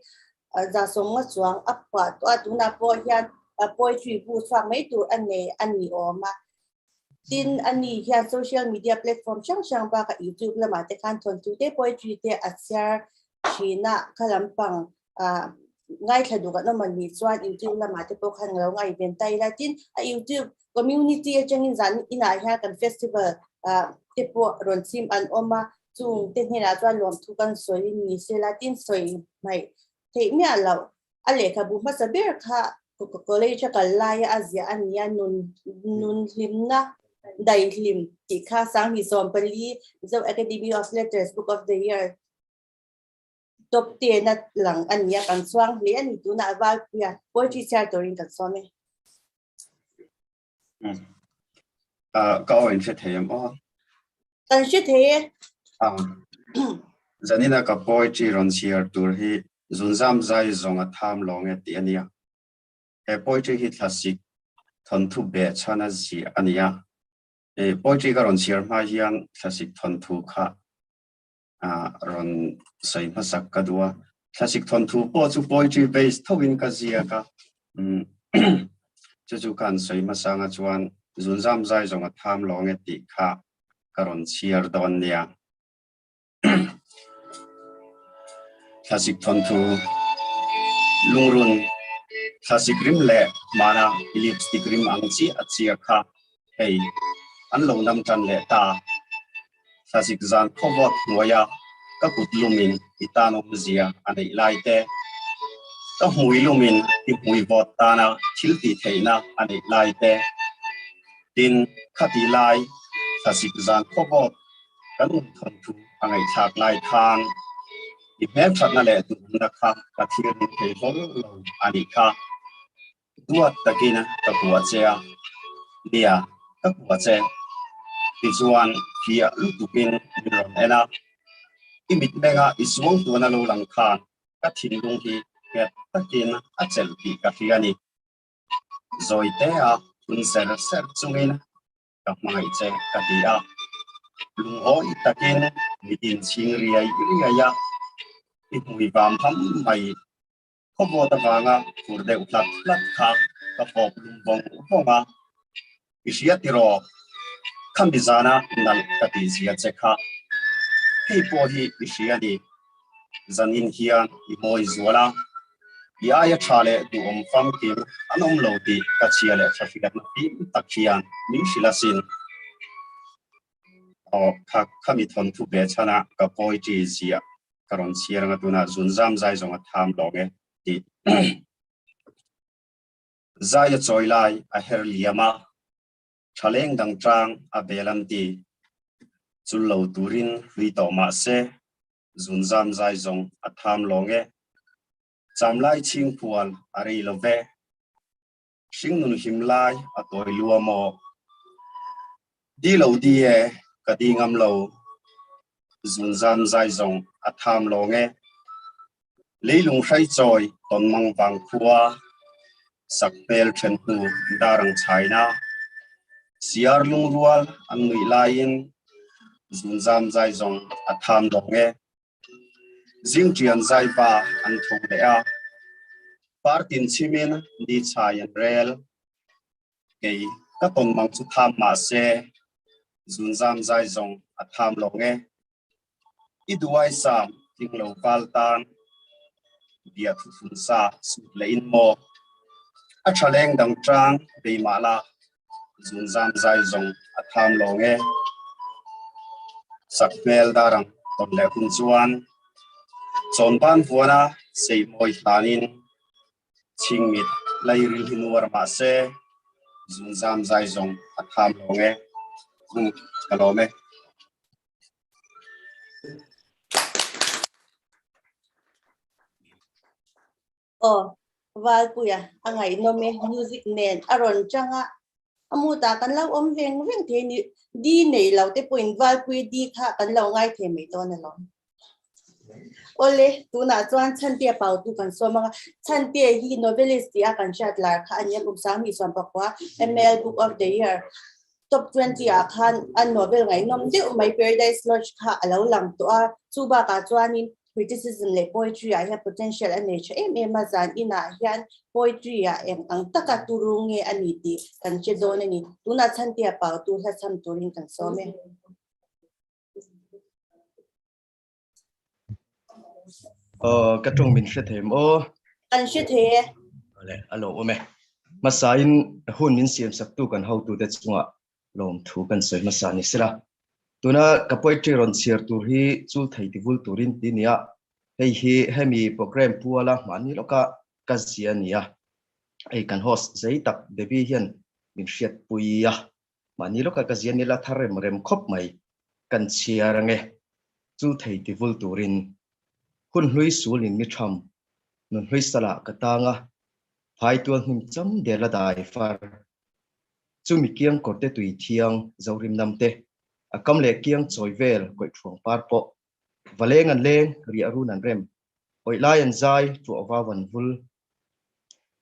zasawm nga chuang a phuah tawh a, tunah pawh hian poetry bu chhuak mai tur a nei a ni awm a. Tin, ani hian social media platform hrang hrang bakah YouTube lamah te khan thawnthu te, poetry te a chhiar thin a, kha lampang ngaithla duh kan awm anih chuan YouTube lamah te pawh khan lo ngaihven ta ila. Tin, a YouTube community atangin zan inah hian kan festival te pawh rawn chim an awm a, chung te hnenah chuan lawmthu kan sawi ni sela, tin sawi hmaih theih miah loh A lehkhabu hmasa ber kha college a kal laia a ziah a nia, nun nun hlimna daihlim tih kha 2014 Mizo Academy of Letters Book of the Year top 10 a lang a nia, kan chuang hle a ni tunah Valpuia poetry chhiar turin kan sawm e. Ka aw in hre thei em aw? Kan hre thei e. Zanina ka poetry rawn chhiar tur hi zunzam zai zawng a tham lawng e tih a nia. He poetry hi thlasik thawnthu beh chhan a ziah a nia. Poetry ka rawn chhiar hma hian thlasik thawnthu kha rawn sawi hmasak ka duh a. Thlasik thawnthu pawh chu poetry base thoin ka ziak a. Chu chu khan sawi hmasa anga chuan zunzam zai zawng a tham lawng e tih kha ka rawn chhiar dawn nia. Thlasik thawnthu lungrun thlasik rim leh hmana lipstick rim ang chi a chia kha hei an lo nam tan leh ta. Thlasik zan khawvawt hnuaia ka kut lumin i tan awmzia a neih lai te, ka hmui lumin i hmui vawt tana thil tih theihna a neih lai te, tin khati lai thlasik zan khawvawt kan inthawn thu a ngaihthlak lai khan i hmelthatna leh duhna kha ka thlir ning thei hlawl lo a nih kha. Duat takin ka kuah che a, nia ka kuah che tichuan fiah lutukin min rawn en a, i mitmenga i suang tuan a lo lang khan ka thinlung hi nghet takin a chelh tih ka hria a ni. Zawi tea phun ser ser chungin ka hmangaih che ka ti a, lungawi takin mitin chhing riai riai a, i hmui vam ham mai. Khawvawt avanga fur deuh hlat hlat kha ka fawp lum vawng vawng a, I hria tiraw? Khami zana nalh ka tih zia che kha. Hei pawh hi i hria a ni. Zanin hian i mawi zual a, i aia tha leh duhawm famkim an awm lo tih ka chhia leh tha hriatna fim tak hian min hrilh asin. Aw, kha khami thawnthu ve chhanah ka poetry ziah ka rawn chhiar anga tunah zunzam zai zawng a tham lawng e tih zai a chawi lai a her liam a, thaleng dang tang a bel an ti. Chul lo turin hlui tawh mah se zunzam zai zawng a tham lawng e. Cham lai chhing phual a rei lo ve. Hringnun hlim lai a tawi lua maw? Di lo di e, ka di ngam lo. Zunzam zai zong a tham lawng e. Leilung hrai chawi tawnmang vang khua, sak hmel then hnu darang chhaina. Siar lungrual an nuih laiin, zunzam zai zong a tham lawng e. Zingṭian zaiva an tho leh a, partin chhimin ni chhai an rel. Kei ka tawnmang chu tham mah se, zunzam zai zong a tham lawng e. I duai sam tling lo val tan bia thuthlun sa sut leh in maw? A tha leng dang tang bei mah la, zun zam zai zawng a tham lawng e. Sak hmel dar ang tawn leh hun chuan chawn ban vuana sei mawi hlanin chhingmit lairil hi nuar mah se, zun zam zai zawng a tham lawng e. Ka lawm e. Aw, Valpuia a ngaihnawm e, music nen a rawn chang a, a mutah kan lo awm veng veng thei ni, di nei lo te pawhin Valpui di kha kan lo ngai thei mai dawn alawm. Awle, tunah chuan Chhantea Pautu kan sawm ang a, Chhantea hi novelist tih a kan hriat lar kha a ni a, kum 2019 ML Book of the Year Top 20 ah khan a novel ngaihnawm deuh mai Paradise Lodge kha a lo lang tawh a, chu bakah chuanin criticism leh poetry ah hian potential a nei tha em em a, zan inah hian poetry ah eng ang taka turu nge a ni tih kan hre dawn a ni. Tunah Chhantea Pautu hla chham turin kan sawm e. Aw, ka tawng min hre thei em aw? Kan hre thei e. Awle, a lawm awm e. Hmasain hun min siam saktu kan hotute chungah lawmthu kan sawi hmasa ni sela. Tuna ka poetry rawn chhiar tur hi chul thei ti vul turin ti nia. Hei hi hemi program puala hmahni lawka ka zia nia. Hei kan host zei tak Debbie hian min hriatpui a. Mahni lawka ka zia nila thar rem rem khawp mai. Kan chhiar ange. Chu thei ti vul turin hun hlui sul in mi tham, nun hlui salah ka tang a, phai tual hnim cham der la dai far. Chu mi kiang kawrte tui thiang Zorim nam te, a kam leh kiang chawi vel kawih thuang par pawh, va leng an leng, riah run an rem, awih lai an zai, tuah vau an vul.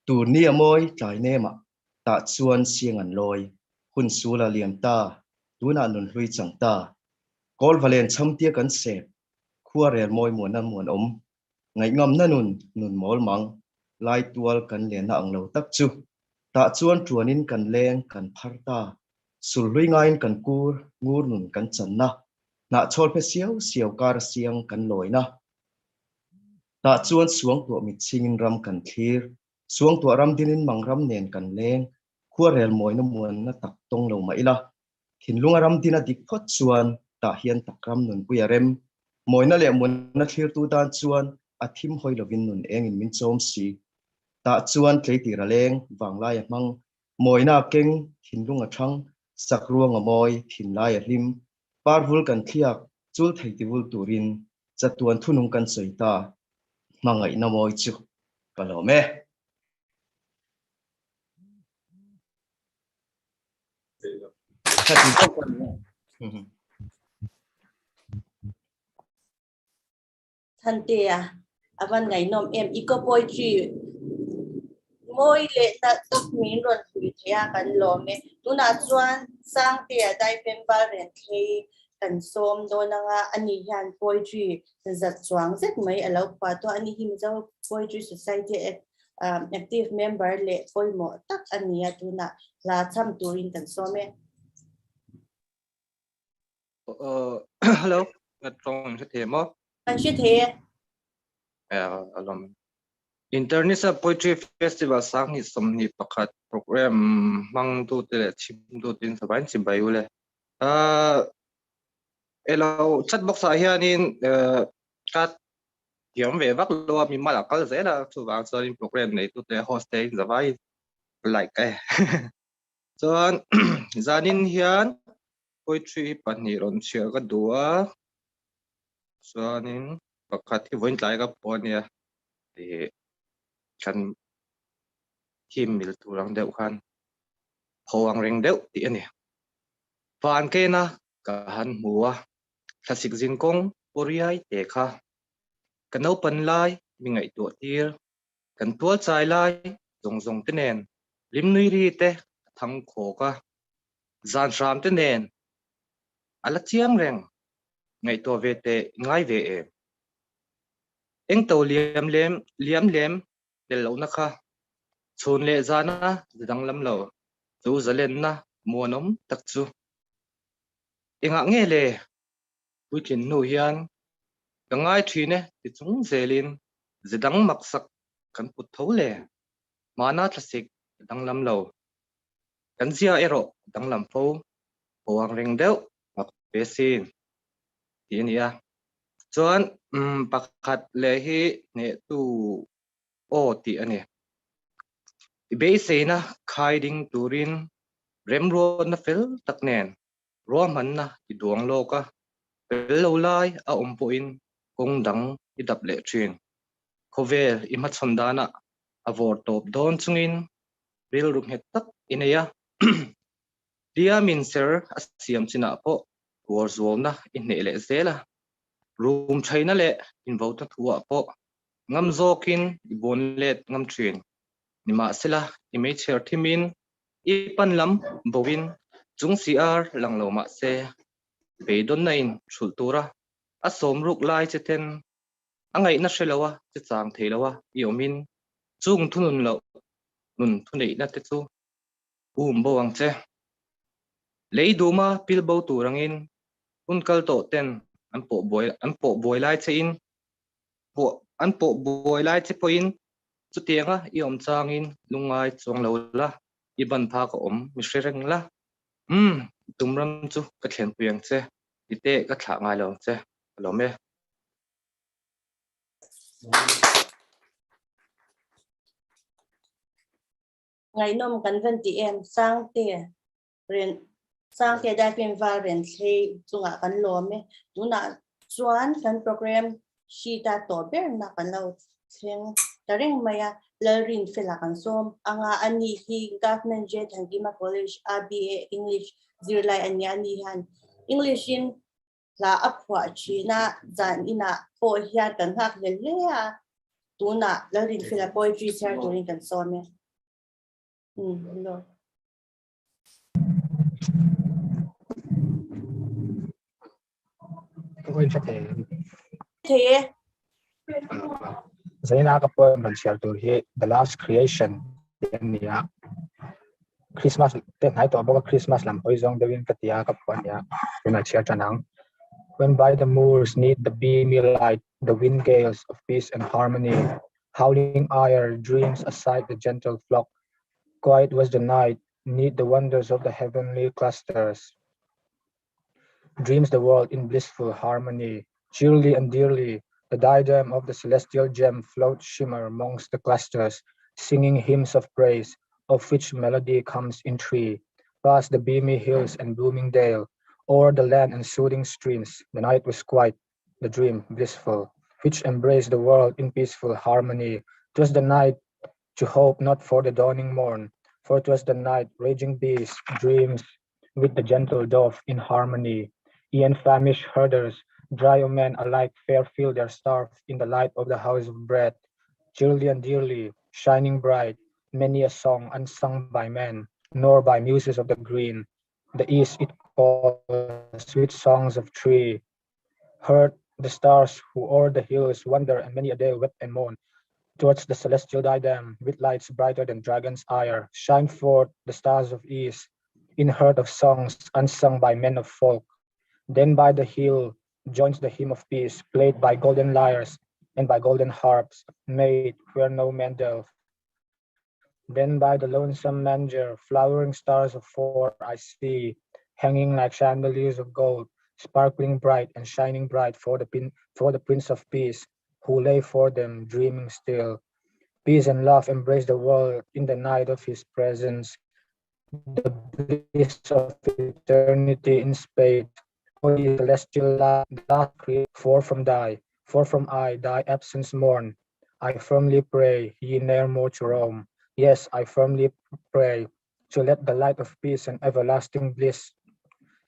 Tur ni a mawi tlai nemah Tah chuan siang an lawi, hun sul a liam ta, tunah nun hlui chang ta. Kawl va len cham tia kan sep, khua rel mawi muana muan awm. Ngaihngamna nun, nun mawl mang, lai tual kan lenna ang lo tak chu. Tah chuan tuanin kan leng, kan phar ta. Sul hlui ngaiin kan kur, ngur nun kan channa. Hnah chhawl phe siau siau kar siang kan lawina. Tah chuan suangtuah mit chingin ram kan thlir, Suangtuah ram dinin mang ram nen kan leng, khuarel mawina muanna tak tawng lo mah ila, thinlunga ram dina dik phawt chuan tah hian tak ram nunpui a rem. Mawina leh muanna thlirtu tan chuan a thim hawi lovin nun engin min chawm si. Tah chuan tleitir a leng, vanglai a hmang, mawina a keng, thinlung a thang, sak ruang a mawi, thinlai a hlim, parvul kan thliak, chul thei tivul turin chatuan thunung kan sawi ta, hmangaihna mawi chu ka lawm e. Thantea, a van ngaihnawm em? Eco poetry mawi leh nalh tak min rawn hlui thei a, kan lawm e. Tunah chuan Sangtea Daifem Valrenthlei kan sawm dawn anga ani hian poetry zat chuang zet mai a lo phuah tawh a ni hi Mizo Poetry Society active member leh pawimawh tak a ni a tunah hla chham turin kan sawm e. Hello, ka tawng hre thei maw? Kan hre thei e. Alawm. International Poetry Festival 2021 program hmang tu te leh chhim tu te in savain chibai u le. Elo chat box ah hianin ka thiam ve vak lo a mi mal a kal zel a chuvang chuanin program nei tu te host te in zavai like e. Chuan zanin hian poetry hi pahnih rawn chhiar ka duh a chuanin pakhat hi vawiin tlai ka pawh ania ih kan thim mil tur ang deuh khan ho ang reng deuh tih a ni. Van kena ka han hmu a, thlasik zin kawng pawriai te kha ka naupan lai mi ngaihtuah tir, kan tual chai lai zawng zawng te nen lim nui ri te ka thang khawk a, zan hram te nen a la chiang reng ngaihtuah ve teh i ngai ve em? Eng to liam lem liam lem tel lohna kha chhun leh zana danglam lo chu zalenna muanawm tak chu. Engah nge le? Puitlin hnu hian Ka ngai thin e ti chung zelin ze dang maksak kan put tho le. Mahna thlasik a danglam lo. Kan zia erawh a danglam fo. Ho ang reng deuh mak ve sin tih a ni a. Chuan pakhat leh hi hnehtu aw tih a ni. I beiseina khai ding turin remruatna fel tak nen ruahmanna i duang lawk a, fel lo lai a awm pawhin kawng dang i dap leh thin. Khawvel i hmachhawn danah a vawr tawp dawn chungin rilru nghet tak i nei a. Hliamin ser a siam chinah pawh tuar zualna i hneh leh zel a. Rum thaina leh invota thuah pawh ngam zawkin i bawn let ngam thin. Nimahsela, i meichher thimin i pan lam boin chung si ar lang lo mah se, beidawnna in hrulh tura a sawm ruk lai che ten a ngaihna hre lo a che chang thei lo a i awmin chung thunun loh nun thuneihna te chu um bo ang che. Lei duma pil bo tur angin hun kal tawh ten an pawh buai an pawh buai lai che in pawh an pawh buai lai che pawhin chutianga i awm changin lungngai chuang lo la, i ban phak a awm mi hre reng la. Umm, tum ram chu ka thlenpui ang che, i teh ka thlah ngai lo ang che, ka lawm e. Ngaihnawm kan van ti em, Sangte ren Sangte Daifim Val ren thlei chungah kan lawm e. Tunah chuan kan program sheet a tawh berna kan lo thleng ta reng mai a, Lalrinfela kan sawm anga a ni hi Government J Thankima College a BA English zirlai a nia, a ni hian English in hla a phuah thin a, zan inah pawh hian kan nghak hle hle a, tunah Lalrinfela poetry chhiar turin kan sawm e. Hello. Thei e. Zaina ka poem rawn chhiar tur hi The Last Creation tih a ni a. Christmas te hnai tawh bawk a, Christmas lam hawi zawng deuhin ka ti a, ka phuah a nia. Tunah chhiar tan ang. When by the moors 'neath the beamy light, the wind gales of peace and harmony, howling ire dreams aside the gentle flock, quiet was the night 'neath the wonders of the heavenly clusters. Dreams the world in blissful harmony, cheerily and dearly, the diadem of the celestial gem floats shimmer amongst the clusters, singing hymns of praise, of which melody comes in tree, past the beamy hills and blooming dale, o'er the land and soothing streams, the night was quiet, the dream blissful, which embraced the world in peaceful harmony. 'Twas the night to hope not for the dawning morn, for 'twas the night raging beasts dreams with the gentle dove in harmony. E'en famished herders, dry o men alike fair fill their starve in the light of the house of bread. Cheerily and dearly, shining bright, many a song unsung by men, nor by muses of the green. The east it calls sweet songs of tree. Heard the stars who o'er the hills wander and many a day wept and moan. Towards the celestial diadem, with lights brighter than dragon's ire, shine forth the stars of east, in heard of songs unsung by men of folk. Then by the hill joins the hymn of peace, played by golden lyres and by golden harps, made where no man delve. Then by the lonesome manger, flowering stars of four I see, hanging like chandeliers of gold, sparkling bright and shining bright for the, pin, for the Prince of Peace, who lay for them dreaming still. Peace and love embrace the world in the night of his presence. The bliss of eternity in space. Holy celestial last create, for from thy, for from I thy absence mourn. I firmly pray ye ne'er more to roam. Yes, I firmly pray to let the light of peace and everlasting bliss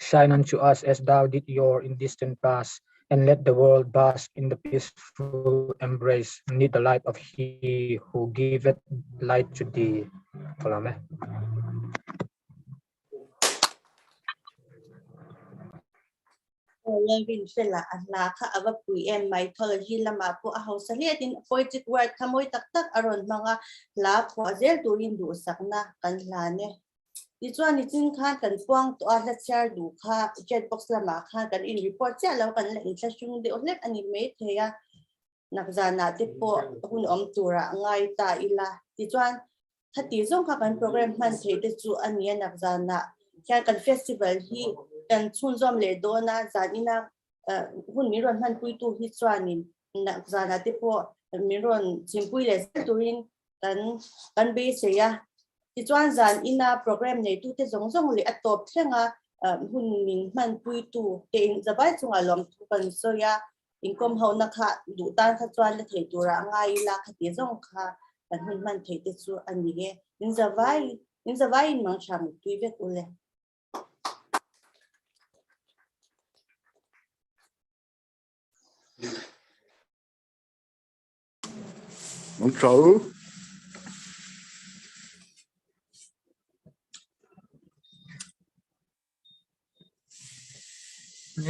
shine unto us as thou did yore in distant past, and let the world bask in the peaceful embrace, need the light of he who giveth light to thee. Kalame. Lalrinfela a hla kha a va pui em mythology lamah pawh a hausa hle tin poetic word kha mawi tak tak a rawn hmang a, hla phuah zel turin duhsakna kan hlan e. Tichuan nichin khan kan puang tawh a, hla chhiar duh kha chat box lamah khan kan in report chiah lo, kan la inthlahrung deuh hlek a ni maithei a, nakzanah te pawh hun awm turah ngai ta ila. Tichuan khati zawng kha kan program hman theih te chu a ni a, nakzanah hian kan festival hi kan chhunzawm leh dawn a, zanina hun min rawn hmanpuitu hi chuanin nakzanah te pawh min rawn chhimpui leh zel turin kan kan beisei a. Tichuan zan ina program neitute zawng zawng leh a tawp thlenga hun min hmanpuitu te in zavai chungah lawmthu kan sawi a, inkawm hona kha duh tan kha chuan la thei turah a ngai ila khati zawng kha kan hun hman theih te chu a ni e. In zavai in zavaiin mang tha muttui vek u le. Mang tha u.